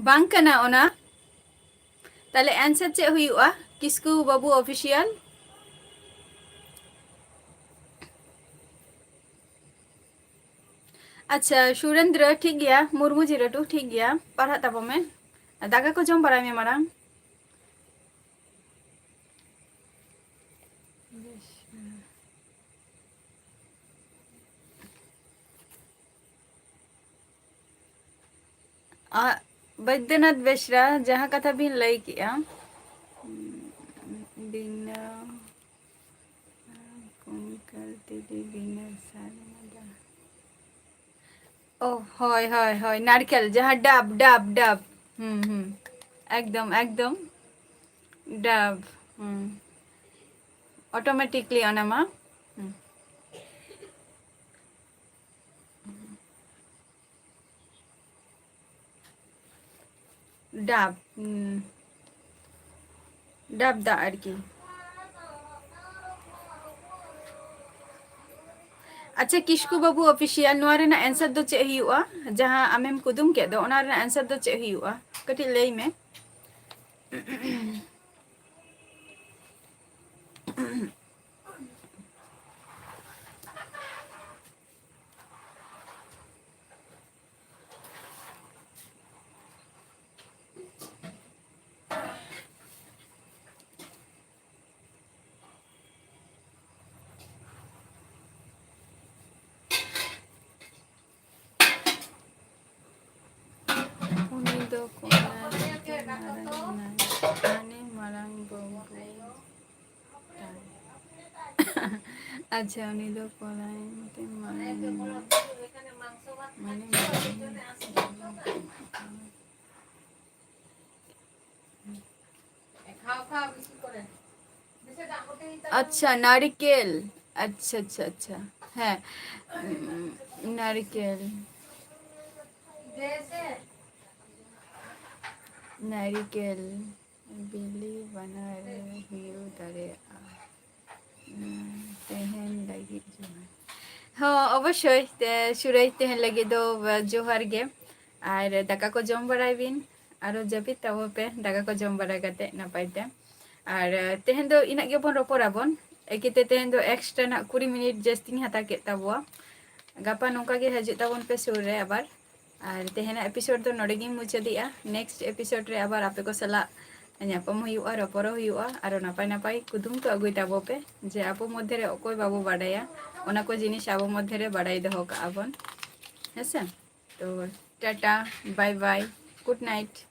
ᱵᱟᱝ ᱠᱟᱱᱟ ᱚᱱᱟ᱾ ᱛᱟᱦᱞᱮ answer ᱪᱮᱫ ᱦᱩᱭᱩᱜᱼᱟ? ᱠᱤᱥᱠᱩ ᱵᱟᱹᱵᱩ Official᱾ ᱟᱪᱪᱷᱟ, ᱥᱩᱨᱮᱱᱫᱨᱚ, ᱴᱷᱤᱠ ᱜᱮᱭᱟ, ᱢᱩᱨᱢᱩ ᱡᱤᱨᱟᱹᱴᱩ, ᱴᱷᱤᱠ ᱜᱮᱭᱟ, ᱯᱟᱲᱦᱟᱜ ᱛᱟᱵᱚ ᱢᱮ᱾ ᱫᱟᱠᱟ ᱠᱚ ᱡᱚᱢ ᱵᱟᱲᱟᱭ ᱢᱮ ᱢᱟᱲᱟᱝ᱾ ᱟ, ᱵᱚᱭᱫᱚᱱᱟᱛᱷ ᱵᱮᱥᱨᱟ, ᱡᱟᱦᱟᱸ ᱠᱟᱛᱷᱟ ᱵᱤᱱ ᱞᱟᱹᱭ ᱠᱮᱜᱼᱟ, ᱵᱤᱱᱟ ᱠᱩᱝᱠᱟᱞ ᱛᱮᱜᱮ ᱵᱤᱱᱟ ᱥᱟᱨᱢᱟᱫᱟ᱾ ᱚ, ᱦᱳᱭ, ᱦᱳᱭ, ᱦᱳᱭ, ᱱᱟᱨᱠᱮᱞ, ᱡᱟᱦᱟᱸ ᱰᱟᱵ, ᱰᱟᱵ, ᱰᱟᱵ᱾ ᱦᱩᱸ, ᱦᱩᱸ᱾ ᱮᱠᱫᱚᱢ, ᱮᱠᱫᱚᱢ᱾ ᱰᱟᱵ᱾ ᱦᱩᱸ᱾ Automatically ᱚᱱᱟ ᱢᱟ᱾ ᱦᱩᱸ᱾ ᱰᱟᱵ, ᱦᱩᱸ, ᱰᱟᱵ ᱫᱟᱜ ᱟᱨᱠᱤ᱾ ᱟᱪᱪᱷᱟ, ᱠᱤᱥᱠᱩ ᱵᱟᱹᱵᱩ Official, ᱱᱚᱣᱟ ᱨᱮᱱᱟᱜ answer ᱫᱚ ᱪᱮᱫ ᱦᱩᱭᱩᱜᱼᱟ? ᱡᱟᱦᱟᱸ ᱟᱢᱮᱢ ᱠᱩᱫᱩᱢ ᱠᱮᱫ ᱫᱚ, ᱚᱱᱟ ᱨᱮᱱᱟᱜ answer ᱫᱚ ᱪᱮᱫ ᱦᱩᱭᱩᱜᱼᱟ? ᱠᱟᱹᱴᱤᱡ ᱞᱟᱹᱭ ᱢᱮ᱾ ᱩᱱᱤ ᱫᱚ ᱠᱚᱱᱟᱭ ᱛᱮ ᱢᱟᱨᱟᱝ ᱮᱱᱟᱭ, ᱢᱟᱱᱮ ᱢᱟᱨᱟᱝ ᱵᱟᱹᱵᱩ ᱛᱟᱭ᱾ ᱟᱪᱪᱷᱟ, ᱩᱱᱤ ᱫᱚ ᱠᱚᱱᱟᱭ ᱛᱮ ᱢᱟᱨᱟᱝ ᱮᱱᱟᱭ, ᱢᱟᱱᱮ ᱢᱟᱨᱟᱝ ᱵᱟᱹᱵᱩ᱾ ᱟᱪᱪᱷᱟ, ᱱᱟᱨᱤᱠᱮᱞ᱾ ᱟᱪᱪᱷᱟ, ᱟᱪᱪᱷᱟ, ᱟᱪᱪᱷᱟ᱾ ᱦᱮᱸ, ᱩᱸ, ᱱᱟᱨᱤᱠᱮᱞ᱾ ᱱᱟᱨᱤᱠᱮᱞ ᱵᱤᱞᱤ ᱵᱟᱱᱟᱨ ᱦᱩᱭᱩᱜ ᱫᱟᱲᱮᱭᱟᱜᱼᱟ᱾ ᱛᱮᱦᱮᱧ ᱞᱟᱹᱜᱤᱫ ᱡᱚᱦᱟᱨ᱾ ᱦᱚᱸ, ᱚᱵᱚᱥᱥᱳᱭ, ᱛᱮ, ᱥᱩᱨᱟᱹᱭ, ᱛᱮᱦᱮᱧ ᱞᱟᱹᱜᱤᱫ ᱫᱚ, ᱟ, ᱡᱚᱦᱟᱨ ᱜᱮ᱾ ᱟᱨ ᱫᱟᱠᱟ ᱠᱚ ᱡᱚᱢ ᱵᱟᱲᱟᱭ ᱵᱤᱱ, ᱟᱨᱚ ᱡᱟᱹᱯᱤᱫ ᱛᱟᱵᱚ ᱯᱮ, ᱫᱟᱠᱟ ᱠᱚ ᱡᱚᱢ ᱵᱟᱲᱟ ᱠᱟᱛᱮ ᱱᱟᱯᱟᱭ ᱛᱮ᱾ ᱟᱨ, ᱟ, ᱛᱮᱦᱮᱧ ᱫᱚ ᱤᱱᱟᱹᱜ ᱜᱮᱵᱚᱱ ᱨᱚᱯᱚᱲᱟᱵᱚᱱ᱾ ᱮᱠᱤᱛᱮ ᱛᱮᱦᱮᱧ ᱫᱚ extra ᱱᱟᱜ ᱠᱩᱲᱤ ᱢᱤᱱᱤᱴ ᱡᱟᱹᱥᱛᱤᱧ ᱦᱟᱛᱟᱣ ᱠᱮᱫ ᱛᱟᱵᱚᱣᱟ᱾ ᱜᱟᱯᱟ ᱱᱚᱝᱠᱟ ᱜᱮ ᱦᱤᱡᱩᱜ ᱛᱟᱵᱚᱱ ᱯᱮ ᱥᱩᱨ ᱨᱮ ᱟᱵᱟᱨ᱾ ᱟᱨ ᱛᱮᱦᱮᱧᱟᱜ episode ᱫᱚ ᱱᱚᱰᱮ ᱜᱤᱧ ᱢᱩᱪᱟᱹᱫᱮᱜᱼᱟ᱾ Next episode ᱨᱮ ᱟᱵᱟᱨ ᱟᱯᱮ ᱠᱚ ᱥᱟᱞᱟᱜ ᱧᱟᱯᱟᱢ ᱦᱩᱭᱩᱜᱼᱟ, ᱨᱚᱯᱚᱲᱚᱜ ᱦᱩᱭᱩᱜᱼᱟ, ᱟᱨᱚ ᱱᱟᱯᱟᱭ ᱱᱟᱯᱟᱭ ᱠᱩᱫᱩᱢ ᱠᱚ ᱟᱹᱜᱩᱭ ᱛᱟᱵᱚ ᱯᱮ, ᱡᱮ ᱟᱵᱚ ᱢᱚᱫᱽᱫᱷᱮ ᱨᱮ ᱚᱠᱚᱭ ᱵᱟᱵᱚ ᱵᱟᱰᱟᱭᱟ, ᱚᱱᱟ ᱠᱚ ᱡᱤᱱᱤᱥ ᱟᱵᱚ ᱢᱚᱫᱽᱫᱷᱮ ᱨᱮ ᱵᱟᱰᱟᱭ ᱫᱚᱦᱚ ᱠᱟᱜᱼᱟ ᱵᱚᱱ, ᱦᱮᱸ ᱥᱮ? ᱛᱚ Tata, bye bye, good night.